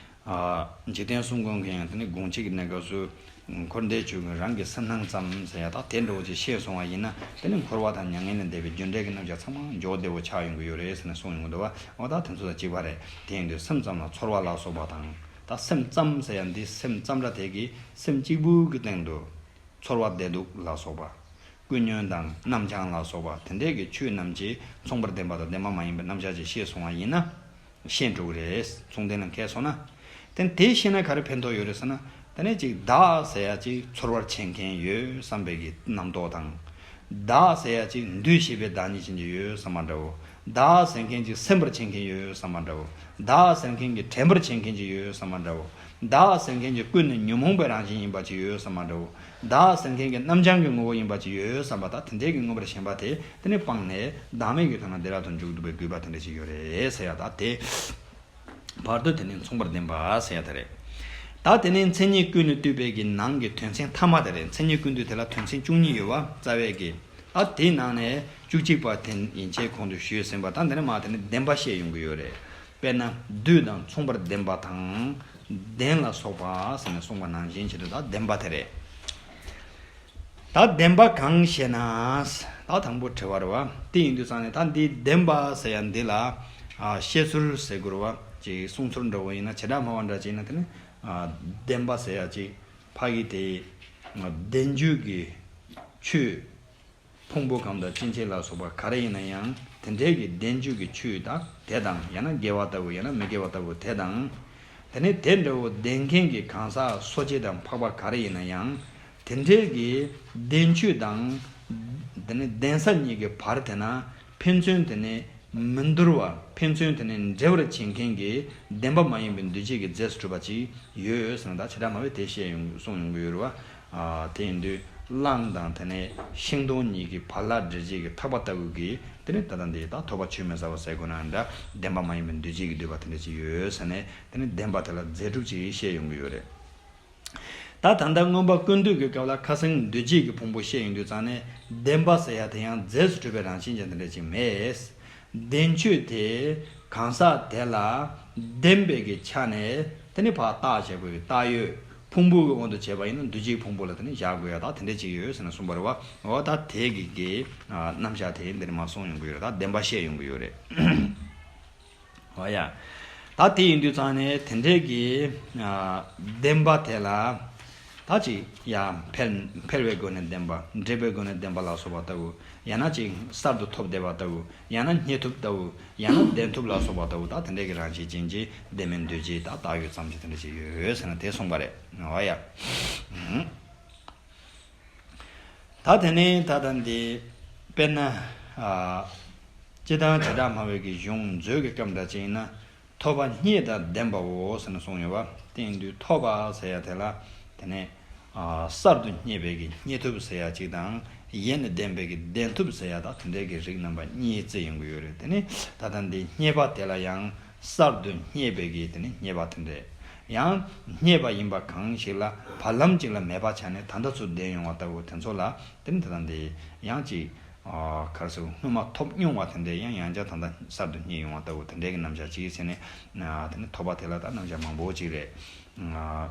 ཨ། འཇིག་རྟེན་གསུམ་མགོན་གྱི་ཡང་དེ་ནི་དགོངས་གཅིག་གི་གནས་སྐབས་སུ། འཁོར་འདས་ཆོས་ཀུན་རང་གི་སེམས་སྣང་ཙམ་ཟེར་ཡ་ད་དེ་འདྲ་བོ་ཅིག་ཤེས་སོང་བ་ཡིན་ན། དེ་ནི་འཁོར་བ་དང་མྱ་ངན་ལས་འདས་པའི་རྒྱུ་འབྲས་ཀྱི་རྣམ་གཞག་ཚང་མ་འཇོག་བདེ་བོ་ཆགས་ཡོང་གི་ཡོད་རེད་ཟེར་ནས་གསུངས་ཡོང་གི་འདུག་བ། འོ་ད་དེ་ཚོ་དང་གཅིག་པ་རེད། དེ་ཡིན་དུས་སེམས་ཙམ་ལ་ཚོར་བ་ལ་སོགས་པ་དང་། ད་སེམས་ཙམ་ཟེར་ཡ་འདི་སེམས་ཙམ་ར་དེ་གི་སེམས་གཅིག་པུ་གི་སྟེང་དུ་ཚོར་བ་བདེ་སྡུག་ལ་སོགས་པ། ཀུན་ཉོན་དང་རྣམ་བྱང་ལ་སོགས་པ་དེ་འདྲའི་གི་ཆོས་རྣམས་ཀྱི་མཚུངས་པར་ལྡན་པ་དང་ལྡན་པ་མ་ཡིན་པའི་རྣམ་གཞག་ཅིག་ཤེས་སོང་བ་ཡིན་ན། ཤེས་འགྲོ་གི་རེད། མཚུངས་ལྡན་ལ་མཁས་སོང་ན། དེ་དེ་ཤེས་ན་ག་རེ་ཕན་ཐོགས་ཡོད་རེད་ཟེར་ན། དེ་ནས་ཅིག་བདག་ཟེར་ཡ་ཅིག་ཚོར་བར་བྱེད་མཁན་ཡོད་བསམ་པའི་གི་རྣམ་རྟོག་དང་། བདག་ཟེར་ཡ་ཅིག་འདུས་བྱས་པའི་བདག་ཉིད་ཅན་གྱི་ཡོད་བསམ་པ་འདྲ་བོ། བདག་ཟེར་མཁན་ཅིག་སེམས་པར་བྱེད་མཁན་ཡོད་བསམ་པ་འདྲ་བོ། བདག་ཟེར་མཁན་གྱི་དྲན་པར་བྱེད་མཁན་ཅིག་ཡོད་བསམ་པ་འདྲ་བོ། བདག་ཟེར་མཁན་གྱི་ཀུན་ནས་ཉོན་མོངས་པའི་རང་བཞིན་ཡིན་པ་ཅིག་ཡོད་བསམ་པ་འདྲ་བོ། བདག་ཟེར་མཁན་གྱི་རྣམ་བྱང་གི་ངོ་བོ་ཡིན་པ་ཅིག་ཡོད་བསམ་པ་དང་། དེ་འདྲའི་གི་མངོན་པར་ཞེན་པ་དེ་དེ་ནི་སྤངས་ནས་བདག་མེད་ཀྱི་དོན་ལ་བདེ་བླག་ཏུ་འཇུག་ཐུབ་པའི་དགོས་པ་དེ་འདྲ་ཞིག་ཡོད་རེད་ཟེར་ཡ་ད་དེ། བར་དུ་དེ་ནི་མཚུངས་པར་ལྡན་པ་ཟེར་ཡ་དེ་རེད། ད་དེ་ནི་མཚན་ཉིད་ཀུན་ལས་བཏུས་པའི་གི་ནང་གི་དོན་ཚན་ཐ་མ་དེ་རེད། མཚན་ཉིད་ཀུན་བཏུས་དེ་ལ་དོན་ཚན་བཅུ་གཉིས་ཡོད་བ། རྩ་བའི་གི། ད་དེའི་ནང་ནས་བཅུ་གཅིག་པ་དེ་ཡན་ཆད་གོང་དུ་ཞུས་ཟིན་པ་དང་། དེ་ནས་མ་དེ་ནི་བདེན་པ་བཤད་ཡོང་གི་ཡོད་རེད། དཔེར་ན་བདུད་དང་མཚུངས་པར་ལྡན་པ་དང་། བདེན་ལ་སོགས་པ་ཟེར་ནས་གསུངས་པ་ནང་བཞིན་བྱེད་དུས་ད་བདེན་པ་དེ་རེད། ད་བདེན་པ་གང་ཞེ་ན། ད་དང་པོ་དྲི་བ་རེད་བ། དེ་ཡིན་དུས་ཙང་ནས་ད་འདི་བདེན་པ་ཟེར་ཡ་འདི་ལ། ཨ། བཤད་ཚུལ་ཟེར་དགོས་རེད་བ། ཅིག་གསུང་ཚུལ་འདྲ་བོ་ཡིན་ན་བྱེ་བྲག་སྨྲ་བ་འདྲ་ཅིག་ཡིན་ན་དེ་ནི། ཨ། བདེན་པ་ཟེར་ཡ་ཅིག་ཕ་གི་དེ། བདེན་བརྗོད་ཀྱི་ཆོས། ཕུང་པོ་ཁམས་དང་སྐྱེ་མཆེད་ལ་སོགས་པ་ག་རེ་ཡིན་ན་ཡང་དེ་འདྲའི་གི་བདེན་བརྗོད་ཀྱི་ཆོས་དང་དེ་དང་། ཡང་ན་དགེ་བ་ལྟ་བུ། ཡང་ན་མི་དགེ་བ་ལྟ་བུ་དེ་དང་། དེ་ནས་དེ་འདྲ་བོ་བདེན་མཁན་གྱི་གང་ཟག་སོ་སྐྱེ་དང་འཕགས་པ་ག་རེ་ཡིན་ན་ཡང་དེ་འདྲའི་གི་བདེན་ཆོས་དང་། དེ་ནས་བདེན་ས་གཉིས་ཀྱི་བར་དེ་ན་ཕན་ཚུན་དེ་ནས་ མི་འདོར་བ་ཕན་ཚུན་དེ་ནས་འབྲེལ་བར་བྱེད་མཁན་གྱི་བདེན་པ་མ་ཡིན་པའི་འདུ་བྱེད་ཀྱི་རྫས་སུ་གྲུབ་པ་ཅིག་ཡོད་ཟེར་ན། ད་བྱེ་བྲག་སྨྲ་བས་དེ་བཤད་ཡོང་གསུངས་ཡོང་གི་ཡོད་རེད་བ། ཨ། དེ་ཡིན་དུས་གླང་དང་དེ་ནས་ཤིང་སྡོང་གཉིས་ཀྱི་བལ་ལ་འབྲེལ་བྱེད་ཀྱི་ཐག་པ་ལྟ་བུ་གི་དེ་ནི་ད་ལྟ་འདི་ད་ཐོབ་པ་ཆོས་མིན་ཟ་བ་ཟེར་དགོས་ན་འདྲ། བདེན་པ་མ་ཡིན་པའི་འདུ་བྱེད་ཀྱིས་བསྡུས་པ་དེ་འདྲ་ཅིག་ཡོད་ཟེར་ནས། དེ་ནི་བདེན་པ་དེ་ལ་རྫས་གྲུབ་ཅིག་བཤད་ཡོང་གི་ཡོད་རེད། ད་ད་ལྟ་མངོན་པ་ཀུན་བཏུས་ཀྱི་སྐབས་ལ་ཁ་སང་འདུ་བྱེད་ཀྱི་ཕུང་པོ་བཤད་ཡོང་དུས་ཙང་ནས། བདེན་པ་ཟེར་ཡ་དེ་ཡང་རྫས་སུ་གྲུབ་པའི་རང་བཞིན་ཅན་དེ་འདྲ་ཅིག་མེད། བདེན་བཅུ་དེ་གང་ཟག་དེ་ལ་བདེན་པའི་གི་ཆ་ནས་དེ་ནི་ཕར་བཏགས་བྱས་པའི་བཏགས་ཡོད་ཕུང་པོ་གི་དབང་དུ་བྱས་པ་ཡིན་ན། འདུ་བྱེད་ཕུང་པོ་ལ་དེ་ནི་བཞག་དགོས་ཡ་ད་དེ་འདྲ་ཅིག་ཡོད་ཟེར་ནས་གསུངས་པ་རེད་བ། འོ་ད་དེ་གི་གི་རྣམ་གཞག་དེ་འདིར་མ་གསུངས་ཡོང་གི་ཡོད་རེད། ད་བདེན་པ་བཤད་ཡོང་གི་ཡོད་རེད། འོ་ཡ། ད་དེ་ཡིན་དུས་ཙང་ནས་དེ་འདྲའི་གི་ཨ་བདེན་པ་དེ་ལ་ད་ཅིག་ཡ་འཕེལ་འཕེལ་བའི་སྒོ་ནས་བདེན་པ། འབྲེལ་བའི་སྒོ་ནས་བདེན་པ་ལ་སོགས་པ་ལྟ་བུ། ཡང་ན་ཅིག་གསར་དུ་ཐོབ་བསྡད་པ་ལྟ་བུ། ཡང་ན་རྙེད་ཐུབ་ལྟ་བུ། ཡང་ན་བདེན་ཐུབ་ལ་སོགས་པ་ལྟ་བུ། ད་དེ་འདྲའི་གི་རང་བཞིན་ཅན་གྱི་བདེན་མིན་འདུ་བྱེད་ད་བཏགས་ཡོད་ཙམ་གྱི་དེ་འདྲ་ཅིག་ཡོད་ཟེར་ན་དེ་གསུངས་པ་རེད། འོ་ཡ། ད་དེ་ནས་ད་ལྟ་འདི་དཔེར་ན་ཨ་སྤྱིར་བཏང་བྱེ་བྲག་སྨྲ་བའི་གི་གཞུང་མཛོད་ཀྱི་སྐབས་འདྲ་ཅིག་ཡིན་ན། ཐོབ་པ་རྙེད་དང་ལྡན་པའོ་ཟེར་ནས་གསུངས་ཡོད་པ། དེ་ཡིན་དུས་ཐོབ་པ་ཟེར་ཡ་དེ་ལ་དེ་ནས་ཨ་གསར་དུ་རྙེད་པའི་གི་རྙེད་ཐུབ་ཟེར་ཡ་གཅིག་དང་། ཡེ་ནས་ལྡན་པའི་གི་ལྡན་ཐུབ་ཟེར་ཡ་ད་དེ་འདྲའི་གི་རིགས་རྣམ་པ་གཉིས་བརྩི་ཡོང་གི་ཡོད་རེད། དེ་ནས་ད་ལྟ་འདི་རྙེད་པ་དེ་ལ་ཡང་། གསར་དུ་རྙེད་པའི་གི་དེ་ནི་རྙེད་པ་དེ་འདྲས། ཡང་རྙེད་པ་ཡིན་པ་གང་ཞིག་ལ་བར་ལམ་གཅིག་ལ་མེད་པ་ཆགས་ནས་ད་ལྟ་ཚུར་ལྡན་ཡོང་བ་ལྟ་བུ་དེ་ཚོ་ལ་དེ་ནི་ད་ལྟ་འདི་ཡང་ཅིག་ཨ་ག་རེ་ཟེར། སྔོན་མ་ཐོབ་མྱོང་བ་དེ་འདྲས་ཡང་ཡང་བསྐྱར་ད་ལྟ་གསར་དུ་རྙེད་ཡོང་བ་ལྟ་བུ་དེ་འདྲས་ཀྱི་རྣམ་གཞག་ཅིག་ཟེར་ནས། ཨ་དེ་ནི་ཐོབ་པ་དེ་ལ་ད་རྣམ་གཞག་མང་པོ་ཅིག་རེད། ཨ་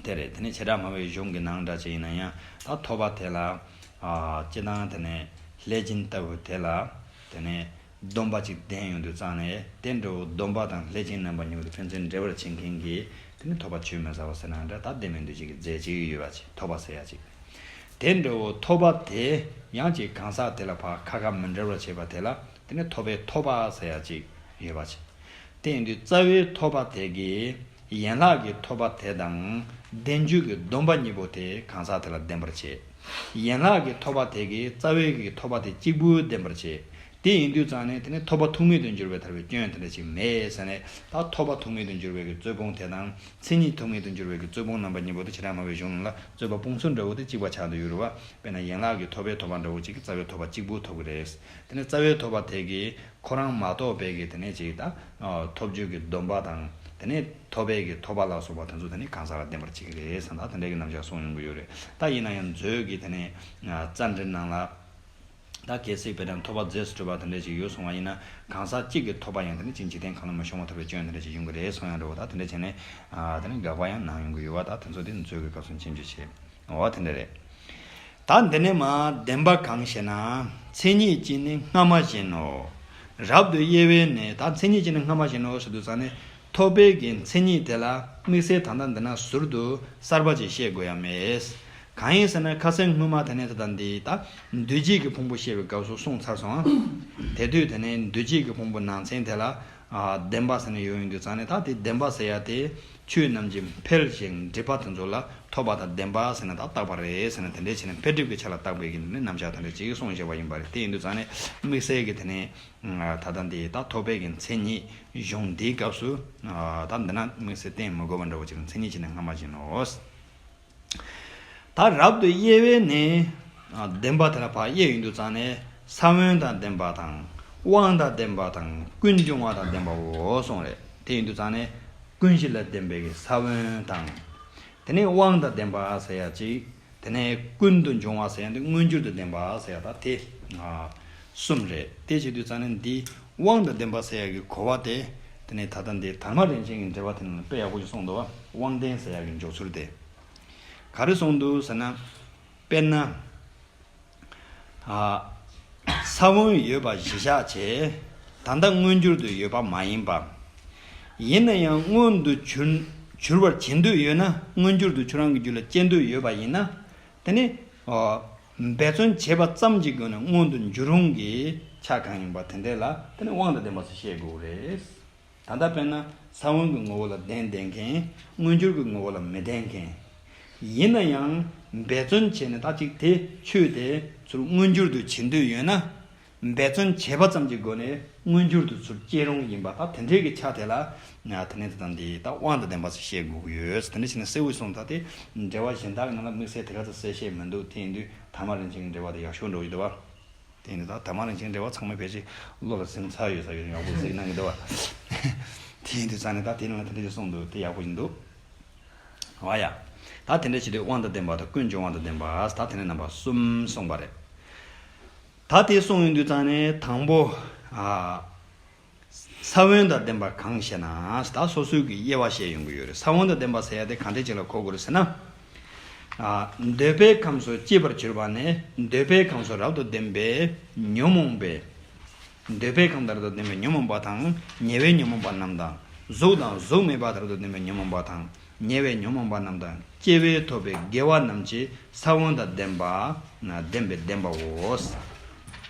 དེ་རེད། དེ་ནི་བྱེ་བྲག་སྨྲ་བའི་གཞུང་གི་ནང་འདྲ་ཅིག་ཡིན་ན་ཡང་ད་ཐོབ་པ་དེ་ལ་ཨ་སྤྱིར་བཏང་དེ་ནི་ལྷས་བྱིན་ལྟ་བུ་དེ་ལ་དེ་ནི། སྡོམ་པ་ཅིག་ལྡན་ཡོང་དུས་ཙང་ནས། དེ་འདྲ་བོ་སྡོམ་པ་དང་ལྷས་བྱིན་རྣམ་པ་གཉིས་པོ་དེ་ཕན་ཚུན་འབྲེལ་བར་བྱེད་མཁན་གྱི་དེ་ནི་ཐོབ་པ་ཆོས་མིན་ཟ་བ་ཟེར་ན་འདྲ། ད་བདེན་མིན་འདུ་བྱེད་ཀྱི་རྫས་གཅིག་ཡོད་པ་ཅིག་ཐོབ་པ་ཟེར་ཡ་ཅིག་དེ་འདྲ་བོ་ཐོབ་པ་དེ་ཡང་ཅིག་གང་ཟག་དེ་ལ་ཕར་ཁ་ཁ་མི་འབྲལ་བར་བྱེད་པ་དེ་ལ་དེ་ནི་ཐོབ་པའི་ཐོབ་པ་ཟེར་ཡ་ཅིག་ཡོད་པ་ཅིག་དེ་ཡིན་དུས་རྩ་བའི་ཐོབ་པ་དེ་གིས་ཡན་ལག་གི་ཐོབ་པ་དེ་དང་བདེན་བཅུ་གི་སྡོམ་པ་གཉིས་པོ་དེ་གང་ཟག་དེ་ལ་ལྡན་པར་བྱེད། ཡན་ལག་གི་ཐོབ་པ་དེ་གིས་རྩ་བའི་གི་ཐོབ་པ་དེ་གཅིག་པུ་ལྡན་པར་བྱེད། དེ་ཡིན་དུས་ཙང་ནས་དེ་ནི་ཐོབ་པ་ཐུག་མེད་དུ་འགྱུར་བའི་ཐར་པའི་སྐྱོན་དེ་འདྲ་ཅིག་མེད་ཟེར་ནས། ད་ཐོབ་པ་ཐུག་མེད་དུ་འགྱུར་བའི་གི་རྩོད་སྤོང་དེ་དང་མཚན་ཉིད་ཐུག་མེད་དུ་འགྱུར་བའི་གི་རྩོད་སྤོང་རྣམ་པ་གཉིས་པོ་དེ་བྱེ་བྲག་སྨྲ་བའི་གཞུང་ནང་ལ་རྩོད་པ་སྤོང་ཚུལ་འདྲ་བོ་དེ་གཅིག་པ་ཆགས་བསྡད་ཡོད་རེད་བ། དཔེར་ན་ཡན་ལག་གི་ཐོབ་པའི་ཐོབ་པ་འདྲ་བོ་གཅིག་གིས་རྩ་བའི་ཐོབ་པ་གཅིག་པུ་ཐོབ་ཀྱི་རེད། དེ་ནས་རྩ་བའི་ཐོབ་པ་དེ་གིས་ཁོ་རང་མ་གཏོགས་པའི་གི་དེ་ནས་ཅིག་ད་ཐོབ་བྱེད་ཀྱི་སྡོམ་པ་དང་དེ་ནས་ཐོབ་པའི་གི་ཐོབ་པ་ལ་སོགས་པ་དེ་ཚོ་དེ་ནས་གང་ཟག་ལ་ལྡན་པར་བྱེད་ཀྱི་རེད་ཟེར་ན། ད་དེ་འདྲའི་གི་རྣམ་གཞག་གསུངས་ཡོང་གི་ཡོད་རེད། ད་ཡིན་ན་ཡང་མཛོད་ཀྱི་དེ་ནས་རྩ་འགྲེལ་ནང་ལ། ད་གལ་སྲིད་དཔེར་ན་ཐོབ་པ་རྫས་སུ་གྲུབ་པ་དེ་འདྲ་ཞིག་ཡོད་སོང་བ་ཡིན་ན། གང་ཟག་གཅིག་གི་ཐོབ་པ་ཡང་དེ་ནི་ཅིག་འཇིག་རྟེན་གང་ལ་མི་ཤོང་བ་ཐོབ་པའི་སྐྱོན་དེ་འདྲ་ཞིག་ཡོང་གི་རེད་གསུང་ཡང་འདྲ་བོ། ད་དེ་འདྲ་བྱས་ནས་ཨ་དེ་ནི་དགག་པ་ཡང་གནང་ཡོང་གི་ཡོད་བ། ད་དེ་ཚོ་དེ་མཛོད་ཀྱི་སྐབས་སུ་མཁྱེན་རྒྱུ་བྱེད། འོ་དེ་འདྲ་རེད། ད་འདི་ནས་མ་བདེན་པ་གང་ཞེ་ན། མཚན་ཉིད་ཀྱིས་ནི་སྔ་མ་བཞིན་ནོ། རབ་ཏུ་དབྱེ་བས་ནི། ད་མཚན་ཉིད་ཀྱིས་ནི་སྔ་མ་བཞིན་ནོ་ཟེར་དུས་ཙང་ནས། ཐོབ་པའི་གི་མཚན་ཉིད་དེ་ལ་དམིགས་བསལ་ད་ལྟ་འདི་ན་ཟུར་དུ་གསར་པ་ཅིག་བཤད་དགོས་ཡ་མེད། གང་ཡིན་ཟེར་ན་ཁ་སང་སྔོན་མ་དེ་ནས་ད་ལྟ་འདི་ད་འདུས་བྱས་ཀྱི་ཕུང་པོ་བཤད་པའི་སྐབས་སུ་གསུངས་ཚར་སོང་ཨ། དེ་དུས་དེ་ནས་འདུས་བྱས་ཀྱི་ཕུང་པོ་ནང་ཚན་དེ་ལ་ཨ་བདེན་པ་ཟེར་ནས་ཡོང་ཡོང་དུས་ཙང་ནས། ད་དེ་བདེན་པ་ཟེར་ཡ་དེ་ཆོས་རྣམས་ཀྱི་འཕེལ་ཞིང་འགྲིབ་པ་དེ་ཚོ་ལ་ཐོབ་པ་དང་བདེན་པ་ཟེར་ནས་ད་བཏགས་པ་རེད་ཟེར་ནས། དེ་འདྲས་བྱས་ནས་འཕེལ་འགྲིབ་ཀྱི་ཆ་ལ་བཏགས་པའི་གི་རྣམ་གཞག་དེ་འདྲ་ཅིག་གསུངས་བཞག་པ་ཡིན་པ་རེད། དེ་ཡིན་དུས་ཙང་ནས་དམིགས་བསལ་གྱི་དེ་ནས། ད་ལྟ་འདི་ད་ཐོབ་པའི་གི་མཚན་ཉིད་གཞུང་འདིའི་སྐབས་སུ་ད་འདི་ན་དམིགས་བསལ་བསྟན་མི་དགོས་པ་འདྲ་བོ་ཅིག་ལ། མཚན་ཉིད་ཀྱིས་ནི་སྔ་མ་བཞིན་ནོ། ད་རབ་ཏུ་དབྱེ་བས་ནི། བདེན་པ་དེ་ལ་ཕར་དབྱེ་ཡོང་དུས་ཙང་ནས་ས་བོན་དང་ལྡན་པ་དང་། དབང་དང་ལྡན་པ་དང་། ཀུན་འབྱུང་བ་དང་ལྡན་པའོ་གསུངས་རེད། དེ་ཡིན་དུས་ཙང་ནས་ཀུན་གཞི་ལ་ལྡན་པའི་གི་ས་བོན་དང་། དེ་ནས་དབང་དང་ལྡན་པ་ཟེར་ཡ་གཅིག་དེ་ནས་ཀུན་ཏུ་འབྱུང་བ་ཟེར་ཡ་འདི་མངོན་གྱུར་དུ་ལྡན་པ་ཟེར་ཡ་ད་དེ་ཨ་གསུམ་རེད། དེ་བྱེད་དུས་ཙང་ནས་འདི་དབང་དུ་ལྡན་པ་ཟེར་ཡ་གི་གོ་བ་དེ། དེ་ནས་ད་ལྟ་འདི་དར་མ་རིན་ཆེན་གྱི་འགྲེལ་པ་དེ་ནང་ལ་དཔེ་ཡག་པོ་ཞིག་གསུངས་འདུག་བ། དབང་ལྡན་ཟེར་ཡ་གི་འཇོག་ཚུལ་དེ་ག་རེ་གསུངས་འདུག་ཟེར་ན། དཔེར་ན། ཨ། ས་བོན་ཡོད་པ་གཞི་བཞག་བྱས། ད་ལྟ་མངོན་གྱུར་དུ་ཡོད་པ་མ་ཡིན་པ། ཡིན་ན་ཡང་མངོན་དུ་གྱུར་གྱུར་བར་བྱེད་འདོད་ཡོད་ན། མངོན་གྱུར་དུ་ཁྱོད་རང་གི་རྒྱུད་ལ་སྐྱེ་འདོད་ཡོད་པ་ཡིན་ན། དེ་ནི་འབད་བརྩོན་བྱས་པ་ཙམ་གྱི་སྒོ་ནས་མངོན་དུ་འགྱུར་རུང་གི་ཆ་གང་ཡིན་པ་དེ་འདྲས་ལ་དེ་ནི་དབང་དང་ལྡན་པ་ཟེར་བཤད་དགོས་རེད། ད་ལྟ་དཔེར་ན་ས་བོན་གྱི་ངོ་བོ་ལ་ལྡན་བསྡད་མཁན། མངོན་གྱུར་གྱི་ངོ་བོ་ལ་མི་ལྡན་མཁན། ཡིན་ན་ཡང་འབད་བརྩོན་བྱས་ནས་ད་ཅིག་དེ་ཆོས་དེ་ཚུར་མངོན་གྱུར་དུ་བྱེད་འདོད་ཡོད་ན། འབད་བརྩོན་བྱས་པ་ཙམ་གྱི་སྒོ་ནས་མངོན་གྱུར་དུ་ཚུར་སྐྱེ་རུང་ཡིན་པ། ད་དེ་འདྲའི་གི་ཆ་དེ་ལ་དེ་ནས་དེ་དང་དེ་ད་དབང་དང་ལྡན་པ་ཟེར་བཤད་དགོས་ཀྱི་ཡོད། དེ་འདྲ་བྱས་ན་གསལ་བོ་སོང་། ད་དེ་འགྲེལ་པ་གཞན་དག་གི་ནང་ལ་དམིགས་བསལ་དེ་ག་ཚོད་གསལ་བཤད་མི་འདུག་དེ་ཡིན་དུས་དར་མ་རིན་ཆེན་གྱི་འགྲེལ་པ་དེ་ཡག་ཤོས་འགྲོ་གི་འདུག་བ། དེ་ཡིན་དུས་ད་དར་མ་རིན་ཆེན་འགྲེལ་པ་ཚང་མས་ཕལ་ཆེར་བློ་ལ་ཟིན་ཚར་ཡོད་ས་ཡོད། ཡག་པོ་གཟིགས་གནང་གི་འདུག་བ། དེ་ཡིན་དུས་ཙང་ནས་ད་དེ་ནང་ལ་དེ་འདྲ་ཞིག་གསུངས་འདུག་དེ་ཡག་པོ་ཞིག་འདུག་འོ་ཡ། ད་དེ་འདྲ་བྱེད་དུས་དབང་དང་ལྡན་པ་དང་ཀུན་འབྱུང་བ་དང་ལྡན་པ། ད་དེ་ནས་རྣམ་པ་གསུམ་གསུངས་པ་རེད། ད་དེ་གསུངས་ཡོང་དུས་ཙང་ནས་དང་པོ། ཨ། ས་བོན་དང་ལྡན་པ་གང་ཞེ་ན། ད་སོ་སོའི་གི་དབྱེ་བ་བཤད་ཡོང་གི་ཡོད་རེད། ས་བོན་དང་ལྡན་པ་ཟེར་ཡ་དེ་གང་འདྲ་ཅིག་ལ་གོ་དགོས་རེད་ཟེར་ན། ཨ། འདོད་པའི་ཁམས་སུ་སྐྱེས་པར་གྱུར་པ་ནས་འདོད་པའི་ཁམས་སུ་རབ་ཏུ་ལྡན་པའི་ཉོན་མོངས་པའི། འདོད་པའི་ཁམས་དང་རབ་ཏུ་ལྡན་པའི་ཉོན་མོངས་པ་དང་། ཉེ་བའི་ཉོན་མོངས་པ་རྣམས་དང་། གཟུགས་དང་གཟུགས་མེད་པ་དང་རབ་ཏུ་ལྡན་པའི་ཉོན་མོངས་པ་དང་། ཉེ་བའི་ཉོན་མོངས་པ་རྣམས་དང་སྐྱེ་བས་ཐོབ་པའི་དགེ་བ་རྣམས་ཀྱི་ས་བོན་དང་ལྡན་པ། ལྡན་པའི་ལྡན་པའོ།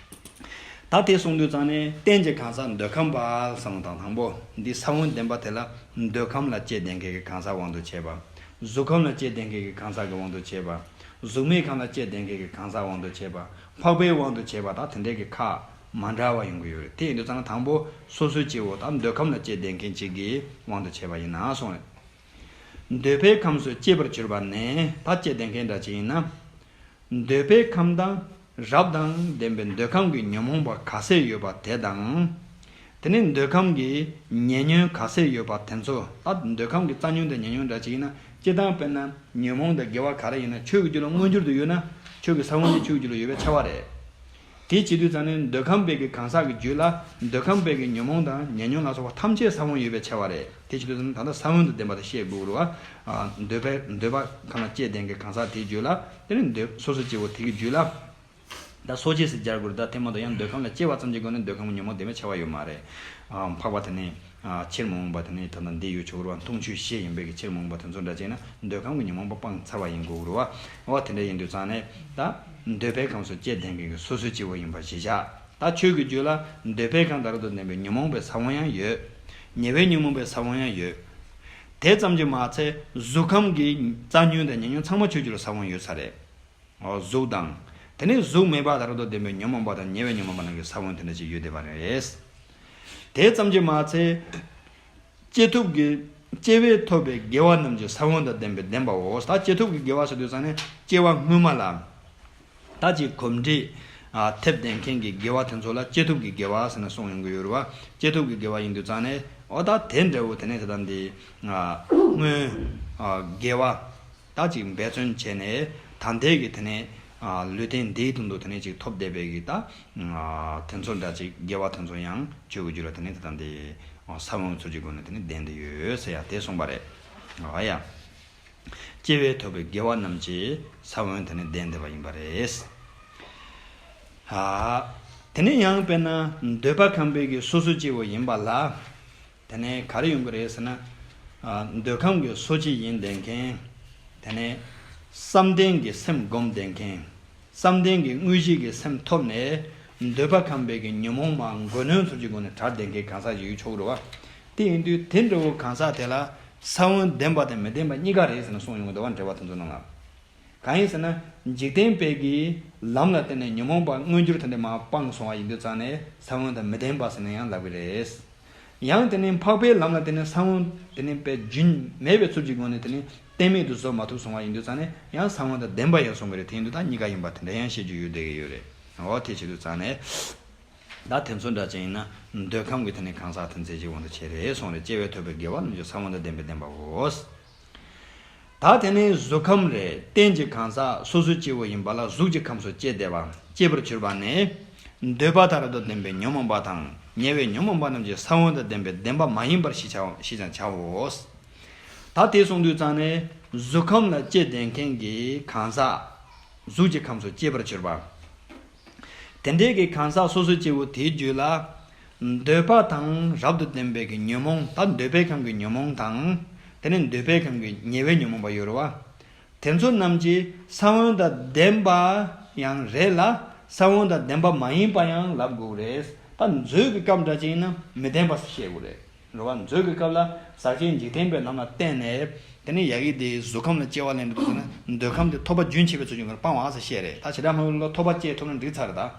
ད་དེ་གསུངས་དུས་ཙང་ནས་རྟེན་གྱི་གང་ཟག་འདོད་ཁམས་པ་ཟེར་བ་དང་། དང་པོ་འདི་ས་བོན་ལྡན་པ་དེ་ལ་འདོད་ཁམས་ལ་སྐྱེ་ལྡན་མཁན་གྱི་གང་ཟག་དབང་དུ་བྱས་པ། གཟུགས་ཁམས་ལ་སྐྱེ་ལྡན་མཁན་གྱི་གང་ཟག་གི་དབང་དུ་བྱས་པ། གཟུགས་མེད་ཁམས་ལ་སྐྱེ་ལྡན་མཁན་གྱི་གང་ཟག་དབང་དུ་བྱས་པ། འཕགས་པའི་དབང་དུ་བྱས་པ། ད་དེ་འདྲའི་གི་ཁག་མ་འདྲ་བ་ཡོང་གི་ཡོད་རེད། དེ་ཡིན་དུས་ཙང་ན་དང་པོ་སོ་སོའི་སྐྱེ་བོ་དང་འདོད་ཁམས་ལ་སྐྱེ་ལྡན་མཁན་གཅིག་གི་དབང་དུ་བྱས་པ་ཡིན་ན་གསུངས་རེད། འདོད་པའི་ཁམས་སུ་སྐྱེས་པར་གྱུར་པ་ནས། ད་སྐྱེ་ལྡན་མཁན་འདྲ་ཅིག་ཡིན་ན། འདོད་པའི་ཁམས་དང་རབ་དང་ལྡན་པའི་འདོད་ཁམས་ཀྱི་ཉོན་མོངས་པ་ག་ཚད་ཡོད་པ་དེ་དང་། དེ་ནས་འདོད་ཁམས་ཀྱི་ཉེ་ཉོན་ག་ཚད་ཡོད་པ་དེ་ཚོ། ད་འདོད་ཁམས་ཀྱི་རྩ་ཉོན་དང་ཉེ་ཉོན་འདྲ་ཅིག་ཡིན་ན། སྤྱིར་བཏང་དཔེར་ན་ཉོན་མོངས་དང་དགེ་བ་ག་རེ་ཡིན་ན་ཆོས་ཀྱི་རྒྱུད་ལ་མངོན་གྱུར་དུ་ཡོད་ན། ཆོས་ཀྱི་ས་བོན་དེ་ཆོས་ཀྱི་རྒྱུད་ལ་ཡོད་པས་ཁྱབ་པ་རེད། དེ་བྱེད་དུས་ཙང་ནས་འདོད་ཁམས་པའི་གི་གང་ཟག་གི་རྒྱུད་ལ་འདོད་ཁམས་པའི་གི་ཉོན་མོངས་དང་ཉེ་ཉོན་ལ་སོགས་པ་ཐམས་ཅད་ས་བོན་ཡོད་པས་ཁྱབ་པ་རེད། དེ་བྱེད་དུས་ཙང་ནས་ད་ལྟ་ས་བོན་དང་ལྡན་པ་དེ་བཤད་དགོས་རེད་བ། ཨ། འདོད་པའི་འདོད་པ་ཁམས་ལ་སྐྱེ་ལྡན་གྱི་གང་ཟག་དེའི་རྒྱུད་ལ། དེ་ནས་འདོད་སོ་སོ་སྐྱེ་བོ་དེ་གི་རྒྱུད་ལ། ད་སོ་སྐྱེ་ཟེར་སྦྱར་དགོས་རེད། ད་དེ་མ་གཏོགས་ཡང་འདོད་ཁམས་ལ་སྐྱེ་བ་ཙམ་གྱི་སྒོ་ནས་འདོད་ཁམས་ཀྱི་ཉོན་མོངས་ལྡན་པས་ཁྱབ་པ་ཡོད་མ་རེད། ཨ། འཕགས་པ་དེ་ནས། ཨ། ཕྱིར་མི་འོང་པ་དེ་ནས་ད་ལྟ་འདི་ཡོད་ཆོག་རེད་བ། མཐོང་ཆོས་ཞི་ཡིན་པའི་གི་ཕྱིར་མི་འོང་པ་དེ་ཚོ་འདྲ་བྱས་ན་འདོད་ཁམས་ཀྱི་ཉོན་མོངས་པ་སྤངས་ཚར་བ་ཡིན་དགོས་རེད་བ། འོ་དེ་འདྲ་ཡིན་དུས་ཙང་ནས་ད་འདོད་པའི་ཁམས་སུ་སྐྱེ་ལྡན་མཁན་གྱི་སོ་སོའི་སྐྱེ་བོ་ཡིན་པ་གཞི་བཞག་ད་ཆོས་ཀྱི་རྒྱུད་ལ་འདོད་པའི་ཁམས་དང་རབ་ཏུ་ལྡན་པའི་ཉོན་མོངས་པའི་ས་བོན་ཡང་ཡོད། ཉེ་བའི་ཉོན་མོངས་པའི་ས་བོན་ཡང་ཡོད། དེ་ཙམ་གྱིས་མ་ཚད་གཟུགས་ཁམས་ཀྱི་རྩ་ཉོན་དང་ཉེ་ཉོན་ཚང་མ་ཆོས་ཀྱི་རྒྱུད་ལ་ས་བོན་ཡོད་ས་རེད། འོ། གཟུགས་དང་། དེ་ནས་གཟུགས་མེད་པ་དང་རབ་ཏུ་ལྡན་པའི་ཉོན་མོངས་པ་དང་ཉེ་བའི་ཉོན་མོངས་པ་རྣམས་ཀྱི་ས་བོན་དེ་འདྲ་ཅིག་ཡོད་བསྡད་པ་རེད། དེ་ཙམ་གྱིས་མ་ཚད། སྐྱེས་ཐོབ་ཀྱི། སྐྱེ་བས་ཐོབ་པའི་དགེ་བ་རྣམས་ཀྱི་ས་བོན་དང་ལྡན་པའི་ལྡན་པའོ། ད་སྐྱེས་ཐོབ་ཀྱི་དགེ་བ་ཟེར་དུས་ཙང་ནས་སྐྱེ་བ་སྔོན་མ་ལ། ད་ཅིག་གོམས་འདྲིས། ཨ། ཐེབས་ལྡན་མཁན་གྱི་དགེ་བ་དེ་ཚོ་ལ་སྐྱེས་ཐོབ་ཀྱི་དགེ་བ་ཟེར་ནས་གསུངས་ཡོང་གི་ཡོད་རེད་བ། སྐྱེས་ཐོབ་ཀྱི་དགེ་བ་ཡིན་དུས་ཙང་ནས། འོ། ད་དེ་འདྲ་བོ་དེ་ནས་དེ་དང་དེ། ཨ། སྔོན། ཨ། དགེ་བ། ད་ཅིག་འབད་བརྩོན་བྱས་ནས་ད་ལྟའི་གི་དེ་ནས། ཨ། ལུས་རྟེན་འདིའི་དོན་དུ་དེ་ནས་ཅིག་ཐོབ་བསྡད་པའི་གི་ད། ཨ། དེ་ཚོ་འདྲ་ཅིག་དགེ་བ་དེ་ཚོ་ཡང་ཆོས་ཀྱི་རྒྱུད་ལ་དེ་ནས་དེ་དང་དེ། ཨ། ས་བོན་ཚུལ་གྱི་སྒོ་ནས་དེ་ནས་ལྡན་དེ་ཡོད་ཟེར་ཡ་དེ་གསུངས་པ་རེད། ཨ་ཡ། སྐྱེ་བས་ཐོབ་པའི་དགེ་བ་རྣམས་ཀྱི་ས་བོན་དེ་ནས་ལྡན་བསྡད་པ་ཡིན་པ་རེད། ཨ། དེ་ནས་ཡང་དཔེར་ན་འདོད་པ་ཁམས་པའི་གི་སོ་སོའི་སྐྱེ་བོ་ཡིན་པ་ལ། དེ་ནས་ག་རེ་ཡོང་གི་རེད་ཟེར་ན། ཨ། འདོད་ཁམས་ཀྱི་སོ་སྐྱེ་ཡིན་བསྡད་མཁན། དེ་ནས་བསམ་གཏན་གྱི་སེམས་བསྒོམས་བསྡད་མཁན། བསམ་གཏན་གྱི་དངོས་གཞི་གི་སེམས་ཐོབ་ནས་འདོད་པ་ཁམས་པའི་གི་ཉོན་མོངས་མ་མགོ་གནོན་ཚུལ་གྱི་སྒོ་ནས་བྲལ་བསྡད་མཁན་གང་ཟག་ཅིག་ཡོད་ཆོག་རེད་བ། དེ་ཡིན་དུས་དེ་འདྲ་བོ་གང་ཟག་དེ་ལ་ས་བོན་ལྡན་པ་དང་མི་ལྡན་པ་གཉིས་ཀ་རེད་ཟེར་ནས་གསུངས་ཡོང་གི་འདུག་བ། འགྲེལ་པ་དེ་ཚོ་ནང་ལ། གང་ཡིན་ཟེར་ན། འཇིག་རྟེན་པའི་གི་ལམ་ལ་བརྟེན་ནས་ཉོན་མོངས་པ་མངོན་གྱུར་དེ་འདྲ་མར་སྤངས་སོང་བ་ཡིན་དུས་ཙང་ནས་ས་བོན་དང་མི་ལྡན་པ་ཟེར་ནས་ཡང་ལབ་ཀྱི་རེད། ཡང་དེ་ནས་འཕགས་པའི་ལམ་ལ་བརྟེན་ནས་ས་བོན་དེ་ནས་དཔེ་རྒྱུན་མེད་པའི་ཚུལ་གྱི་སྒོ་ནས་དེ་ནས་གཏན་མེད་དུ་བཟོ་མ་ཐུབ་སོང་བ་ཡིན་དུས་ཙང་ནས་ཡང་ས་བོན་དང་ལྡན་པ་ཡང་གསུང་གི་རེད། དེ་ཡིན་དུས་ད་གཉིས་ཀ་ཡིན་པ་དེ་འདྲ་ཡང་བཤད་རྒྱུ་ཡོད་བསྡད་ཀྱི་ཡོད་རེད། འོ། དེ་བྱེད་དུས་ཙང་ནས། ད་དེ་ཚོ་འདྲ་ཅན་ཡིན་ན་འདོད་ཁམས་ཀྱི་དེ་ནས་གང་ཟག་དེ་ཚོའི་གཅིག་དབང་དུ་བྱས་རེད་གསུངས་རེད། སྐྱེ་བས་ཐོབ་པའི་དགེ་བ་རྣམས་ཀྱི་ས་བོན་དང་ལྡན་པའི་ལྡན་པའོ། ད་དེ་ནས་གཟུགས་ཁམས་རེད། རྟེན་གྱི་གང་ཟག་སོ་སོའི་སྐྱེ་བོ་ཡིན་པ་ལ་གཟུགས་ཀྱི་ཁམས་སུ་སྐྱེས་བསྡད་པ། སྐྱེས་པར་གྱུར་པ་ནས། འདོད་པ་དང་རབ་ཏུ་ལྡན་པའི་ཉོན་མོངས་པ་དང་ཉེ་བའི་ཉོན་མོངས་པ་རྣམས་ཀྱི་ས་བོན་དང་ལྡན་པའི་ལྡན་པ་མ་ཡིན་པར་ཞེས་བྱ་ཞེས་ཀྱང་བྱའོ། ད་དེ་གསུངས་དུས་ཙང་ནས་གཟུགས་ཁམས་ལ་སྐྱེས་བསྡད་མཁན་གྱི་གང་ཟག་གཟུགས་ཀྱི་ཁམས་སུ་སྐྱེས་པར་གྱུར་པ། དེ་འདྲའི་གི་གང་ཟག་སོ་སོའི་སྐྱེ་བོ་དེའི་རྒྱུད་ལ། འདོད་པ་དང་རབ་ཏུ་ལྡན་པའི་གི་ཉོན་མོངས། ད་འདོད་པའི་ཁམས་ཀྱི་ཉོན་མོངས་དང་། དེ་ནས་འདོད་པའི་ཁམས་ཀྱི་ཉེ་བའི་ཉོན་མོངས་པ་ཡོད་རེད་བ། དེ་ཚོ་རྣམས་ཀྱི་ས་བོན་དང་ལྡན་པ་ཡང་རེད་ལ། ས་བོན་དང་ལྡན་པ་མ་ཡིན་པ་ཡང་ལབ་དགོས་རེད། ད་མཛོད་ཀྱི་སྐབས་འདྲ་ཅིག་ཡིན་ན་མི་ལྡན་པ་བཤད་དགོས་རེད། རེད་བ། མཛོད་ཀྱི་སྐབས་ལ་ཟག་བཅས་འཇིག་རྟེན་པའི་ལམ་ལ་བརྟེན་ནས། དེ་ནས་ཡ་གི་དེ་གཟུགས་ཁམས་ལ་སྐྱེ་བ་ལེན་འདུག་ཟེར་ན། འདོད་ཁམས་དེ་ཐོབ་པ་རྒྱུན་ཆད་པའི་ཚུལ་གྱི་ངོར་སྤང་བ་ཟེར་བཤད་རེད། ད་བྱེ་བྲག་སྨྲ་བའི་ལུགས་ལ་ཐོབ་པ་སྐྱེས་ཐོབ་ན་འགྲིག་ཚར་རེད་ད།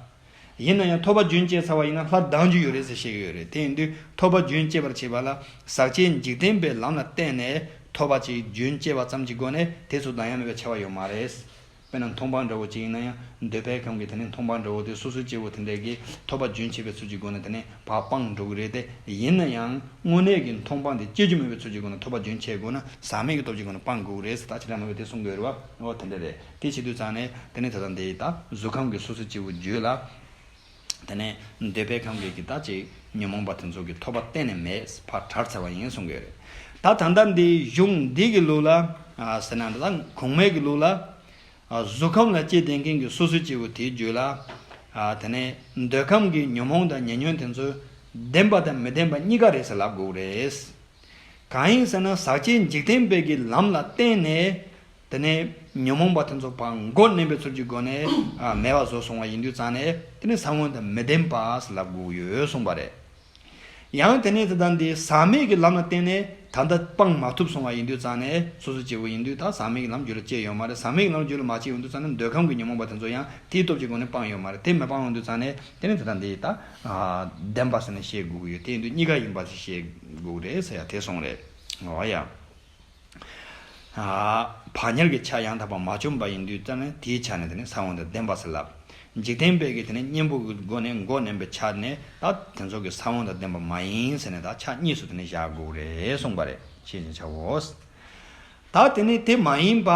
ཡིན་ན་ཡང་ཐོབ་པ་རྒྱུན་བཅད་ཚར་བ་ཡིན་ན་སླར་ལྡང་རྒྱུ་ཡོད་རེད་ཟེར་བཤད་ཀྱི་ཡོད་རེད། དེ་ཡིན་དུས་ཐོབ་པ་རྒྱུན་བཅད་པར་བྱེད་པ་ལ་ཟག་བཅས་འཇིག་རྟེན་པའི་ལམ་ལ་བརྟེན་ནས་ཐོབ་པ་ཅིག་རྒྱུན་བཅད་པ་ཙམ་གྱི་སྒོ་ནས་དེ་ཚོ་ལྡང་ཡ་མེད་པའི་ཆེ་བ་ཡོད་མ་རེད། དཔེར་ན་མཐོང་སྤང་འདྲ་བོ་ཅིག་ཡིན་ན་ཡང་འདོད་པའི་ཁམས་ཀྱི་དེ་ནི་མཐོང་སྤང་འདྲ་བོ་དེ་སོ་སོའི་སྐྱེ་བོ་དེ་འདྲས་ཀྱིས་ཐོབ་པ་རྒྱུན་ཆད་པའི་ཚུལ་གྱི་སྒོ་ནས་དེ་ནི་ཕར་སྤང་འགྲོ་གི་རེད་དེ། ཡིན་ན་ཡང་དངོས་གནས་ཀྱི་མཐོང་སྤང་དེ་སྐྱེ་རྒྱུ་མེད་པའི་ཚུལ་གྱི་སྒོ་ནས་ཐོབ་པ་རྒྱུན་ཆད་དགོས་ན་ཟག་མེད་ཀྱི་སྟོབས་ཀྱི་སྒོ་ནས་སྤང་དགོས་ཀྱི་རེད་ཟེར། ད་ཁྱེད་རང་མོས་དེ་གསུང་དགོས་རེད་བ། འོ་དེ་འདྲ་རེད། དེ་བྱེད་དུས་ཙང་ནས་དེ་ནི་ད་ལྟ་འདི་ད་གཟུགས་ཁམས་ཀྱི་སོ་སོའི་སྐྱེ་བོ་རྒྱུད་ལ། དེ་ནས་འདོད་པའི་ཁམས་ཀྱི་གི་ད་ཅིག་ཉོན་མོངས་པ་དེ་ཚོ་གི་ཐོབ་པ་གཏན་ནས་མེད། ཕར་བྲལ་ཚར་བ་ཡིན་གསུང་གི་ཡོད་རེད། ད་ད་ལྟ་འདི་གཞུང་འདི་གི་ལུགས་ལ་ཨ་ཟེར་ན་ད་གོང་མའི་གི་ལུགས་ལ་ཨ་གཟུགས་ཁམས་ལ་སྐྱེ་ལྡན་མཁན་གྱི་སོ་སོའི་སྐྱེ་བོ་དེའི་རྒྱུད་ལ་ཨ་དེ་ནས་འདོད་ཁམས་ཀྱི་ཉོན་མོངས་དང་ཉེ་ཉོན་དེ་ཚོ་བདེན་པ་དང་མི་བདེན་པ་གཉིས་ཀ་རེད་ཟེར་ལབ་དགོས་རེད། གང་ཡིན་ཟེར་ན་ཟག་བཅས་འཇིག་རྟེན་པའི་གི་ལམ་ལ་བརྟེན་ནས། དེ་ནས་ཉོན་མོངས་པ་དེ་ཚོ་ཕར་མགོ་མནན་པའི་ཚུལ་གྱི་སྒོ་ནས་ཨ་མེད་པ་བཟོ་སོང་བ་ཡིན་དུས་ཙང་ནས་དེ་ནས་ས་བོན་དང་མི་ལྡན་པ་ཟེར་ལབ་དགོས་ཡོད་གསུངས་པ་རེད། ཡང་དེ་ནས་དེ་ལྟ་འདི་ཟག་མེད་ཀྱི་ལམ་ལ་བརྟེན་ནས་ད་ལྟ་སྤང་མ་ཐུབ་སོང་བ་ཡིན་དུས་ཙང་ནས་སོ་སོ་སྐྱེ་བོ་ཡིན་དུས་ད་ཟག་མེད་ཀྱི་ལམ་རྒྱུད་ལ་སྐྱེས་ཡོད་མ་རེད། ཟག་མེད་ཀྱི་ལམ་རྒྱུད་ལ་མ་སྐྱེས་ཡོང་དུས་ཙང་ནས་འདོད་ཁམས་ཀྱི་ཉོན་མོངས་པ་དེ་ཚོ་ཡང་དེའི་སྟོབས་ཀྱི་སྒོ་ནས་སྤངས་ཡོད་མ་རེད། དེ་མི་སྤངས་ཡོང་དུས་ཙང་ནས་དེ་ནས་དེ་ལྟ་འདི་ད་ཨ་བདེན་པ་ཟེར་ནས་བཤད་དགོས་ཀྱི་ཡོད། དེ་ཡིན་དུས་གཉིས་ཀ་ཡིན་པ་ཞིག་བཤད་དགོས་ཀྱི་རེད་ཟེར་ཡ་དེ་གསུངས་རེད། འོ་ཡ། ཨ་བག་ཉལ་གྱི་ཆ་ཡང་དག་པར་མ་བཅོམ་པ་ཡིན་དུས་ཙང་ནས་དེའི་ཆ་ནས་དེ་ནི་ས་བོན་དང་ལྡན་པ་ཟེར་ལབ། འཇིག་རྟེན་པའི་གི་དེ་ནི་གཉེན་པོ་གི་སྒོ་ནས་མགོ་མནན་པའི་ཆ་ནས་ད་དེ་ཚོ་གི་ས་བོན་དང་ལྡན་པ་མ་ཡིན་ཟེར་ནས་ད་ཆ་གཉིས་སུ་དེ་ནི་བཞག་དགོས་རེད་གསུངས་པ་རེད། ཤེས་བཞིན་བྱའོ། ད་དེ་ནི་དེ་མ་ཡིན་པ་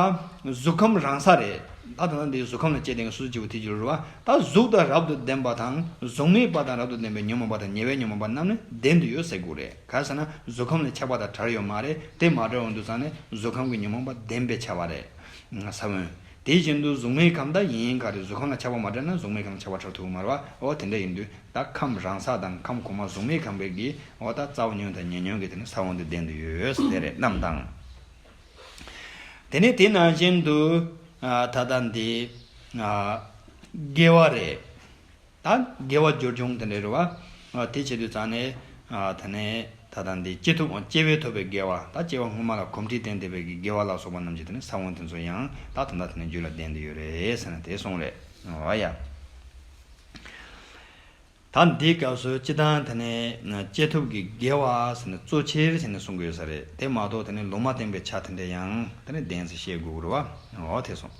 གཟུགས་ཁམས་རང་ས་རེད། ད་ད་ལྟ་འདི་གཟུགས་ཁམས་ལ་སྐྱེས་ལྡན་གྱི་སོ་སོ་སྐྱེ་བོ་དེ་གྱུར་བ་ད་གཟུགས་དང་རབ་ཏུ་ལྡན་པ་དང་གཟུགས་མེད་པ་དང་རབ་ཏུ་ལྡན་པའི་ཉོན་མོངས་པ་དང་ཉེ་བའི་ཉོན་མོངས་པ་རྣམས་ནི་ལྡན་དུ་ཡོད་ཟེར་དགོས་རེད། ག་རེ་ཟེར་ན་གཟུགས་ཁམས་ལས་ཆགས་པ་དང་བྲལ་ཡོད་མ་རེད། དེ་མ་བྲལ་འོང་དུས་ཙང་ནས་གཟུགས་ཁམས་ཀྱི་ཉོན་མོངས་པ་ལྡན་པའི་ཆ་བ་རེད། ས་བོན། དེ་བཞིན་དུ་གཟུགས་མེད་ཁམས་ད་ཡིན་ཡིན་ག་རེ་གཟུགས་ཁམས་ལ་ཆགས་པ་མ་བྲལ་ན་གཟུགས་མེད་ཁམས་ལ་ཆགས་པ་བྲལ་ཐུབ་ཀྱི་མ་རེད་བ། འོ་དེ་འདྲ་ཡིན་དུས་ད་ཁམས་རང་ས་དང་ཁམས་གོང་མ་གཟུགས་མེད་ཁམས་པའི་གི་འོ་ད་རྩ་བ་ཉོན་དང་ཉེ་ཉོན་གྱི་དེ་ནི་ས་བོན་དེ་ལྡན་དུ་ཡོད་ཟེར་དེ་རེད་རྣམས་དང་། དེ་ནས་དེ་ནང་བཞིན་དུ་ཨ་ད་ལྟ་འདི་ཨ་དགེ་བ་རེད། ད་དགེ་བ་སྦྱོར་བྱུང་དེ་འདྲ་རེད་བ། ཨ་དེ་བྱེད་དུས་ཙང་ནས་ཨ་ད་ནས་ད་ལྟ་འདི་སྐྱེ་ཐུབ་སྐྱེ་བས་ཐོབ་པའི་དགེ་བ་ད་སྐྱེ་བ་སྔོན་མ་ལ་གོམས་འདྲིས་བསྟེན་བསྡད་པའི་གི་དགེ་བ་ལ་སོགས་པ་རྣམས་ཀྱི་དེ་ནས་ས་བོན་དེ་ཚོ་ཡང་ད་ད་ལྟ་དེ་ནས་རྒྱུད་ལ་ལྡན་དུ་ཡོད་རེད་ཟེར་ན་དེ་གསུངས་རེད། འོ་ཡ། ད་འདིའི་སྐབས་སུ་སྤྱི་བཏང་དེ་ནས་སྐྱེ་ཐུབ་ཀྱི་དགེ་བ་ཟེར་ནས་གཙོ་ཆེར་བྱས་ནས་གསུང་གི་ཡོད་ས་རེད། དེ་མ་གཏོགས་དེ་ནས་ལུང་མ་བསྟན་པའི་ཆ་དེ་འདྲ་ཡང་དེ་ནས་བདེན་ཟེར་བཤད་དགོས་རེད་བ། འོ་དེ་སོང་།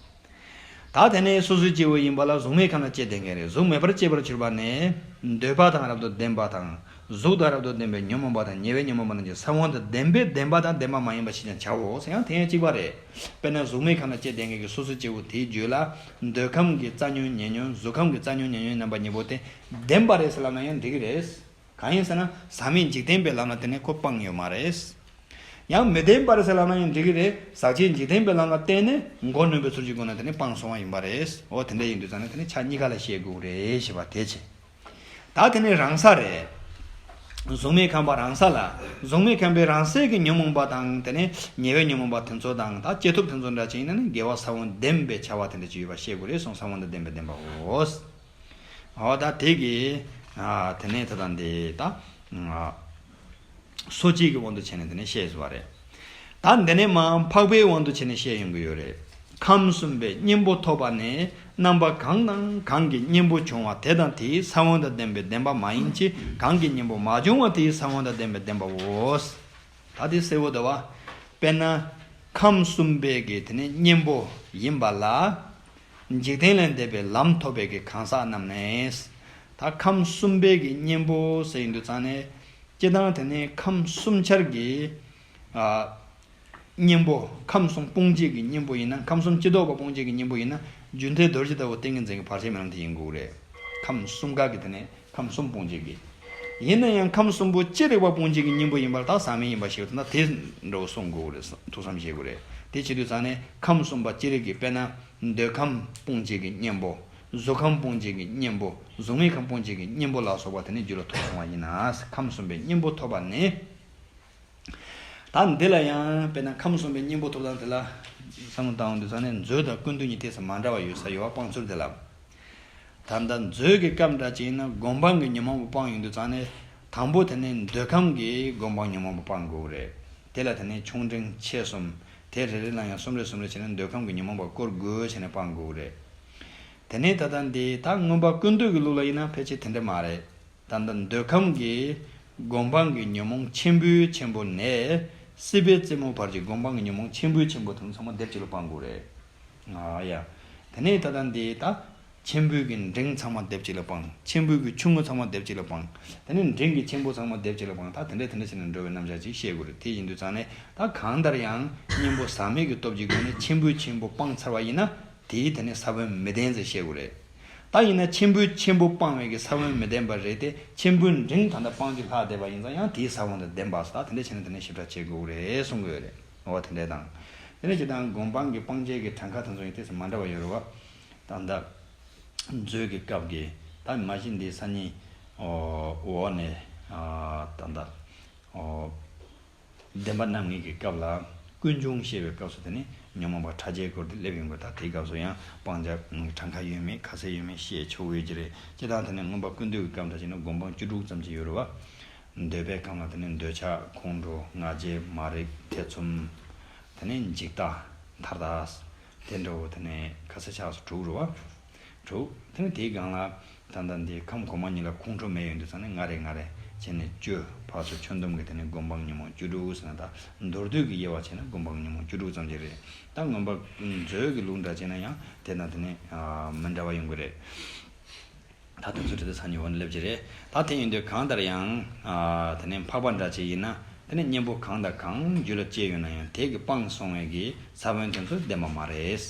ད་དེ་ནས་སོ་སོའི་སྐྱེ་བོ་ཡིན་པ་ལ་གཟུགས་མེད་ཁམས་ལ་སྐྱེས་བསྡད་མཁན་རེད། གཟུགས་མེད་པར་སྐྱེས་པར་གྱུར་པ་ནས་འདོད་པ་དང་རབ་ཏུ་ལྡན་པ་དང་གཟུགས་དང་རབ་ཏུ་ལྡན་པའི་ཉོན་མོངས་པ་དང་ཉེ་བའི་ཉོན་མོངས་པ་རྣམས་ཀྱི་ས་བོན་དང་ལྡན་པས་ལྡན་པ་དང་ལྡན་པ་མ་ཡིན་པ་ཞེས་ཀྱང་བྱའོ་ཟེར་ཡང་དེ་ཡང་གཅིག་པ་རེད། དཔེར་ན་གཟུགས་མེད་ཁམས་ལ་སྐྱེས་བསྡད་མཁན་གྱི་སོ་སོའི་སྐྱེ་བོ་དེའི་རྒྱུད་ལ་འདོད་ཁམས་ཀྱི་རྩ་ཉོན་ཉེ་ཉོན་གཟུགས་ཁམས་ཀྱི་རྩ་ཉོན་ཉེ་ཉོན་རྣམ་པ་གཉིས་པོ་དེ་ལྡན་པ་རེད་ཟེར་ལབ་ན་ཡང་འགྲིག་གི་རེད། གང་ཡིན་ཟེར་ན་ཟག་མེད་འཇིག་རྟེན་པའི་ལམ་ལ་བརྟེན་ནས་ཁོ་སྤངས་ཡོད་མ་རེད། ཡང་མི་ལྡན་པ་རེད་ཟེར་ལབ་ན་ཡང་འགྲིག་གི་རེད། ཟག་བཅས་འཇིག་རྟེན་པའི་ལམ་ལ་བརྟེན་ནས་མགོ་གནོན་པའི་ཚུལ་གྱི་སྒོ་ནས་དེ་ནས་སྤངས་སོང་བ་ཡིན་པ་རེད། འོ་དེ་འདྲ་ཡིན་དུས་ཙང་ནས་དེ་ནས་ཆ་གཉིས་ཀ་ལ་བཤད་དགོས་རེད་ཞེས་པ་དེ་བྱས། ད་དེ་ནས་རང་ས་རེད། གཟུགས་མེད་ཁམས་པ་རང་ས་ལ། གཟུགས་མེད་ཁམས་པའི་རང་སའི་གི་ཉོན་མོངས་པ་དང་དེ་ནས་ཉེ་བའི་ཉོན་མོངས་པ་དེ་ཚོ་དང་ད་སྐྱེ་ཐུབ་དེ་ཚོ་འདྲ་ཅིག་ཡིན་ན་ནི་དགེ་བ་ས་བོན་ལྡན་པའི་བྱ་བ་དེ་འདྲ་ཅིག་ཡོད་པ་ཤེས་དགོས་རེད་གསུངས། ས་བོན་དང་ལྡན་པའི་བདེན་པའོ། འོ་ད་དེ་གི་ཨ་དེ་ནས་ད་ད་འདི་ད་ཨ་སོ་སྐྱེའི་གི་དབང་དུ་བྱས་ནས་དེ་ནས་བཤད་ཟེར་བ་རེད། ད་འདི་ནས་མར་འཕགས་པའི་དབང་དུ་བྱས་ནས་བཤད་ཡོང་གི་ཡོད་རེད། ཁམས་གསུམ་པའི་གཉེན་པོ་ཐོབ་པ་ནི་རྣམ་པ་གང་དང་གང་གི་གཉེན་པོ་བྱུང་བ་དེ་དང་དེའི་ས་བོན་དང་ལྡན་པའི་བདེན་པ་མ་ཡིན་གྱི་གང་གི་གཉེན་པོ་མ་བྱུང་བ་དེའི་ས་བོན་དང་ལྡན་པའི་བདེན་པའོ། ད་དེ་གསལ་བོ་འདུག་བ། དཔེར་ན་ཁམས་གསུམ་པའི་གི་དེ་ནས་གཉེན་པོ་ཡིན་པ་ལ། འཇིག་རྟེན་ལས་འདས་པའི་ལམ་ཐོབ་པའི་གི་གང་ཟག་རྣམས་ནས། ད་ཁམས་གསུམ་པའི་གི་གཉེན་པོ་ཟེར་ཡིན་དུས་ཙང་ནས། སྤྱིར་བཏང་དེ་ནས་ཁམས་གསུམ་ཆར་གྱི་ཨ་གཉེན་པོ། ཁམས་གསུམ་སྤོང་བྱེད་ཀྱི་གཉེན་པོ་ཡིན་ན། ཁམས་གསུམ་སྤྱི་ལྡོག་པ་སྤོང་བྱེད་ཀྱི་གཉེན་པོ་ཡིན་ན། རྒྱུ་མཐའི་རྡོ་རྗེ་ལྟ་བུ་ཏིང་ངེ་འཛིན་གྱི་བར་ཆད་མེད་ལམ་དེ་ཡིན་དགོས་རེད། ཁམས་གསུམ་ཀ་གི་དེ་ནས་ཁམས་གསུམ་སྤོང་བྱེད་ཀྱི། ཡིན་ན་ཡང་ཁམས་གསུམ་པོ་ཅི་རིགས་པ་སྤོང་བྱེད་ཀྱི་གཉེན་པོ་ཡིན་པར་ད་ཟག་མེད་ཡིན་པ་ཤེས་པ་ད་དེ་འདྲ་བོ་གསུང་དགོས་རེད། ཐུགས་བསམ་བཞེས་དགོས་རེད། དེ་བྱེད་དུས་ཙང་ནས་ཁམས་གསུམ་པ་ཅི་རིགས་ཀྱི་དཔེར་ན་འདོད་ཁམས་སྤོང་བྱེད་ཀྱི་གཉེན་པོ། གཟུགས་ཁམས་སྤོང་བྱེད་ཀྱི་གཉེན་པོ། གཟུགས་མེད་ཁམས་སྤོང་བྱེད་ཀྱི་གཉེན་པོ་ལ་སོགས་པ་དེ་ནས་རྒྱུད་ལ་ཐོབ་སོང་བ་ཡིན་ན། ཁམས་གསུམ་པའི་གཉེན་པོ་ཐོབ་པ་ནི། ད་འདི་ལ་ཡང་དཔེར་ན་ཁམས་གསུམ་པའི་གཉེན་པོ་ཐོབ་སྟངས་དེ་ལ་བསམ་བློ་བཏང་དུས་ཙང་ནས་མཛོད་དང་ཀུན་བཏུས་གཉིས་ཏོག་ཙམ་མ་འདྲ་བ་ཡོད་ས་ཡོད་པ་སྤང་ཚུལ་དེ་ལ། ད་ལྟ་མཛོད་ཀྱི་སྐབས་འདྲ་ཅིག་ཡིན་ན་སྒོམ་སྤང་གི་ཉོན་མོངས་པ་སྤངས་ཡོང་དུས་ཙང་ནས་དང་པོ་དེ་ནས་འདོད་ཁམས་ཀྱི་སྒོམ་སྤང་ཉོན་མོངས་པ་སྤང་དགོས་རེད། དེ་ལ་དེ་ནས་ཆུང་འབྲིང་ཆེ་གསུམ། དེ་རེ་རེ་ལ་ཡང་གསུམ་རེ་གསུམ་རེ་བྱས་ནས་འདོད་ཁམས་ཀྱི་ཉོན་མོངས་པ་བསྐོར་དགོས་བྱས་ནས་སྤང་དགོས་རེད། དེ་ནས་ད་ལྟ་འདི་ད་མངོན་པ་ཀུན་བཏུས་ཀྱི་ལུགས་ལ་ཡིན་ན་ཕལ་ཆེར་དེ་འདྲ་མ་རེད། ད་ལྟ་འདོད་ཁམས་ཀྱི་སྒོམ་སྤང་གི་ཉོན་མོངས་ཆེན་པོའི་ཆེན་པོ་ནས་སྲིད་པའི་རྩེ་མོ་བར་གྱི་སྒོམ་སྤང་གི་ཉོན་མོངས་ཆེན་པོའི་ཆེན་པོ་དེ་ཚོ་ཚང་མ་སྡེབ་གཅིག་ལ་སྤང་དགོས་རེད། ཨ་ཡ། དེ་ནས་ད་ལྟ་འདི་ད་ཆེན་པོའི་གི་འབྲིང་ཚང་མ་སྡེབ་གཅིག་ལ་སྤང་། ཆེན་པོའི་གི་ཆུང་ངུ་ཚང་མ་སྡེབ་གཅིག་ལ་སྤང་། དེ་ནས་འབྲིང་གི་ཆེན་པོ་ཚང་མ་སྡེབ་གཅིག་ལ་སྤང་། ད་དེ་འདྲ་དེ་འདྲ་བྱས་ནས་འགྲོ་བའི་རྣམ་གཞག་ཅིག་བཤད་དགོས་རེད། དེ་ཡིན་དུས་ཙང་ནས་ད་གང་ལྟར་ཡང་གཉེན་པོ་ཟག་མེད་ཀྱི་སྟོབས་ཀྱི་སྒོ་ནས་ཆེན་པོའི་ཆེན་པོ་སྤངས་ཚར་བ་ཡིན་ན། དེའི་དེ་ནས་ས་བོན་མི་ལྡན་ཟེར་བཤད་དགོས་རེད། ད་ཡིན་ན་ཆེན་པོའི་ཆེན་པོ་སྤངས་པའི་གི་ས་བོན་མི་ལྡན་པ་རེད་དེ། ཆེན་པོའི་འབྲིང་ད་ལྟ་སྤང་རྒྱུ་ལྷག་བསྡད་པ་ཡིན་ཙང་ཡང་དེའི་ས་བོན་དང་ལྡན་པ་ཟེར། ད་དེ་འདྲ་བྱས་ནས་དེ་ནས་ཞིབ་ཕྲ་བྱེད་དགོས་རེད་གསུང་གི་ཡོད་རེད། འོ་དེ་འདྲ་དང་། དེ་ནས་སྤྱིར་བཏང་སྒོམ་སྤང་གི་སྤང་བྱའི་གི་གྲངས་ཀ་དེ་ཚོ་ཡང་ཏོག་ཙམ་མ་འདྲ་བ་ཡོད་རེད་བ། ད་ལྟ་མཛོད་ཀྱི་སྐབས་ཀྱི་ད་མ་གཞི་འདི་སང་ཉིན་འོ་འོག་ནས་ད་ལྟ་འོ། བདེན་པ་རྣམ་ངེས་ཀྱི་སྐབས་ལ་ཀུན་འབྱུང་བཤད་པའི་སྐབས་སུ་དེ་ནི་ཉོན་མོངས་པ་ཕྲ་རྒྱས་སྐོར་དེ་སླེབས་ཡོང་གི། ད་དེའི་སྐབས་སུ་ཡང་སྤང་བྱ་གྲངས་ཀ་ཡོད་མེད་ག་ཚད་ཡོད་མེད་བཤད་ཆོག་ཡོད་ཀྱི་རེད། སྤྱིར་བཏང་དེ་ནི་མངོན་པ་ཀུན་བཏུས་ཀྱི་སྐབས་འདྲ་བྱས་ན་སྒོམ་སྤང་བཅུ་དྲུག་ཙམ་ཅིག་ཡོད་རེད་བ། འདོད་པའི་ཁམས་ལ་དེ་ནི་འདོད་ཆགས་ཁོང་ཁྲོ་ང་རྒྱལ་མ་རིག་ཐེ་ཚོམ། དེ་ནི་འཇིག་ལྟ་མཐའ་ཡས་དེ་འདྲ་བོ་དེ་ནི་ག་ཚད་ཆགས་སུ་དྲུག་རེད་བ། དྲུག་དེ་ནི་དེའི་སྒང་ལ། ད་ལྟ་འདི་ཁམས་གོང་མ་གཉིས་ལ་ཁོང་ཁྲོ་མེད་ཡོང་དུས་ཙང་ནས་ང་རེ་ང་རེ་བྱས་ནས་བཅུ། ཕར་ཚུར་ཁྱོན་བསྡོམས་ཀྱི་དེ་ནས་སྒོམ་སྤང་ཉོན་མོངས་བཅུ་དྲུག་ཟེར་ན། ད་མདོར་བསྡུས་ཀྱི་དབྱེ་བ་བྱས་ན་སྒོམ་སྤང་ཉོན་མོངས་བཅུ་དྲུག་ཙམ་ཅིག་རེད། ད་མངོན་པ་མཛོད་ཀྱི་ལུགས་འདྲ་བྱས་ན་ཡང་དེ་དང་དེ་ནས་མི་འདྲ་བ་ཡོང་གི་རེད། ད་དེ་ཚོ་དེ་དང་སང་ཉིན་འོག་ནས་སླེབས་ཀྱི་རེད། ད་དེ་ཡིན་དུས་གང་ལྟར་ཡང་དེ་ནས་འཕགས་པ་འདྲ་ཅིག་ཡིན་ན་དེ་ནས་གཉེན་པོ་གང་དང་གང་རྒྱུད་ལ་སྐྱེས་ཡོད་ན་ཡང་དེ་གི་སྤངས་སོང་བའི་གི་ས་བོན་དེ་ཚོ་ལྡན་པ་མ་རེད།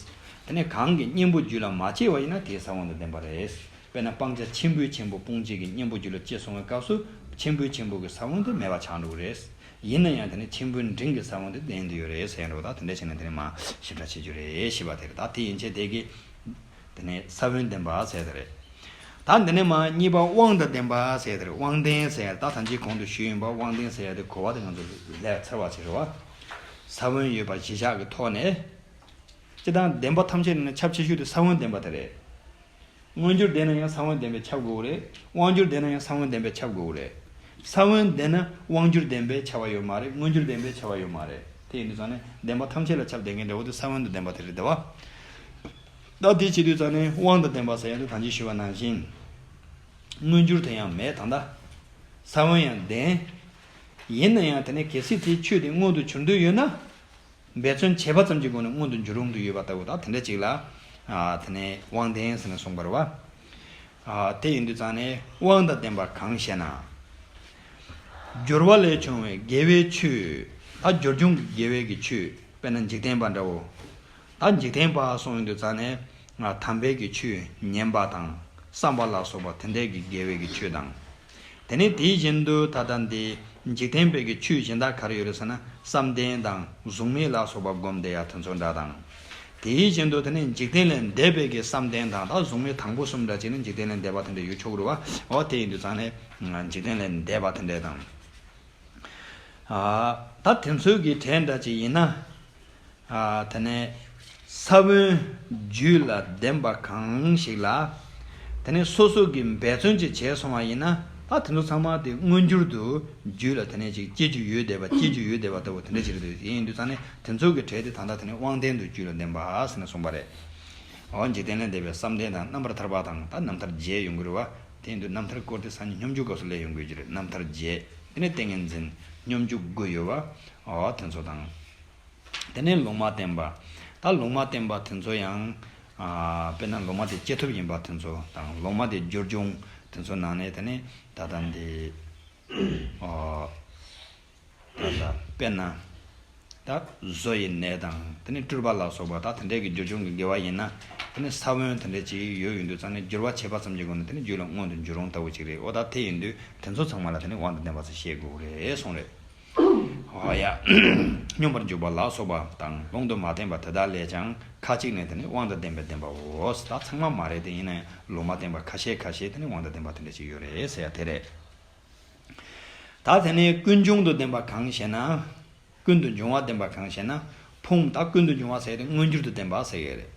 དེ་ནས་གང་གི་གཉེན་པོ་རྒྱུད་ལ་མ་སྐྱེས་པ་ཡིན་ན་དེའི་ས་བོན་དང་ལྡན་པ་རེད། དཔེར་ན་སྤང་བྱ་ཆེན་པོའི་ཆེན་པོ་སྤོང་བྱེད་ཀྱི་གཉེན་པོ་རྒྱུད་ལ་སྐྱེས་སོང་བའི་སྐབས་སུ་ཆེན་པོའི་ཆེན་པོ་གི་ས་བོན་དེ་མེད་པ་ཆགས་འགྲོ་གི་རེད། ཡིན་ན་ཡང་དེ་ནི་ཆེན་པོའི་འབྲིང་གི་ས་བོན་དེ་ལྡན་དུ་ཡོད་རེད་ཟེར་ཡང་འགྲོ། ད་དེ་འདྲ་བྱས་ན་དེ་ནི་མ་ཞིབ་ཕྲ་བྱེད་རྒྱུ་རེད་ཞེས་པ་དེ་རེད། ད་དེ་ཡན་ཆད་དེ་གི་དེ་ནི་ས་བོན་ལྡན་པ་ཟེར་དེ་རེད། ད་འདི་ནས་མ་གཉིས་པ་དབང་དང་ལྡན་པ་ཟེར་དེ་རེད། དབང་ལྡན་ཟེར་ད་ཐམས་ཅད་གོང་དུ་ཞུས་ཡིན་པ། དབང་ལྡན་ཟེར་ཡ་དེ་གོ་བ་དེ་ང་ཚོ་ལས་ཚར་བ་ཞིག་རེད་བ། ས་བོན་ཡོད་པ་གཞི་བཞག་གི་ཐོག་ནས། སྤྱིར་བཏང་བདེན་པ་ཐམས་ཅད་ནི་ཁྱབ་ཆེ་ཤོས་དེ་ས་བོན་ལྡན་པ་དེ་རེད། མངོན་གྱུར་ལྡན་ན་ཡང་ས་བོན་ལྡན་པས་ཁྱབ་དགོས་རེད། དབང་གྱུར་ལྡན་ན་ཡང་ས་བོན་ལྡན་པས་ཁྱབ་དགོས་རེད། ས་བོན་ལྡན་ན་དབང་གྱུར་ལྡན་པས་ཁྱབ་པ་ཡོད་མ་རེད། མངོན་གྱུར་ལྡན་པས་ཁྱབ་པ་ཡོད་མ་རེད། དེ་ཡིན་དུས་ཙང་ནས་བདེན་པ་ཐམས་ཅད་ལ་ཁྱབ་བསྡད་མཁན་འདྲ་བོ་དེ་ས་བོན་དུ་ལྡན་པ་དེ་རེད་དེ་བ། ད་དེ་བྱེད་དུས་ཙང་ནས་དབང་དང་ལྡན་པ་ཟེར་ཡ་དེ་ད་གིན་ཞུས་པ་ནང་བཞིན། མངོན་གྱུར་དེ་ཡང་མེད་ད་ལྟ། ས་བོན་ཡང་ལྡན། ཡིན་ན་ཡང་དེ་ནས་གལ་སྲིད་དེའི་ཆོས་དེ་མངོན་དུ་གྱུར་འདོད་ཡོད་ན། འབད་བརྩོན་བྱས་པ་ཙམ་གྱི་སྒོ་ནས་མངོན་དུ་འགྱུར་རུང་དུ་ཡོད་པ་ལྟ་བུ་དང་དེ་འདྲ་ཅིག་ལ། ཨ་དེ་ནས་དབང་ལྡན་ཟེར་ནས་གསུངས་པ་རེད་བ། ཨ་དེ་ཡིན་དུས་ཙང་ནས་དབང་དང་ལྡན་པ་གང་ཞེ་ན། སྦྱོར་བ་ལས་བྱུང་བའི་དགེ་བའི་ཆོས། ད་སྦྱོར་བྱུང་གི་དགེ་བའི་གི་ཆོས། དཔེར་ན་འཇིག་རྟེན་པ་འདྲ་བོ། ད་འཇིག་རྟེན་པ་སོང་ཡོང་དུས་ཙང་ནས་ང་དམ་པའི་གི་ཆོས་ཉན་པ་དང་བསམ་པ་ལ་སོགས་པ་དེ་འདྲའི་གི་དགེ་བའི་གི་ཆོས་དང་། དེ་ནས་དེ་བཞིན་དུ་ད་ལྟ་འདི་འཇིག་རྟེན་པའི་གི་ཆོས་གཞན་དག་ག་རེ་ཡོད་རེད་ཟེར་ན། བསམ་གཏན་དང་གཟུགས་མེད་ལ་སོགས་པ་བསྒོམ་བསྡད་ཡ་དེ་ཚོ་འདྲ་དང་། དེ་བཞིན་དུ་དེ་ནས་འཇིག་རྟེན་ལས་འདས་པའི་གི་བསམ་གཏན་དང་ད་གཟུགས་མེད་དང་པོ་གསུམ་འདྲ་བྱས་ནས་འཇིག་རྟེན་ལས་འདས་པ་དེ་འདྲ་ཡོད་ཆོག་གི་རེད་བ། འོ་དེ་ཡིན་དུས་ཙང་ནས་འཇིག་རྟེན་ལས་འདས་པ་དེ་འདྲ་དང་། ཨ་ད་དེ་ཚོའི་གི་གྲས་འདྲ་ཅིག་ཡིན་ན། ཨ་དེ་ནས་ས་བོན་རྒྱུད་ལ་ལྡན་པ་གང་ཞིག་ལ། དེ་ནས་སོ་སོ་གི་འབད་བརྩོན་ཅིག་བྱས་སོང་བ་ཡིན་ན། ད་དེ་ཚོ་ཚང་མ་དེ་མངོན་གྱུར་དུ་རྒྱུད་ལ་དེ་ནས་ཅིག་སྐྱེ་རྒྱུ་ཡོད་བསྡད་པ་སྐྱེ་རྒྱུ་ཡོད་བསྡད་པ་ལྟ་བུ་དེ་འདྲ་ཅིག་རེད་འདུག་དེ་ཡིན་དུས་ཙང་ནས་དེ་ཚོའི་གི་གྲས་དེ་ད་ལྟ་དེ་ནས་དབང་ལྡན་དུ་རྒྱུད་ལ་ལྡན་པ་ཟེར་ནས་གསུངས་པ་རེད། འོ་འཇིག་རྟེན་ལས་འདས་པའི་བསམ་གཏན་དང་རྣམ་པར་ཐར་པ་དང་ད་རྣམ་ཐར་བརྒྱད་ཡོང་གི་རེད་བ། དེ་ཡིན་དུས་རྣམ་ཐར་སྐོར་དེ་སང་ཉིན་སྙོམས་འཇུག་སྐབས་སུ་ལས་ཡོང་དགོས་ཀྱི་རེད། རྣམ་ཐར་བརྒྱད། དེ་ནས་ཏིང་ངེ་འཛིན་སྙོམས་འཇུག་དགུ་ཡོད་བ། འོ་དེ་ཚོ་དང་། དེ་ནས་ལུང་མ་བསྟན་པ། ད་ལུང་མ་བསྟན་པ་དེ་ཚོ་ཡང་། ཨ་དཔེར་ན་ལུང་མ་དེ་སྐྱེ་ཐོབ་ཡིན་པ་དེ་ཚོ་དང་ལུང་མ་དེ་སྦྱོར་བྱུང་དེ་ཚོ་ནང་ནས་དེ་ནས་ད་ལྟ་འདི། ཨ། ད་ལྟ་དཔེར་ན། ད་བཟོ་ཡི་གནས་དང་དེ་ནས་སྤྲུལ་པ་ལ་སོགས་པ་ད་དེ་འདྲའི་གི་སྦྱོར་བྱུང་གི་དགེ་བ་ཡིན་ན། དེ་ནས་ས་བོན་དེ་འདྲ་ཅིག་ཡོད་ཡོང་དུས་ཙང་ནས་སྦྱོར་བ་བྱས་པ་ཙམ་གྱི་སྒོ་ནས་དེ་ནས་རྒྱུད་ལ་མངོན་དུ་འགྱུར་རུང་ལྟ་བུ་ཅིག་རེད། འོ་ད་དེ་ཡིན་དུས་དེ་ཚོ་ཚང་མ་ལ་དེ་ནས་དབང་དང་ལྡན་པ་ཟེར་བཤད་དགོས་རེད་གསུངས་རེད། འོ་ཡ། སྙོམས་པར་འཇུག་པ་ལ་སོགས་པ་དང་ལུང་དུ་མ་བསྟན་པ་དེ་དག་ལས་ཀྱང་ཁ་ཅིག་ནི་དེ་ནས་དབང་དང་ལྡན་པས་བསྟན་པའོ། ད་ཚང་མ་མ་རེད་དེ་ཡིན་ན་ཡང་ལུང་མ་བསྟན་པ་ཁ་ཤས་ཁ་ཤས་དེ་ནས་དབང་དང་ལྡན་པ་དེ་འདྲ་ཅིག་ཡོད་རེད་ཟེར་ཡ་དེ་རེད། ད་དེ་ནས་ཀུན་འབྱུང་དུ་ལྡན་པ་གང་ཞེ་ན། ཀུན་ཏུ་འབྱུང་བ་ལྡན་པ་གང་ཞེ་ན། ཕུང་ད་ཀུན་ཏུ་འབྱུང་བ་ཟེར་ཏེ་མངོན་གྱུར་དུ་ལྡན་པ་ཟེར་གྱི་རེད།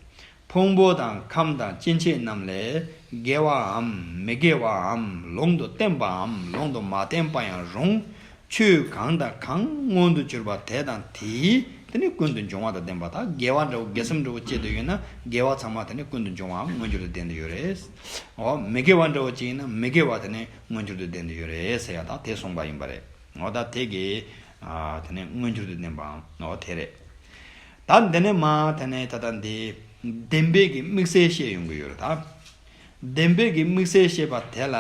ཕུང་པོ་དང་ཁམས་དང་སྐྱེ་མཆེད་རྣམས་ལས་དགེ་བའམ་མི་དགེ་བའམ་ལུང་དུ་བསྟན་པའམ་ལུང་དུ་མ་བསྟན་པ་ཡང་རུང་། ཆོས་གང་དང་གང་མངོན་དུ་གྱུར་པ་དེ་དང་དེའི་ དེ་ནི་ཀུན་ཏུ་འབྱུང་བ་དང་ལྡན་པ་དང་། དགེ་བ་འདྲ་བོ་དགེ་སེམས་འདྲ་བོ་སྐྱེས་དུས་ཡོད་ན་དགེ་བ་ཚང་མ་དེ་ནི་ཀུན་ཏུ་འབྱུང་བའམ་མངོན་གྱུར་དུ་ལྡན་དུ་ཡོད་རེད། འོ་མི་དགེ་བ་འདྲ་བོ་ཅིག་ཡིན་ན་མི་དགེ་བ་དེ་ནི་མངོན་གྱུར་དུ་ལྡན་དུ་ཡོད་རེད་ཟེར་ཡ་ད་དེ་གསུངས་པ་ཡིན་པ་རེད། འོ་ད་དེ་གི་ཨ་དེ་ནི་མངོན་གྱུར་དུ་ལྡན་པའམ་འོ་དེ་རེད། ད་འདི་ནས་མ་དེ་ནས་ད་ལྟ་འདི་བདེན་པའི་གི་དམིགས་བསལ་བཤད་ཡོང་གི་ཡོད་རེད་ད། བདེན་པའི་གི་དམིགས་བསལ་བཤད་པ་དེ་ལ་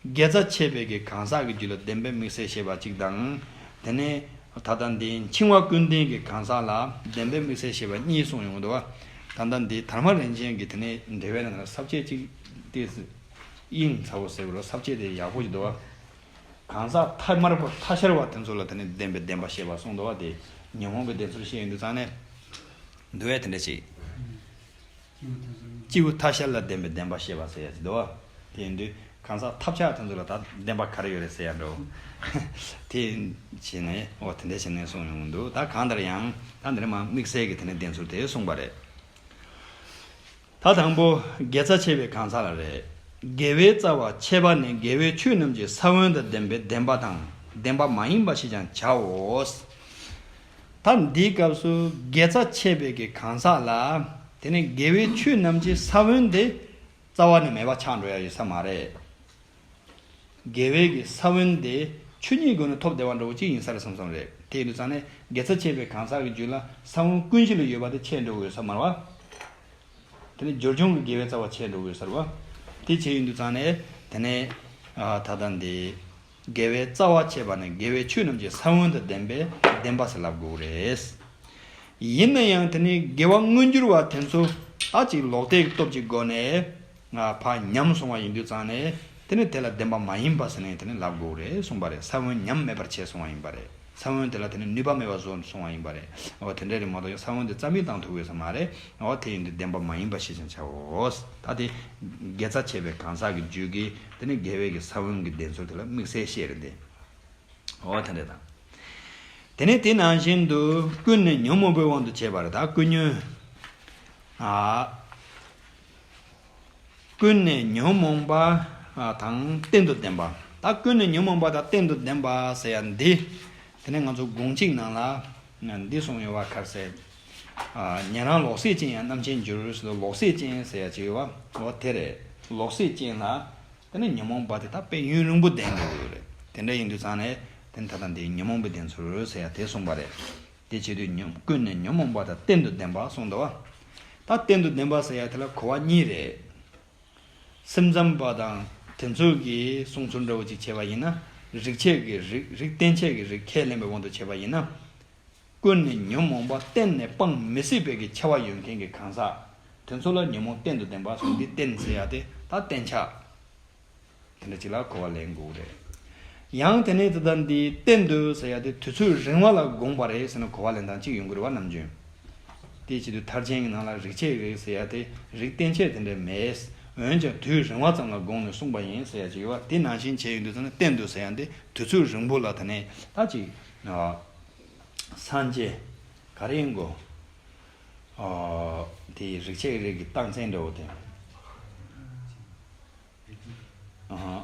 དགེ་རྩ་ཆད་པའི་གི་གང་ཟག་གི་རྒྱུད་ལ་བདེན་པའི་དམིགས་བསལ་བཤད་པ་གཅིག་དང་། དེ་ནས་ད་ལྟ་འདི་འཆིང་བ་ཀུན་ལྡན་གྱི་གང་ཟག་ལ་བདེན་པའི་དམིགས་བསལ་བཤད་པ་གཉིས་གསུངས་ཡོང་གི་འདུག་བ། ད་ལྟ་འདི་དར་མ་རིན་ཆེན་གྱི་དེ་ནས་འགྲེལ་པའི་ནང་ལ་ས་བཅད་གཅིག་དེ་དབྱིངས་ཚ་བོ་ཟེར་བ་རེད། ས་བཅད་དེ་ཡག་པོ་ཞིག་འདུག་བ། གང་ཟག་ཐ་མལ་པ་ཐ་ཤལ་བ་དེ་ཚོ་ལ་དེ་ནི་བདེན་པའི་བདེན་པ་བཤད་པ་གསུངས་འདུག་བ། དེ་ཉོན་མོངས་པའི་བདེན་ཚུལ་བཤད་ཡོང་དུས་ཙང་ནས་འདུལ་བའི་དེ་འདྲ་ཞིག་སྐྱེས་བུ་ཐ་ཤལ་ལ་བདེན་པའི་བདེན་པ་བཤད་པ་ཟེར་ཡ་ཞིག་འདུག་བ། དེ་ཡིན་དུས་གང་ཟག་ཐབས་ཆག་དེ་ཚོ་ལ་ད་བདེན་པ་ག་རེ་ཡོད་རེད་ཟེར་ཡ་འདྲ་བོ། དེ་བྱས་ནས་འོ་དེ་འདྲ་བྱས་ནས་གསུངས་ཡོང་གི་འདུག་ད་གང་ལྟར་ཡང་ད་འདིར་མ་དམིགས་བསལ་གྱི་དེ་ནི་བདེན་ཚུལ་དེ་གསུངས་པ་རེད། ད་དང་པོ་དགེ་རྩ་ཆད་པའི་གང་ཟག་ལ་རེད། དགེ་བའི་རྩ་བ་ཆད་པ་ནི་དགེ་བའི་ཆོས་རྣམས་ཀྱི་ས་བོན་དང་ལྡན་པའི་བདེན་པ་དང་ལྡན་པ་མ་ཡིན་པ་ཞེས་ཀྱང་བྱའོ། ད་འདིའི་སྐབས་སུ་དགེ་རྩ་ཆད་པའི་གི་གང་ཟག་ལ་དེ་ནི་དགེ་བའི་ཆོས་རྣམས་ཀྱི་ས་བོན་དེ་རྩ་བ་ནས་མེད་པ་ཆགས་འགྲོ་ཡ་ཡོད་ས་མ་རེད། དགེ་བའི་གི་ས་བོན་དེ་ཆོས་ཉིད་སྒོ་ནས་ཐོབ་བསྡད་པ་འདྲ་བོ་ཅིག་ཡིན་ས་རེད་བསམ་བསམ་རེད། དེ་ཡིན་དུས་ཙང་ནས་དགེ་རྩ་ཆད་པའི་གང་ཟག་གི་རྒྱུད་ལ་ས་བོན་ཀུན་གཞི་ལ་ཡོད་པ་དེ་ཆད་འགྲོ་གི་ཡོད་ས་མ་རེད་བ། དེ་ནས་སྦྱོར་བྱུང་གི་དགེ་བའི་རྩ་བ་ཆད་འགྲོ་གི་ཡོད་ས་རེད་བ། དེ་ཆད་ཡིན་དུས་ཙང་ནས་དེ་ནས་ཨ་ད་ལྟ་འདི་དགེ་བའི་རྩ་བ་ཆད་པ་ནི་དགེ་བའི་ཆོས་རྣམས་ཀྱི་ས་བོན་དང་ལྡན་པའི་བདེན་པ་ཟེར་ལབ་དགོས་རེད། ཡིན་ན་ཡང་དེ་ནི་དགེ་བ་མངོན་གྱུར་བ་དེ་ཚོ་ད་ཅིག་ལོག་ལྟའི་སྟོབས་ཀྱི་སྒོ་ནས་ང་ཕར་ཉམས་སོང་བ་ཡིན་དུས་ཙང་ནས་དེ་ནི་དེ་ལ་བདེན་པ་མ་ཡིན་པ་ཟེར་ནས་དེ་ནི་ལབ་དགོས་རེད་གསུངས་པ་རེད། ས་བོན་ཉམས་མེད་པར་བྱས་སོང་བ་ཡིན་པ་རེད། ས་བོན་དེ་ལ་དེ་ནི་ནུས་པ་མེད་པ་བཟོ་སོང་བ་ཡིན་པ་རེད། འོ་དེ་འདྲ་རེད་མ་གཏོགས་ས་བོན་དེ་རྩ་མེད་བཏང་ཐུབ་ཡོད་ས་མ་རེད། འོ་དེ་ཡིན་དུས་བདེན་པ་མ་ཡིན་པ་ཞེས་ཀྱང་བྱའོ། ད་དེ་དགེ་རྩ་ཆད་པའི་གང་ཟག་གི་རྒྱུད་ཀྱི་དེ་ནི་དགེ་བའི་གི་ས་བོན་གྱི་བདེན་ཚུལ་དེ་ལ་དམིགས་བསལ་བཤད་རེད་དེ། འོ་དེ་འདྲ་དང་། དེ་ནས་དེ་ནང་བཞིན་དུ་ཀུན་ནས་ཉོན་མོངས་པའི་དབང་དུ་བྱས་པ་རེད། ད་ཀུན་ཉོན། ཨ། ཀུན་ནས་ཉོན་མོངས་པ་དང་གཏན་དུ་ལྡན་པ། ད་ཀུན་ནས་ཉོན་མོངས་པ་དང་གཏན་དུ་ལྡན་པ་ཟེར་ཡ་འདི། དེ་ནས་ང་ཚོ་དགོངས་གཅིག་ནང་ལ་འདི་གསུངས་ཡོད་པ་ག་རེ་ཟེར། ཉན་རང་ལོག་སྲེད་ཅན་ཡང་རྣམ་མཁྱེན་འགྱུར་ཟེར། ལོག་སྲེད་ཅན་ཟེར་ཡ་ཅིག་ཡོད་པ་འོ་དེ་རེད། ལོག་སྲེད་ཅན་ལ་དེ་ནས་ཉོན་མོངས་པ་དེ་དག་དཔེ་ཡུན་རིང་པོ་ལྡན་དགོས་ཡོད་རེད། དེ་འདྲ་ཡིན་དུས་ཙང་ནས་དེ་ནས་ད་ལྟ་འདི་ཉོན་མོངས་པའི་བདེན་ཚུལ་ཟེར་ཡ་དེ་གསུངས་པ་རེད། དེ་བྱེད་དུས་ཉོན་ཀུན་ནས་ཉོན་མོངས་པ་དང་གཏན་དུ་ལྡན་པ་གསུངས་འདུག་བ། ད་གཏན་དུ་ལྡན་པ་ཟེར་ཡ་དེ་ལ་གོ་བ་གཉིས་རེད། སེམས་ཙམ་པ་དང་དེ་ཚོ་གིས་གསུང་ཚུལ་འདྲ་བོ་ཅིག་བྱས་པ་ཡིན་ན། རིགས་ཆད་ཀྱི་རིགས། རིགས་རྟེན་ཆད་ཀྱི་རིགས་ཁས་ལེན་པའི་དབང་དུ་བྱས་པ་ཡིན་ན། ཀུན་ནས་ཉོན་མོངས་པ་གཏན་ནས་སྤང་མི་སྲིད་པའི་གི་ཆེ་བ་ཡོད་མཁན་གྱི་གང་ཟག་དེ་ཚོ་ལ་ཉོན་མོངས་གཏན་དུ་ལྡན་པ་གསུངས་ཏེ། གཏན་ཟེར་ཡ་དེ་ད་གཏན་ཆགས། དེ་འདྲ་ཅིག་ལ་གོ་བ་ལེན་དགོས་རེད། ཡང་དེ་ནས་དེ་ལྟར་འདི་གཏན་དུ་ཟེར་ཡ་དེ་དུས་ཚོད་རིང་བ་ལ་དགོངས་པ་རེད་ཟེར་ན་གོ་བ་ལེན་སྟངས་གཅིག་ཡོང་གི་རེད་བ། ནམ་རྒྱུན་དེའི་ཆེད་དུ་མཐར་ཕྱིན་གྱི་ནང་ལ་རིགས་ཆད་རིགས་ཟེར་ཡ་དེ་རིགས་གཏན་ཆད་དེ་འདྲ་མེད། འོན་ཀྱང་དུས་རིང་བ་ཙམ་ལ་དགོངས་ནས་གསུངས་པ་ཡིན་ཟེར་ཡ་ཅིག་ཡོད་བ། དེ་ནང་བཞིན་བྱས་ཡོང་དུས་ཙམ་ན་གཏན་དུ་ཟེར་ཡ་དེ་དུས་ཚོད་རིང་པོ་ལ་དེ་ནས་ད་ཅིག་སངས་རྒྱས་ག་རེ་ཡིན་གོ། ཨ། དེ་རིགས་ཆད་རིགས་ཀྱི་རྟགས་མཚན་འདྲ་བོ་དེ། ཨ།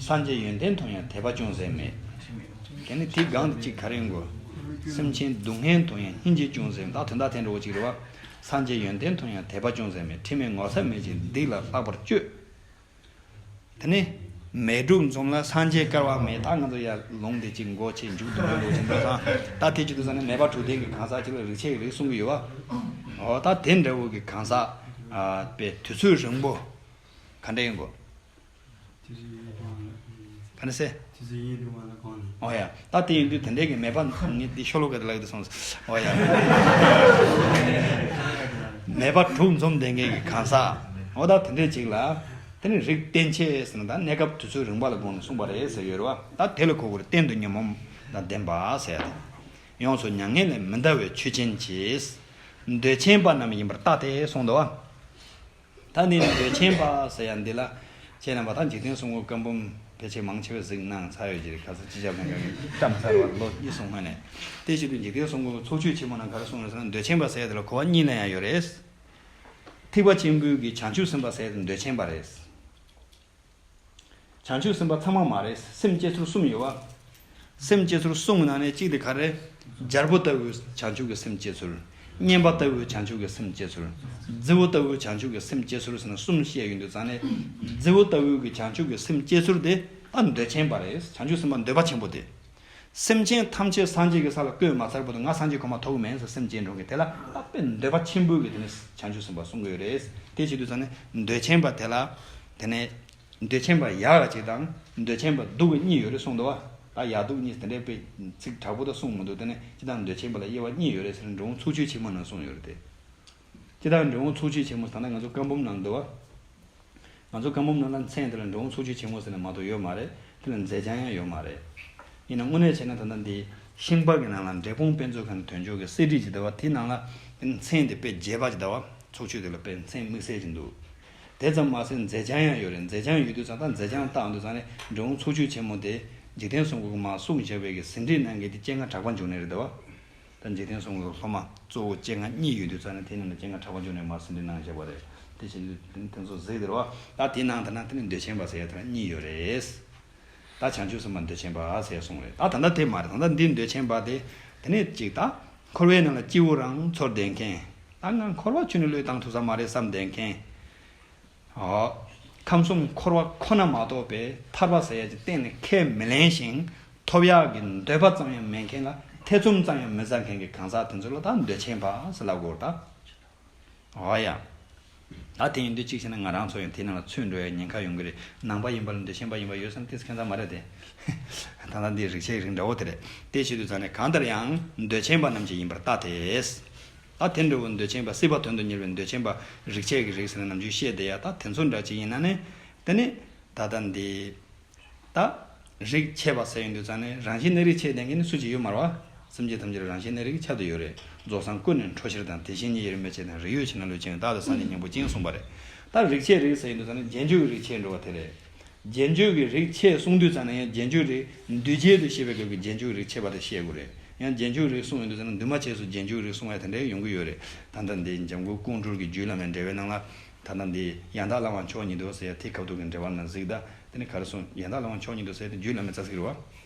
སངས་རྒྱས་ཡོན་ཏན་མཐོང་ཡང་དད་པ་ཅུང་ཟད་མེད། དེ་ནི་དེའི་སྒང་དུ་གཅིག་ག་རེ་ཡིན་གོ། སེམས་ཅན་སྡུག་བསྔལ་མཐོང་ཡང་སྙིང་རྗེ་ཅུང་ཟད་མེད། ད་དོན་དག་དེ་འདྲ་བོ་གཅིག་རེད་བ། སངས་རྒྱས་ཡོན་ཏན་མཐོང་ཡང་དད་པ་ཅུང་ཟད་མེད། དྲི་མེད་ངོ་ཚ་མེད་ཅིང་སྡིག་ལ་ལྷག་པར་སྤྱོད། དེ་ནི་མེད་དྲུག་འཛོམས་ལ་སངས་རྒྱས་བསྐལ་བ་མེད། ད་ང་ཚོ་ཡར་ལུང་དེ་གཅིག་མགོ་ཆེ་མཇུག་སྡུག་པོ་འགྲོ་བཞིན་འགྲོ་སོང་། ད་དེ་གཅིག་ཏུ་ས་ནས་མེད་པ་དྲུག་ལྡན་གྱི་གང་ཟག་གཅིག་ལ་རིགས་ཆད་རིགས་གསུང་གི་ཡོད་བ། འོ་ད་དེ་འདྲ་བོ་གི་གང་ཟག་ཨ་པའི་དུས་ཚོད་རིང་པོ་ག་འདྲ་ཡིན་གོ། ག་འདྲ་ཟེར། འོ་ཡ། ད་དེ་ཡིན་དུས་དེ་འདྲའི་གི་མེད་པ་ངས་འདི་ཤོ་ལོ་ཀ་དེ་ལ་གི་དེ་སོང་། འོ་ཡ། མེད་པ་དྲུག་འཛོམས་ལྡན་མཁན་གྱི་གང་ཟག་འོ་ད་དེ་འདྲའི་ཅིག་ལ། དེ་ནི་རིགས་གཏན་ཆད་ཟེར་ན་ད་གནས་སྐབས་དུས་ཚོད་རིང་པ་ལ་དགོངས་ནས་གསུངས་པ་རེད་ཟེར་ཡོད་རེད་བ། ད་དེ་ལ་གོ་དགོས་རེད། གཏན་དུ་ཉོན་མོངས་དང་ལྡན་པ་ཟེར་ཡ་དེ། ཡོངས་སུ་མྱ་ངན་ལས་མི་འདའ་བའི་ཆོས་ཅན་གྱིས། འདོད་ཆེན་པ་རྣམས་ཡིན་པར་བརྟགས་ཏེ་གསུངས་འདུག་བ། ད་ནི་འདོད་ཆེན་པ་ཟེར་ཡ་འདི་ལ་ཁྱེད་རྣམ་པ་ད་འཇིག་རྟེན་གསུམ་མགོན་བཀའ་འབུམ་ཕལ་ཆེར་མང་ཆེ་བས་གཟིགས་གནང་ཚར་ཡོད་ཀྱི་རེད། ག་ཚོད་ཅི་བྱ་ལྷན་ཁང་གིས་བཀྲམ་ཚར་བ་ལོ་གཉིས་གསུམ་སྔོན་ནས། དེ་བཞིན་དུ་འཇིག་རྟེན་གསུམ་མགོན་ཚོགས་ཆོས་ཆེན་མོ་ནང་ག་རེ་གསུངས་རེད་ཟེར་ན། འདོད་ཆེན་པ་ཟེར་ཡ་དེ་ལ་གོ་བ་གཉིས་ལེན་ཡ་ཡོད་རེད། ཐེག་པ་ཆེན་པོའི་གི་བྱང་ཆུབ་སེམས་དཔའ་ཟེར་ཡ་དེ་འདོད་ཆེན་པ་རེད། བྱང་ཆུབ་སེམས་དཔའ་ཚང་མ་མ་རེད། སེམས་བསྐྱེད་ཚུལ་གསུམ་ཡོད་བ། སེམས་བསྐྱེད་ཚུལ་གསུམ་གྱི་ནང་ནས་གཅིག་དེ་ག་རེ། རྒྱལ་པོ་ལྟ་བུའི་བྱང་ཆུབ་ཀྱི་སེམས་བསྐྱེད་ཚུལ། གཉན་པ་ལྟ་བུའི་བྱང་ཆུབ་ཀྱི་སེམས་བསྐྱེད་ཚུལ། རྫི་བོ་ལྟ་བུའི་བྱང་ཆུབ་ཀྱི་སེམས་བསྐྱེད་ཚུལ་ཟེར་ནས་གསུམ་བཤད་ཡོང་དུས་ཙང་ནས། རྫི་བོ་ལྟ་བུའི་གི་བྱང་ཆུབ་ཀྱི་སེམས་བསྐྱེད་ཚུལ་དེ་ད་འདོད་ཆེན་པ་རེད། བྱང་ཆུབ་སེམས་དཔའ་འདོད་པ་ཆེན་པོ་དེ། སེམས་ཅན་ཐམས་ཅད་སངས་རྒྱས་ཀྱི་ས་ལ་བཀོད་མ་ཚར་བར་དུ་ང་སངས་རྒྱས་གོ་མ་ཐོབ་གི་མིན་ཟེར་སེམས་ཅན་འགྲོ་མཁན་དེ་ལ་ད་དཔེ་འདོད་པ་ཆེན་པོའི་གི་དེ་ནས་བྱང་ཆུབ་སེམས་དཔའ་གསུང་གི་ཡོད་རེད། དེ་བྱེད་དུས་ཙང་ནས་འདོད་ཆེན་པ་དེ་ལ། དེ་ནས། འདོད་ཆེན་པ་ཡག་ག་གཅིག་དང་འདོད་ཆེན་པ་སྡུག་གི་གཉིས་ཡོད་རེད་གསུངས་འདུག་བ། ད་ཡག་སྡུག་གཉིས་དེ་འདྲའི་དཔེ་ཚིག་དྲག་པོ་ད་གསུངས་མི་འདུག་དེ་ནས་སྤྱིར་བཏང་འདོད་ཆེན་པ་ལ་དབྱེ་བ་གཉིས་ཡོད་རེད་ཟེར་ནས་འབྲི་གུང་ཚོགས་ཆོས་ཆེན་མོ་ནང་གསུངས་ཡོད་རེད་དེ། སྤྱིར་བཏང་འབྲི་གུང་ཚོགས་ཆོས་ཆེན་མོ་ཟེར་ན་ང་ཚོ་བཀའ་འབུམ་ནང་འདུག་བ། ང་ཚོ་བཀའ་འབུམ་ནང་ལ་མཚན་དེ་ལ་འབྲི་གུང་ཚོགས་ཆོས་ཆེན་མོ་ཟེར་ནས་མ་གཏོགས་ཡོད་མ་རེད། དེ་ལ་མཛད་བྱང་ཡང་ཡོད་མ་རེད། ཡིན་ན་དངོས་གནས་བྱས་ན་ད་ལྟ་འདི་ཤིང་པ་གི་ནང་ལ་འབྲས་སྤུངས་དཔེ་མཛོད་ཁང་དོན་གཅོད་ཀྱི་གསེར་བྲིས་ཅིག་འདུག་བ། དེའི་ནང་ལ་དེ་མཚན་དེ་དཔེ་རྒྱས་པ་ཅིག་འདུག་བ། ཚོགས་ཆོས་དེ་ལ་དཔེ་མཚན་དམིགས་བསལ་ཅིག་འདུག་དེ་ཙམ་མ་ཟད་མཛད་བྱང་ཡང་ཡོད་རེད། མཛད་བྱང་ཡོད་དུས་ཙང་ད་མཛད་བྱང་བཏང་དུས་ཙང་ནས་འབྲི་གུང་ཚོགས་ཆོས་ཆེན་མོ་དེ་འཇིག་རྟེན་གསུམ་མགོན་གྱིས་མར་གསུངས་བཞག་པའི་གི་ཟིན་བྲིས་གནང་མཁན་དེ་སྤྱན་སྔ་གྲགས་པ་འབྱུང་གནས་རེད་འདུག་བ། ད་འཇིག་རྟེན་གསུམ་མགོན་གྱི་སློབ་མ་གཙོ་བོ་སྤྱན་སྔ་གཉིས་ཡོད་དུས་ཙང་ནས་དེ་རྣམས་ལ་སྤྱན་སྔ་གྲགས་པ་འབྱུང་གནས་མར་ཟིན་བྲིས་གནང་བཞག་པ་རེད། དེ་བཞིན་དུ་དེ་ཚོ་གཟིགས་དེ་རེད་བ། ད་དེའི་ནང་དེ་ན་དེ་ནས་འདོད་ཆེན་པ་ཟེར་ཡ་དེ་ན་གཉིས་ཡོད་རེད། ད་བྱང་ཆུབ་སེམས་དཔའ་འདོད་ཆེན་པ་ཟེར་གསུངས་རེད། ད་ད་ལྟ་དེ་མ་རེད། ད་ལྟ་འདི་འདོད་ཆེན་པ་དེ། དེ་ནས་གཅིག་ད། འཁོར་བའི་ནང་ལ་སྐྱིད་པོ་རང་ཚོར་བསྡད་མཁན། ད་ང་འཁོར་བ་ཁྱོན་ནས་བློས་བཏང་ཐུབ་ས་མ་རེད་བསམ་བསྡད་མཁན། ཨོ། ཁམས་གསུམ་འཁོར་བ་ཁོ་ན་མ་གཏོགས་པའི་ཐར་པ་ཟེར་ཡ་ཅིག་གཏན་ནས་ཁས་མི་ལེན་ཞིང་། ཐོབ་ཡག་གི་འདོད་པ་ཙམ་ཡང་མེད་མཁན་ལ་ཐེ་ཚོམ་ཙམ་ཡང་མི་ཟ་མཁན་གྱི་གང་ཟག་དེ་ཚོ་ལ་ད་འདོད་ཆེན་པ་ཟེར་ལབ་དགོས་རེད་ད། ཨོ་ཡ། ད་དེ་ཡིན་དུས་གཅིག་བྱས་ན་ང་རང་ཚོ་ཡང་དེའི་ནང་ལ་ཚུད་འགྲོ་ཡའི་ཉེན་ཁ་ཡོང་གི་རེད། ནང་པ་ཡིན་པ་ལ་འདོད་ཆེན་པ་ཡིན་པ་ཡོད་བསམ་ཏོག་ཙམ་ཁྱད་མཚར་མ་རེད་དེ། ད་ལྟ་འདི་རིགས་ཆད་རིགས་འདྲ་བོ་དེ་རེད། དེ་བྱེད་དུས་ཙང་ནས་གང་ལྟར་ཡང་འདོད་ཆེན་པ་རྣམས་ཀྱི་ཡིན་པར་བལྟ་སྟེ། ད་དེ་འདྲ་བོ་འདོད་ཆེན་པ་སྲིད་པ་དོན་དུ་གཉེར་བའི་འདོད་ཆེན་པ་རིགས་ཆད་ཀྱི་རིགས་ཟེར་ནས་ནམ་རྒྱུན་བཤད་བསྡད་ཡ། ད་དེ་ཚོ་འདྲ་ཅིག་ཡིན་ན་ནི། དེ་ནི། ད་ལྟ་འདི། ད། རིགས་ཆད་པ་ཟེར་ཡོང་དུས་ཙང་ནས་རང་བཞིན་གནས་རིགས་ཆད་ལྡན་མཁན་ནི་སུ་ཅིག་ཡོད་མ་རེད་བ། སེམས་ཅན་ཐམས་ཅད་རང་བཞིན་གནས་རིགས་ཆད་དུ་ཡོད་རེད། རྫོགས་སངས་སྐུ་ནི་འཕྲོ་ཕྱིར་དང་། དེ་བཞིན་ཉིད་ཡེ་རུ་མི་ཆད་དང་། རིགས་ཡོད་ཕྱིར་ན་ལུས་ཅན་ཡང་། བདག་ཏུ་སངས་རྒྱས་སྙིང་པོ་ཅན། གསུངས་པ་རེད། ད་རིགས་ཆད་རིགས་ཟེར་ཡོང་དུས་ཙང་ནས་རྗེས་འཇུག་གི་རིགས་ཆད་འགྲོ་བ་དེ་རེད། རྗེས་འཇུག་གི་རིགས་ཆད་གསུངས་དུས་ཙང་ནས་ཡང་རྗེས་འཇུག་རིགས་འདུས་བྱས་དུ་བཤད་པའི་སྐབས་ཀྱི་རྗེས་འཇུག་རིགས་ཆད་པ་དེ་བཤད་དགོས་རེད། ཡང་རྗེས་འཇུག་རིགས་གསུངས་ཡོང་དུས་ཙང་ནས་འདུས་མ་བྱས་སུ་རྗེས་འཇུག་རིགས་གསུང་བ་དེ་འདྲ་ཡོང་གི་ཡོད་རེད། ད་ལྟ་འདི་འཇམ་མགོན་ཀོང་སྤྲུལ་གྱི་རྒྱུད་བླ་མའི་འགྲེལ་པའི་ནང་ལ། ད་ལྟ་འདི་ཡང་དག་བླ་མ་མཆོག་ཉིད་དུ་ཟེར་ཡ་དེའི་ཁ་ཐུག་གི་འགྲེལ་པ་ནང་གཟིགས་ད། དེ་ནི་ག་རེ་གསུངས། ཡང་དག་བླ་མ་མཆོག་ཉིད་དུ་ཟེར་ཡ་དེ་རྒྱུད་བླ་མའི་རྩ་ཚིག་རེད་བ།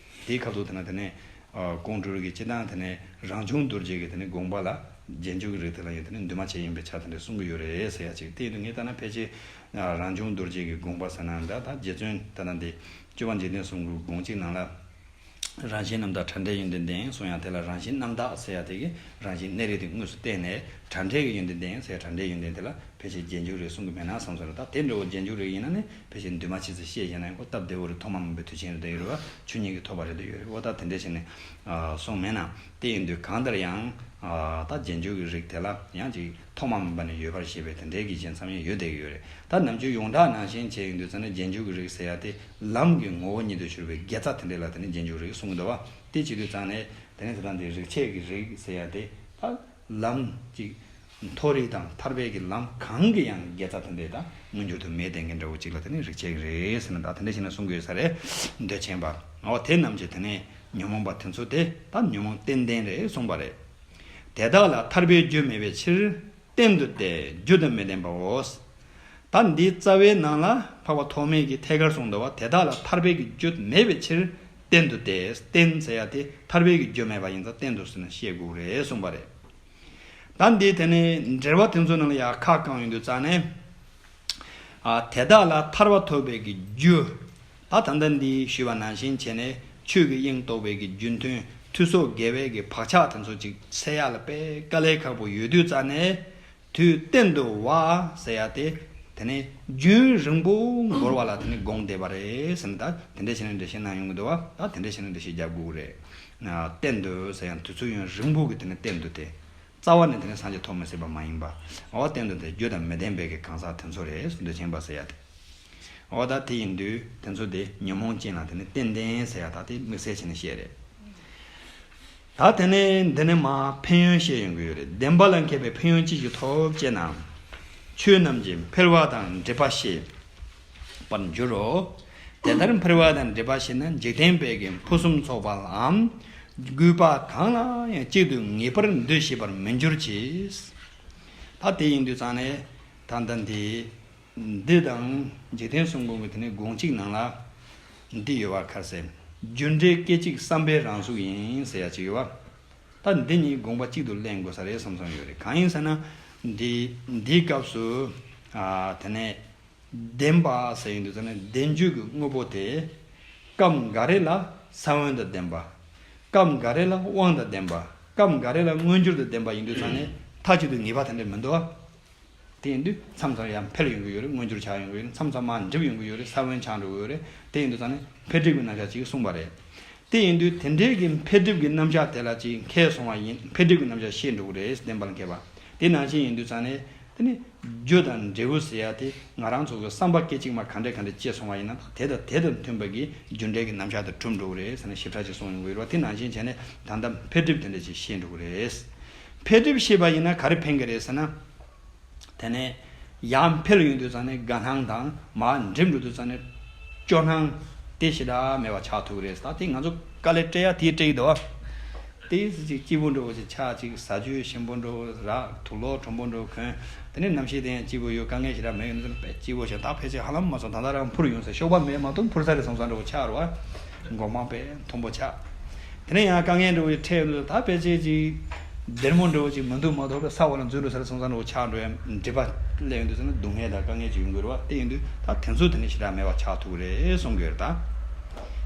དེའི་ཁ་ཐུག་དེ་ན་དེ་ནས། ཨ། ཀོང་སྤྲུལ་གྱི་སྤྱི་བཏང་དེ་ནས་རང་བྱུང་རྡོ་རྗེ་གི་དེ་ནས་དགོངས་པ་ལ་རྗེས་འཇུག་གི་རིགས་དེ་ལ་ཡང་དེ་ནས་འདུས་མ་བྱས་ཡིན་པའི་ཆ་དེ་འདྲ་གསུང་གི་ཡོད་རེད་ཟེར་ཡ་ཅིག་དེ་ཡིན་དུས་ངས་ལྟ་ན་ཕལ་ཆེར། ཨ། རང་བྱུང་རྡོ་རྗེ་གི་དགོངས་པ་ཟེར་ན་འདྲ། ད་རྗེ་བཙུན་ད་ལྟ་འདི་སྤྱོད་པ་འཇིག་རྟེན་གསུམ་མགོན་དགོངས་གཅིག་ནང་ལ། རང་བཞིན་རྣམ་དག་ཕྲ་འབྲས་ཡོན་ཏན་ལྡན་གསུང་ཡང་། དེ་ལ་རང་བཞིན་རྣམ་དག་ཟེར་ཡ་དེ་གིས་རང་བཞིན་གནས་རིགས་དེ་དངོས་སུ་བསྟན་ནས་ཕྲ་འབྲས་ཀྱི་ཡོན་ཏན་ལྡན་ཟེར། ཕྲ་འབྲས་ཡོན་ཏན་དེ་ལ་ཕལ་ཆེར་རྗེས་འཇུག་རིགས་གསུང་གི་མེད་ན་བསམ་སོང་རེད། ད་དེ་འདྲ་བོ་རྗེས་འཇུག་རིགས་ཡིན་ན་ནི་ཕལ་ཆེར་འདུས་མ་བྱས་སུ་བཤད་བཞག་ན་ཡང་ཁོ་སྟབས་བདེ་བོ་རེད། ཐོག་མ་མེད་པའི་དུས་ཆེན་རེད་དེ་ཡོད་རེད་བ། ཆོས་ཉིད་ཀྱིས་ཐོབ་པ་རེད་དེ་ཡོད་རེད་བ། ད་དེ་འདྲ་བྱས་ནས། ཨ། གསུངས་མེད་ན། དེ་ཡིན་དུས་གང་ལྟར་ཡང་། ཨ། ད་རྗེས་འཇུག་གི་རིགས་དེ་ལ་ཡང་ཅིག་ཐོག་མ་མེད་པ་ནས་ཡོད་པར་བཤད་པའི་དེ་འདྲའི་གི་རྒྱུ་མཚན་ཡང་ཡོད་བསྡད་ཀྱི་ཡོད་རེད། ད་ནམ་རྒྱུན་ཡོངས་གྲགས་ནང་བཞིན་བྱས་ཡོང་དུས་ཙང་ནས་རྗེས་འཇུག་གི་རིགས་ཟེར་ཡ་དེ་ལམ་གྱི་ངོ་བོ་ཉིད་དུ་གྱུར་པའི་དགེ་རྩ་དེ་འདྲ་ལ་དེ་ནི་རྗེས་འཇུག་རིགས་གསུང་གི་འདུག་བ། དེ་བྱེད་དུས་ཙང་ནས་དེ་ནི་དེ་དང་དེ་རིགས་ཆད་ཀྱི་རིགས་ཟེར་ཡ་དེ་ད་ལམ་ཅིག་མཐོ་རིས་དང་ཐར་པའི་གི་ལམ་གང་གི་ཡང་དགེ་རྩ་དེ་འདྲ་ད་མངོན་གྱུར་དུ་མེད་བསྡད་མཁན་འདྲ་བོ་ཅིག་ལ་དེ་ནི་རིགས་ཆད་ཀྱི་རིགས་ཟེར་ན། ད་དེ་འདྲ་བྱས་ན་གསུང་གི་ཡོད་ས་རེད། འདོད་ཆེན་པ། འོ་དེ་རྣམས་ཀྱི་དེ་ནི་ཉོན་མོངས་པ་དེ་ཚོ་དེ་ད་ཉོན་མོངས་ཏན་ཏན་རེད་གསུངས་པ་རེད། དེ་དག་ལ་ཐར་པའི་རྒྱུ་མེད་པའི་ཕྱིར། གཏན་དུ་སྟེ་རྒྱུ་དང་མི་ལྡན་པའོ། ད་འདིའི་རྩ་བའི་ནང་ལ་འཕགས་པ་ཐོགས་མེད་ཀྱིས་ཐད་ཀར་གསུངས་འདུག་བ། དེ་དག་ལ་ཐར་པའི་གི་རྒྱུ་མེད་པའི་ཕྱིར། གཏན་དུ་སྟེ། གཏན་ཟེར་ཡ་དེ་ཐར་པའི་གི་རྒྱུ་མེད་པ་ཡིན་ཙང་གཏན་དུ་ཟེར་ནས་བཤད་དགོས་རེད་གསུངས་པ་རེད། ད་འདི་དེ་ནས་འགྲེལ་པ་དེ་ཚོ་ནང་ལ་ཡང་ཁ་བསྐངས་ཡོང་དུས་ཙང་ནས། ཨ། དེ་དག་ལ་ཐར་པ་ཐོབ་པའི་གི་རྒྱུ། ད་ད་ལྟ་འདི་ཞུས་པ་ནང་བཞིན་བྱས་ནས་ཆོས་ཀྱི་དབྱིངས་རྟོགས་པའི་གི་རྒྱུ་མཐུན་ཐོས་སོགས་དགེ་བའི་གི་བག་ཆགས་དེ་ཚོ་ཅིག་སེལ་ཡ་ལ་དཔེ་དཀའ་ལས་ཁག་པོ་ཡོད་དུས་ཙང་ནས། དུས་གཏན་དུ་བ་ཟེར་ཡ་དེ། དེ་ནས་རྒྱུན་རིང་པོ་འགོར་བ་ལ་དེ་ནས་དགོངས་བསྡད་པ་རེད་ཟེར་ནས། ད་དེ་འདྲ་བྱས་ནས་འགྲེལ་བཤད་གནང་ཡོང་གི་འདུག་བ། ད་དེ་འདྲ་བྱས་ནས་འགྲེལ་བཤད་རྒྱག་དགོས་ཀྱི་རེད། གཏན་དུ་ཟེར་ཡང་དུས་ཚོད་ཡུན་རིང་པོ་གི་དེ་ནས་གཏན་དུ་དེ། རྩ་བ་ནས་དེ་ནས་སངས་རྒྱས་ཐོབ་མི་སྲིད་པ་མ་ཡིན་པ། འོ་གཏན་དུ་དེ་རྒྱུ་དང་མི་ལྡན་པའི་གི་གང་ཟག་དེ་ཚོ་རེད། འདོད་ཆེན་པ་ཟེར་ཡ་དེ། འོ་ད་དེ་ཡིན་དུས་དེ་ཚོ་དེ་ཉོན་མོངས་ཅན་ལ་དེ་ནི་ཏན་ཏན་ཟེར་ཡ་ད་དེ་དམིགས་བསལ་བྱས་ནས་བཤད་རེད། ད་དེ་ནས་འདི་ནས་མར་ཕན་ཡོན་བཤད་ཡོང་གི་ཡོད་རེད། བདེན་པ་ལ་མཁས་པའི་ཕན་ཡོན་ཅི་ཞིག་ཐོབ་ཅེ་ན། ཆོས་རྣམས་ཀྱི་འཕེལ་བ་དང་འགྲིབ་པ་ཤེས་པར་འགྱུར་རོ། དེ་ལྟར་འཕེལ་བ་དང་འགྲིབ་པ་ཤེས་ན་འཇིག་རྟེན་པའི་གི་ཕུན་སུམ་ཚོགས་པ་ལའམ་རྒུད་པ་གང་ལ་ཡང་གཅིག་ཏུ་ངེས་པར་འདུ་ཤེས་པར་མི་འགྱུར་གྱིས། ད་དེ་ཡིན་དུས་ཙང་ནས་ད་ལྟ་འདི། འདི་དང་འཇིག་རྟེན་གསུམ་མགོན་གྱི་དེ་ནས་དགོངས་གཅིག་ནང་ལ་འདི་ཡོད་པ་ཁར་སེ། རྒྱུ་འབྲས་སྐད་ཅིག་བསམ་པའི་རང་གཟུགས་ཡིན་ཟེར་ཡ་ཅིག་ཡོད་པ། ད་འདི་གཉིས་དགོངས་པ་གཅིག་ཏུ་ལེན་དགོས་ས་རེད་བསམ་བསམ་ཡོད་རེད། གང་ཡིན་ཟེར་ན། འདི་འདིའི་སྐབས་སུ། ཨ་དེ་ནས་བདེན་པ་ཟེར་ཡོང་དུས་ཙང་ནས་བདེན་བརྗོད་ཀྱི་དངོས་པོ་དེ། སྐབས་འགའ་རེ་ལ་ས་བོན་དང་ལྡན་པ། སྐབས་འགའ་རེ་ལ་དབང་དང་ལྡན་པ། སྐབས་འགའ་རེ་ལ་མངོན་གྱུར་དང་ལྡན་པ་ཡིན་དུས་ཙང་ནས་མཐའ་གཅིག་ཏུ་ངེས་པ་དེ་འདྲ་མི་འདུག་ཨ། དེ་ཡིན་དུས་མཚམས་མཚམས་ཡང་འཕེལ་ཡོང་གི་ཡོད་རེད། མངོན་གྱུར་ཆགས་ཡོང་གི་ཡོད་རེད། མཚམས་མཚམས་མར་འགྲིབ་ཡོང་གི་ཡོད་རེད། ས་བོན་ཆགས་འགྲོ་གི་ཡོད་རེད། དེ་ཡིན་དུས་ཙང་ནས་འཕེལ་འགྲིབ་ཀྱི་རྣམ་གཞག་ཅིག་གསུངས་པ་རེད། དེ་ཡིན་དུས་དེ་འདྲའི་གི་འཕེལ་འགྲིབ་ཀྱི་རྣམ་གཞག་དེ་ལ་ཅིག་མཁས་སོང་བ་ཡིན། འཕེལ་འགྲིབ་ཀྱི་རྣམ་གཞག་ཤེས་འགྲོ་གི་རེད། བདེན་པ་ལ་མཁས་པ། དེ་ནང་བཞིན་ཡིན་དུས་ཙང་ནས་དེ་ནི་རྒྱུ་དང་འབྲས་བུ་ཟེར་ཡ་དེ་ང་རང་ཚོ་གི་བསམ་པ་སྐད་ཅིག་མ་ག་འདྲ་ག་འདྲ་སྐྱེས་སོང་བ་ཡིན་ན། ད་དེ་དང་དེ་དང་མཐུན་པ་གི་རྒྱུ་འབྲས་ཀྱི་རྣམ་གཞག་དེ་གྲུབ་འགྲོ་གི་རེད་ཟེར་ནས་ཞིབ་ཕྲ་ཅིག་གསུངས་ཡོང་གི་ཡོད་རེད་བ། དེ་ནང་བཞིན་བྱས་ནས་ད་ལྟ་འཕེལ་འགྲིབ་དེ་འདྲ་ཅིག་ཤེས་འགྲོ་གི་རེད། འཕེལ་འགྲིབ་ཤེས་པ་ཡིན་ན་ག་རེ་ཕན་གི་རེད་ཟེར་ན། དེ་ནས་ཡར་འཕེལ་ཡོང་དུས་ཙང་ནས་དགའ་སྣང་དང་མར་འགྲིབ་འགྲོ་དུས་ཙང་ནས་སྐྱོ་སྣང་དེ་ཞེ་དྲག་མེད་པ་ཆགས་ཐུབ་ཀྱི་རེད། ད་དེ་ང་ཚོ་དཀའ་ལས་སྤྲད་ཡ་དེ་སྤྲད་ཀྱི་འདུག་བ། དེ་ཅིག་སྐྱིད་པོ་འདྲ་བོ་ཅིག་ཆགས། ཅིག་ཟ་རྒྱུ་ཞིམ་པོ་འདྲ་བོ་རག། དུག་ལོག་གྲུང་པོ་འདྲ་བོ་གོན། དེ་ནས་གནམ་གཤིས་དེ་ཡང་སྐྱིད་པོ་ཡོད། དཀའ་ངལ་ཞེ་དྲག་མེད། ཡོད་ནས་དཔེ་སྐྱིད་པོ་ཞིག་ད་ཕལ་ཆེར་ཧ་ལམ་མ་སོང་། ད་ལྟ་རང་འཕུར་ཡོང་ཟེར། གཤོག་པ་མེད་མ་གཏོགས་འཕུར་ས་རེད་བསམ་བསམ་འདྲ་བོ་ཆགས་རེད་བ། མགོ་མང་པས་མཐོན་པོ་ཆགས། དེ་ནས་ཡང་དཀའ་ངལ་འདྲ་བོ་ཞིག་འཕྲད་ཡོང་དུས་ད་ཕལ་ཆེར་ཅིག་བདེ་མོ་འདྲ་བོ་ཅིག་མི་འདུག་མ་གཏོགས་པའི་ས་འོག་ལ་འཛུལ་འགྲོ་ས་རེད་བསམ་བསམ་འདྲ་བོ་ཆགས་འགྲོ་ཡ། སྒྲིབ་པ་སླེབས་ཡོང་དུས་ཙང་ནས་སྡུག་བསྔལ་དང་དཀའ་ངལ་ཅིག་ཡོང་གི་རེད་བ། དེ་ཡིན་དུས་ད་དེ་ཚོ་དེ་ནས་ཞེ་དྲག་མེད་པ་ཆགས་ཐུབ་ཀྱི་རེད་གསུང་གི་ཡོད་རེད་ད།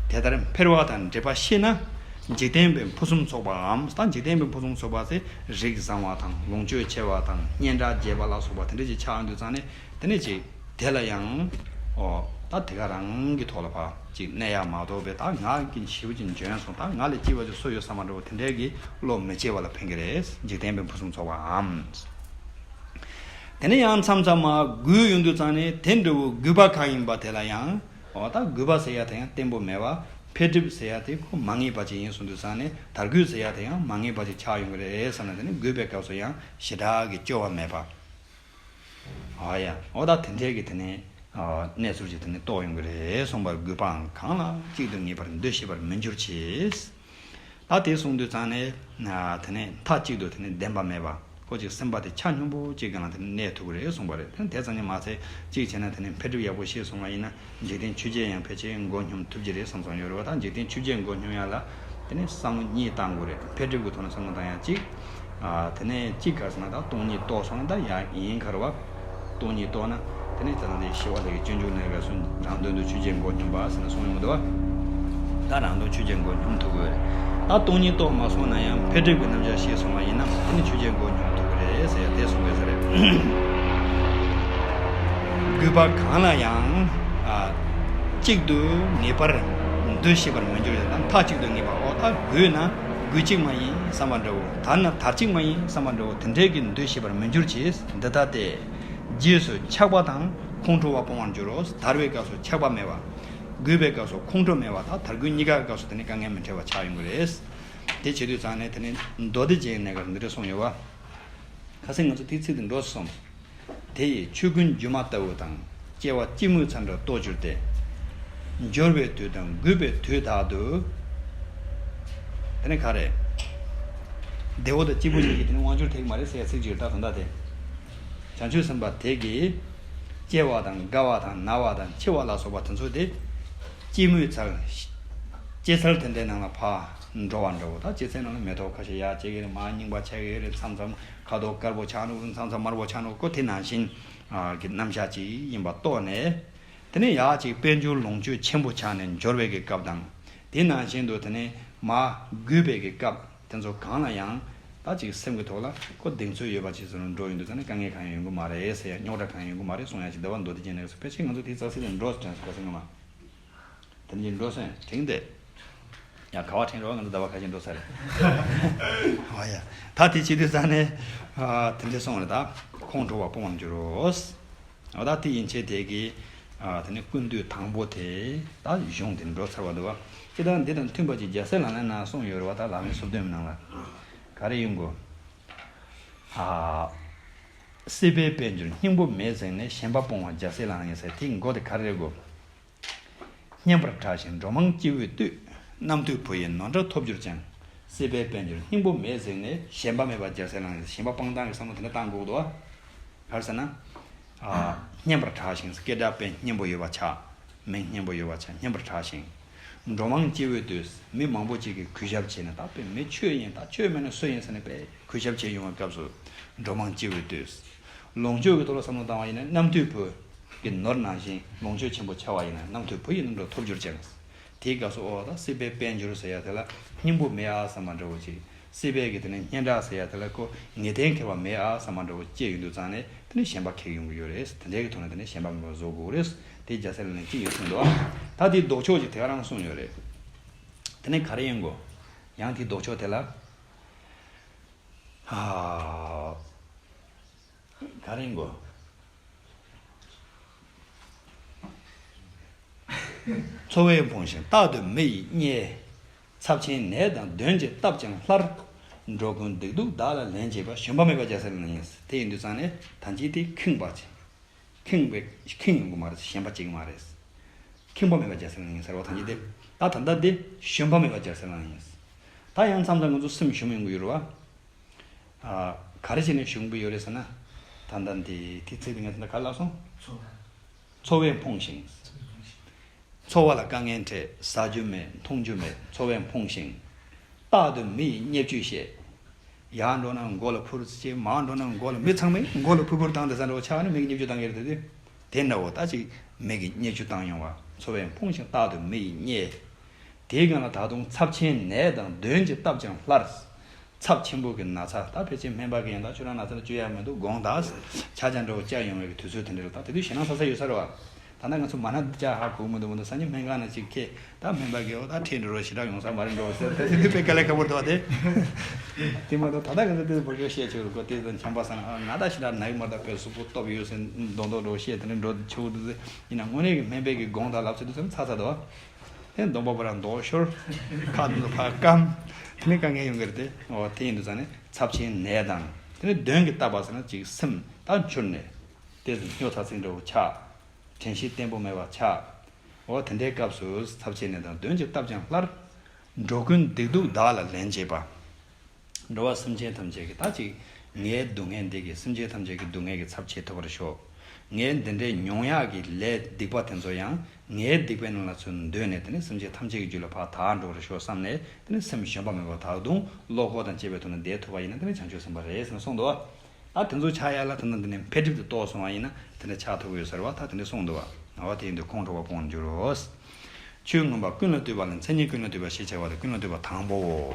དེ་ལྟར་འཕེལ་བ་དང་འགྲིབ་པ་ཤེས་ན། འཇིག་རྟེན་པའི་ཕུན་སུམ་ཚོགས་པའམ། ད་འཇིག་རྟེན་པའི་ཕུན་སུམ་ཚོགས་པ་ཟེར་རིགས་བཟང་བ་དང་ལོངས་སྤྱོད་ཆེ་བ་དང་སྙན་གྲགས་རྒྱས་པ་ལ་སོགས་པ་དེ་འདྲ་ཅིག་ཆགས་ཡོང་དུས་ཙང་ནས་དེ་ནས་ཅིག་དེ་ལ་ཡང་། ཨོ། ད་དེ་ག་རང་གི་ཐོག་ལ་ཕར་ཅིག་གནས་ཡག་མ་གཏོགས་པའི། ད་ང་གི་ཞེ་པོ་ཅིག་འཇོན་སོང་། ད་ང་ལས་སྐྱིད་པ་ཅིག་སུ་ཡོད་བསམ་པ་འདྲ་བོ་དེ་འདྲའི་གི་བློ་མི་སྐྱེ་བ་ལ་ཕན་གི་རེད། འཇིག་རྟེན་པའི་ཕུན་སུམ་ཚོགས་པའམ། དེ་ནས་ཡང་མཚམས་མཚམས་མར་རྒུད་ཡོང་དུས་ཙང་ནས་དེ་འདྲ་བོ་རྒུད་པ་གང་ཡིན་པ་དེ་ལ་ཡང་། ཨོ། ད་རྒུད་པ་ཟེར་ཡ་དེ་ཡང་བརྟན་པོ་མེད་པ། འཕེལ་འགྲིབ་ཟེར་ཡ་དེ་ཁོ་མ་ངེས་པ་ཅིག་ཡིན་སོང་དུས་ཙང་ནས། དར་རྒུད་ཟེར་ཡ་དེ་ཡང་མ་ངེས་པ་ཅིག་ཆགས་ཡོང་གི་རེད་བསམ་ན། དེ་ནས་རྒུད་པའི་སྐབས་སུ་ཡང་ཞེ་དྲག་གི་སྐྱོ་བ་མེད་པ། ཨ་ཡ། འོ་ད་དེ་འདྲའི་གི་དེ་ནས་ཨ་གནས་ཚུལ་ཅིག་དེ་ནས་རྟོགས་ཡོང་གི་རེད་གསུངས་པར། རྒུད་པའང་གང་ལ་གཅིག་ཏུ་ངེས་པར་འདུ་ཤེས་པར་མི་འགྱུར་ཅིག། ད་དེ་གསུངས་དུས་ཙང་ནས་ཨ་དེ་ནས་མཐའ་གཅིག་ཏུ་དེ་ནས་བདེན་པ་མེད་པ། ཁོ་ཅིག་སེམས་པ་དེ་ཆ་སྙོམས་པོ་ཅིག་སྒང་ལ་དེ་ནས་གནས་ཐུབ་ཀྱི་རེད་གསུངས་པ་རེད། དེ་དེ་ཙམ་གྱིས་མ་ཚད་གཅིག་བྱས་ན་དེ་ནས་འཕེལ་འགྲིབ་ཡག་པོ་ཤེས་སོང་བ་ཡིན་ན། འཇིག་རྟེན་ཆོས་བརྒྱད་ཡང་ཕལ་ཆེར་མགོ་སྙོམས་ཐུབ་ཀྱི་རེད་བསམ་བསམ་ཡོད་རེད་བ། ད་འཇིག་རྟེན་ཆོས་བརྒྱད་མགོ་སྙོམས་ཡ་ལ་དེ་ནས་བསམ་བློ་གཉིས་བཏང་དགོས་རེད། འཕེལ་འགྲིབ་ཀྱི་ཐོག་ནས་བསམ་བློ་བཏང་ཡ་གཅིག། ཨ་དེ་ནས་གཅིག་ག་རེ་ཟེར་ན། ད་སྟོང་ཉིད་རྟོགས་སོང་ན་ད་ཡ་ཡིན་ག་རེད་བ། སྟོང་ཉིད་རྟོགས་ན་དེ་ནས་ད་ལྟ་འདི་ཞི་བ་ལྷ་གི་སྤྱོད་འཇུག་ནས་ག་སོང་། རང་དོན་དུ་ཆོས་བརྒྱད་མགོ་སྙོམས་པ་ཟེར་ནས་གསུངས་ཡོང་གི་འདུག་བ། ད་རང་དོན་ཆོས་བརྒྱད་མགོ་སྙོམས་ཐུབ་དགོས་རེད། ད་སྟོང་ཉིད་རྟོགས་མ་སོང་ན་ཡང་འཕེལ་འགྲིབ་ཀྱི་རྣམ་གཞག་ཤེས་སོང་བ་ཡིན་ན་དེ་ནི་ཆོས་བརྒྱད་མགོ་སྙོམས་ཐུབ་ཀྱི་རེད་ཟེར་ཡ་དེ་གསུངས་པའི་ས་རེད། རྒུད་པ་གང་ལ་ཡང་ཨ་གཅིག་ཏུ་ངེས་པར་འདུ་ཤེས་པར་མི་འགྱུར་ཡང་། ད་མཐའ་གཅིག་ཏུ་ངེས་པ། འོ་ད་རྒུད་ན་རྒུད་གཅིག་མ་ཡིན་བསམ་པ་འདྲ་བོ། དར་ན་དར་གཅིག་མ་ཡིན་བསམ་པ་འདྲ་བོ། དེ་འདྲའི་གི་འདུ་ཤེས་པར་མི་འགྱུར་ཅིག། འདི་ལྟ་སྟེ། རྗེས་སུ་ཆགས་པ་དང་ཁོང་ཁྲོ་བ་སྤོང་བར་འགྱུར་རོ། དར་བའི་སྐབས་སུ་ཆགས་པ་མེད་པ། རྒུད་པའི་སྐབས་སུ་ཁོང་ཁྲོ་མེད་པ། ད་དར་རྒུད་གཉིས་ཀའི་སྐབས་སུ་དེ་ནི་དཀའ་ངལ་མི་འཕྲད་པ་ཆགས་ཡོང་གི་རེད། དེ་བྱེད་དུས་ཙང་ནས་དེ་ནི་མདོ་སྡེ་རྒྱན་ནས་ག་འདི་འདྲ་གསུངས་ཡོད་བ། ཁ་སང་ང་ཚོ་དེའི་ཚིག་དེ་འགྲོ་སོང་། དེ་ཡི་ཆོས་ཀུན་སྒྱུ་མ་ལྟ་བུ་དང་། སྐྱེ་བ་སྐྱེད་མོས་ཚལ་འདྲ་རྟོགས་གྱུར་ཏེ། འབྱོར་བའི་དུས་དང་རྒུད་པའི་དུས་དག་ཏུ། དེ་ནི་ག་རེ། བདེ་བོ་དང་སྐྱིད་པོ་གཉིས་ཀྱི་དེ་ནི་དབང་སྒྱུར་ཐེག་མ་རེད་ཟེར་ཡ་ཚིག་ཅིག་ཡོད་ད། དོན་དག་དེ། བྱང་ཆུབ་སེམས་དཔའ་དེ་གིས་སྐྱེ་བ་དང་རྒ་བ་དང་ན་བ་དང་འཆི་བ་ལ་སོགས་པ་དེ་ཚོ་དེ་སྐྱེད་མོས་ཚལ། སྐྱེད་ཚལ་དེ་འདྲའི་ནང་ལ་ཕར་འགྲོ་བ་འདྲ་བོ། ད་སྐྱེད་ཚལ་ནང་ལ་མེ་ཏོག་ཁ་ཤས་ཡར་སྐྱེ་གི་རེད། མར་རྙིང་པ་ཆགས་ཀྱི་རེད། མཚམས་མཚམས་ཁ་དོག་དཀར་པོ་ཆགས་འགྲོ། མཚམས་མཚམས་དམར་པོ་ཆགས་འགྲོ། ཁོ་དེ་ནང་བཞིན་གྱི་རྣམ་གཞག་ཅིག་ཡིན་པ་རྟོགས་ནས། དེ་ནས་ཡར་ཅིག་དཔལ་འབྱོར་ལོངས་སྤྱོད་ཆེན་པོ་ཆགས་ནས་འབྱོར་བའི་གི་སྐབས་དང་། དེ་ནང་བཞིན་དུ་དེ་ནས་མར་རྒུད་པའི་གི་སྐབས་དེ་ཚོ་གང་ལ་ཡང་ད་ཅིག་སེམས་ཀྱི་ཐོག་ལ་ཁོ་གདེང་ཚོད་ཡོད་པ་ཅིག་བཟོ་འགྲོ་ཡོང་དུས་ཙང་ནས་དཀའ་ངལ་གང་ཡང་ཡོང་གི་མ་རེད་ཟེར་ཡ། རྙོག་དྲ་གང་ཡང་ཡོང་གི་མ་རེད་གསུང་ཡ་ཅིག་འདི་བ། མདོ་སྡེ་རྒྱན་ནས་གསུངས། ཕལ་ཆེར་ང་ཚོ་དེའི་ཙག་སི་དེ་འགྲོ་དྲན་སོང་ཁ་སང་ངོ་མ། དེ་འདྲ་འགྲོ་སོང་དྲན་ཏེ། ཡ་ག་བ་དྲན་རོགས། ང་ཚོ་ཟླ་བ་ཁ་ཤས་འགྲོ་ས་རེད། ཨོ་ཡ། ད་དེ་བྱེད་དུས་ཙང་ནས་ཨ་དེ་འདྲ་སོང་རེད། ད་ཁོང་ཁྲོ་བ་སྤོང་བར་འགྱུར་རོ། ཨོ་ད་དེ་ཡན་ཆད་དེ་གི་ཨ་དེ་ནས་ཀུན་འདུས་དང་པོ་དེ་ད་གཞུང་དེ་འགྲོ་ཚར་བ་འདུག་བ། ཁྱེད་ད་འདི་དང་མཐུན་པ་ཅིག་རྒྱལ་སྲས་ལག་ལེན་ནང་གསུངས་ཡོད་རེད་བ། ད་ལག་ལེན་སོ་བདུན་ནང་ལ་ག་རེ་ཡོང་གོ། ཨ་སྲིད་པའི་དཔལ་འབྱོར་སྙིང་པོ་མེད་གཟིགས་ནས། ཞེན་པ་སྤོང་བ་རྒྱལ་སྲས་ལག་ལེན་ཡིན་ཟེར། དེའི་མགོ་དེ་ག་རེ་རེད་གོ། སྙན་པར་གྲགས་ཤིང་འགྲོ་མང་སྐྱེ་བོས་བཏུད། རྣམ་ཐོས་བུ་ཡི་ནོར་འདྲ་ཐོབ་གྱུར་ཀྱང་། སྲིད་པའི་དཔལ་འབྱོར་སྙིང་པོ་མེད་གཟིགས་ནས། ཞེན་པ་མེད་པར་རྒྱལ་སྲས་ལག་ལེན། ཞེན་པ་སྤང་སྟངས་ཀྱི་བསམ་བློ་དེ་འདྲ་བཏང་དགོས་འདུག་བ། ག་རེ་ཟེར་ན། ཨ་སྙན་པར་གྲགས་ཤིང་། སྐད་གྲགས་དཔེ་སྙན་པོ་ཡོད་པ་ཆགས། མིང་སྙན་པོ་ཡོད་པ་ཆགས། སྙན་པར་གྲགས་ཤིང་། འགྲོ་མང་སྐྱེ་བོའི་དུས། མི་མང་པོ་ཅིག་གིས་གུས་ཞབས་བྱས་ནས། ད་དཔེ་མི་ཁྱོད་ཡིན། ད་ཁྱོད་མེད་ན་སུ་ཡིན་ཟེར་ནས་དཔེ་གུས་ཞབས་བྱས་ཡོང་བའི་སྐབས་སུ། འགྲོ་མང་སྐྱེ་བོའི་དུས། ལོངས་སྤྱོད་ཀྱི་ཐོག་ལ་བསམ་བློ་བཏང་བ་ཡིན་ན། རྣམ་ཐོས་བུ་གི་ནོར་ནང་བཞིན་ལོངས་སྤྱོད་ཆེན་པོ་འཆར་བ་ཡིན་ན། རྣམ་ཐོས་བུ་ཡི་རྣམ་གྲངས་ཐོབ་འགྱུར་ཅིང་། དེའི་སྐབས་སུ་ཨོ་ད་སྲིད་པའི་དཔལ་འབྱོར་ཟེར་ཡ་དེ་ལ་སྙིང་པོ་མེད་ཨ་བསམ་པ་འདྲ་བོ་ཅིག་སྲིད་པའི་གི་དེ་ནས་སྙན་གྲགས་ཟེར་ཡ་དེ་ལ་ཁོ་ངེས་གཏན་འཁེལ་བ་མེད་ཨ་བསམ་པ་འདྲ་བོ་སྐྱེ་ཡོང་དུས་ཙང་ནས། དེ་ནས་ཞེན་པ་འཁྱེར་ཡོང་གི་ཡོད་རེད། དེ་འདྲའི་གི་ཐོག་ནས་དེ་ནས་ཞེན་པ་མེད་པ་བཟོ་དགོས་རེད། དེ་རྒྱལ་སྲས་ལག་ལེན་གཅིག་ཡོད་གསུངས་འདུག་ད་དེའི་ལྡོག་ཕྱོགས་ཅིག་དེ་ག་རང་གསུངས་ཡོད་རེད། དེ་ནས་ག་རེ་ཡིན་གོ། ཡང་དེའི་ལྡོག་ཕྱོགས་དེ་ལ། ཨ། ག་རེ་ཡིན་གོ། འཚོ་བས་ཕོངས་ཤིང་རྟག་ཏུ་མི་ཡིས་བརྙས། ཚབས་ཆེན་ནད་དང་གདོན་གྱིས་བཏབ་ཀྱང་སླར། འགྲོ་ཀུན་སྡིག་སྡུག་བདག་ལ་ལེན་བྱེད་པ། ཞུམ་པ་མེད་པ་རྒྱལ་སྲས་ལག་ལེན་ཡིན། དེ་ཡིན་དུས་ཙང་ནས་ཐམས་ཅད་དེ་ཁེངས་པ་ཅིག་ཁེངས་པའི་ཁེངས་ཡོང་གི་མ་རེད། ཞེན་པ་སྐྱེ་གི་མ་རེད། ཁེངས་པ་མེད་པ་རྒྱལ་སྲས་ལག་ལེན་ཡིན་ཟེར་བ་ཐམས་ཅད་དེ། ད་ད་ལྟ་དེ་ཞུམ་པ་མེད་པ་རྒྱལ་སྲས་ལག་ལེན་ཡིན། ད་ཡང་མཚམས་མཚམས་ང་ཚོ་སེམས་ཞུམ་ཡོང་གི་ཡོད་རེད་བ། ཨ། ག་རེ་བྱས་ནས་ཞུམ་གི་ཡོད་རེད་ཟེར་ན། ད་ལྟ་འདི་དེ་ཚིག་དེ་ངས་ད་ལྟ་ག་རེ་ལབ་སོང་། འཚོ་བས་ཕོངས་ཤིང་། འཚོ་བ་ལ་དཀའ་ངལ་འཕྲད། ཟ་རྒྱུ་མེད། འཐུང་རྒྱུ་མེད། འཚོ་བས་ཕོངས་ཤིང་། རྟག་ཏུ་མི་ཡིས་བརྙས་བཅོས་བྱེད། ཡར་འགྲོ་ན་མགོ་ལ་ཕུར་ཚུར་བྱེད། མར་འགྲོ་ན་མགོ་ལ། མི་ཚང་མས་མགོ་ལ་ཕུར་ཕུར་བཏང་དེ་ས་འགྲོ་ཆགས་ནས་མི་གིས་བརྙས་བཅོས་བཏང་གི་རེད་དེ། དེ་འདྲ་བོ་ད་ཅིག་མི་གིས་བརྙས་བཅོས་བཏང་ཡོང་བ། འཚོ་བས་ཕོངས་ཤིང་རྟག་ཏུ་མི་ཡིས་བརྙས། དེའི་སྒང་ལ་ད་དུང་ཚབས་ཆེན་ནད་དང་གདོན་གྱིས་བཏབ་ཀྱང་སླར། ཚབས་ཆེན་པོ་གི་ན་ཚ། ད་ཕལ་ཆེར་སྨན་པ་གིས་ཡང་ད་ཁྱོད་རང་ན་ཚ་ལ་བཅོས་ཡག་མི་འདུག་དགོངས་དག་ཆ་ཆ་འདྲ་བོ་བཅར་ཡོང་བའི་གི་དུས་ཚོད་དེ་འདྲ་རེད། ད་དེ་དུས་ཞེད་སྣང་ས་ས་ཡོད་ས་རེད་བ། ད་ལྟ་ང་ཚོ་མ་ན་བཅར་ཧ་གོ་མི་འདུག་མི་འདུག་སང་ཉིན་སྨན་ཁང་ནང་ཅིག་ཁེལ། ད་སྨན་པ་གིས་འོ་ད་ཁྲིད་འགྲོ་རོགས། ཞེ་དྲག་ཡོང་ས་མ་རེད་འགྲོ་ཟེར། ད་དེ་དུས་དཔེ་དཀའ་ལས་ཁག་པོ་འདུག་བ་དེ། དེ་མ་གཏོགས་ད་ལྟ་ང་ཚོ་དེ་བོད་སྐད་བཤད་ཆོག་རེད་གོ། དེ་ཚོ་འཁྱམ་པ་ས་ན་ང་ད་ཞེ་དྲག་ན་གི་མ་རེད། ད་དཔེ་གཟུགས་པོ་སྟོབས་ཡོད་ཟེར་མདོག་མདོག་འདྲ་བོ་བཤད། དེ་འདྲ་འགྲོ་ཆོག་འདུག་ཟེར། ཡིན་ན་དངོས་གནས་ཀྱི་སྨན་པའི་གི་དགོངས་དག་ལབ་ཚོད་དུས་ཙམ་ཚ་ཚ་འདུག་བ། དེ་གདོང་པ་པོ་རང་མདོག་ཤོར། ཁ་དུ་ཕར་སྐམ། དེ་ནས་དཀའ་ངལ་ཡོང་གི་རེད་དེ། འོ་དེ་ཡིན་དུས་ཙང་ནས་ཚབས་ཆེན་ནད་དང་། དེ་ནས་གདོན་གྱིས་བཏབ་པ་ཟེར་ན་ཅིག་སེམས་ད་འཁྱུར་ནས། དེ་ཚོ་སྨྱོ་ཚ་ཚིག་འདྲ་བོ་ཆགས། དྲན་ཤེས་བརྟན་པོ་མེད་པ་ཆགས། འོ་དེ་འདྲའི་སྐབས་སུ་ཚབས་ཆེན་ནད་དང་གདོན་གྱིས་བཏབ་ཀྱང་སླར། འགྲོ་ཀུན་སྡིག་སྡུག་བདག་ལ་ལེན་བྱེད་པ། འགྲོ་བ་སེམས་ཅན་ཐམས་ཅད་ཀྱི་ད་ཅིག་ངའི་སྡུག་བསྔལ་འདི་གིས་སེམས་ཅན་ཐམས་ཅད་ཀྱི་སྡུག་བསྔལ་གྱི་ཚབས་ཆེ་ཐོབ་པར་ཤོག་ངའི་འདི་འདྲའི་མྱོང་ཡག་གི་ལས་སྡིག་པ་དེ་ཚོ་ཡང་ངའི་སྡིག་པའི་ནང་ལ་ཚུར་འདོན་ནས། དེ་ནས་སེམས་ཅན་ཐམས་ཅད་ཀྱི་རྒྱུད་ལ་ཕར་དར་འགྲོ་བར་ཤོག་བསམ་ནས། དེ་ནས་སེམས་ཞུམ་པ་མེད་པར་ད་དུང་བློ་ཁོག་དང་བཅས་པའི་ཐོག་ནས་བསྡད་ཐུབ་པ་ཡིན་ན། དེ་ནས་བྱང་ཆུབ་སེམས་དཔའ་རེད་ཟེར་ནས་གསུངས་འདུག་ད་དེ་ཚོ་ཆགས་ཡ་ལ་དེ་ནས་འདི་ནས་འཕེལ་འགྲིབ་ཏུ་གཏོགས་སོང་བ་ཡིན་ན། དེ་འདྲ་ཆགས་ཐུབ་ཀྱི་ཡོད་ཟེར་བ་ད་དེ་འདྲ་གསུངས་འདུག་བ། འོ་དེ་ཡིན་དུས་ཁོང་ཁྲོ་བ་སྤོང་འགྱུར་རོ། ཆོས་མངོན་པ་ཀུན་ལ་ལྟོས་པ་ལ། མཚན་ཉིད་ཀུན་ལ་ལྟོས་པ་ཞེས་བྱ་བ་ལ། ཀུན་ལ་ལྟོས་པ་དང་པོའོ།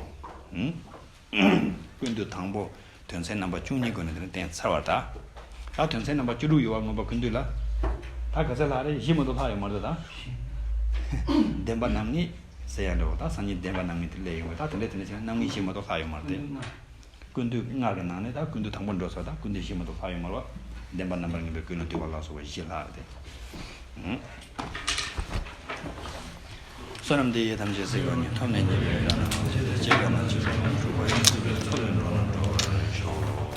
ཧུམ། ཀུན་བཏུས་དང་པོ་དོན་ཚན་རྣམ་པ་བཅུ་གཉིས་སྒོ་ནས་དེ་ནས་བསྟན་ཚར་བ་ད། ད་དོན་ཚན་རྣམ་པ་བཅུ་དྲུག་ཡོད་བ། མངོན་པ་ཀུན་བཏུས་ལ། ད་ག་ཚད་ལྷག་རེད། བཞི་མ་གཏོགས་ལྷག་ཡོད་མ་རེད་ད། བདེན་པ་རྣམ་ངེས་ཟེར་ཡ་འདྲ་བོ། ད་སང་ཉིན་བདེན་པ་རྣམ་ངེས་དེ་སླེབས་ཡོང་བས། ད་དེ་འདྲ་དེ་འདྲ་བྱས་ན་རྣམ་ངེས་བཞི་མ་གཏོགས་ལྷག་ཡོད་མ་རེད་དེ། ཀུན་བཏུས་ལྔ་གི་ནང་ནས་ད་ཀུན་བཏུས་དང་པོ་འགྲོ་ས། ད་ཀུན་བཏུས་བཞི་མ་གཏོགས་ལྷག་ཡོད་མ་རེད་བ། བདེན་པ་རྣམ་པར་ངེས་པའི་ཀུན་ལ་ལྟོས་པ་ལ་སོགས་པ་བཞི་ལྷག་རེད་དེ། ཨུམ། བསོད་ནམས་འདི་ཡིས་ཐམས་ཅད་གཟིགས་པ་ཉིད། ཐོབ་ནས་ཉེས་པའི་དགྲ་རྣམས་ཕམ་བྱས་ཏེ། སྐྱེ་རྒ་ན་འཆིའི་རྦ་ཀློང་འཁྲུགས་པ་ཡི། སྲིད་པའི་མཚོ་ལས་འགྲོ་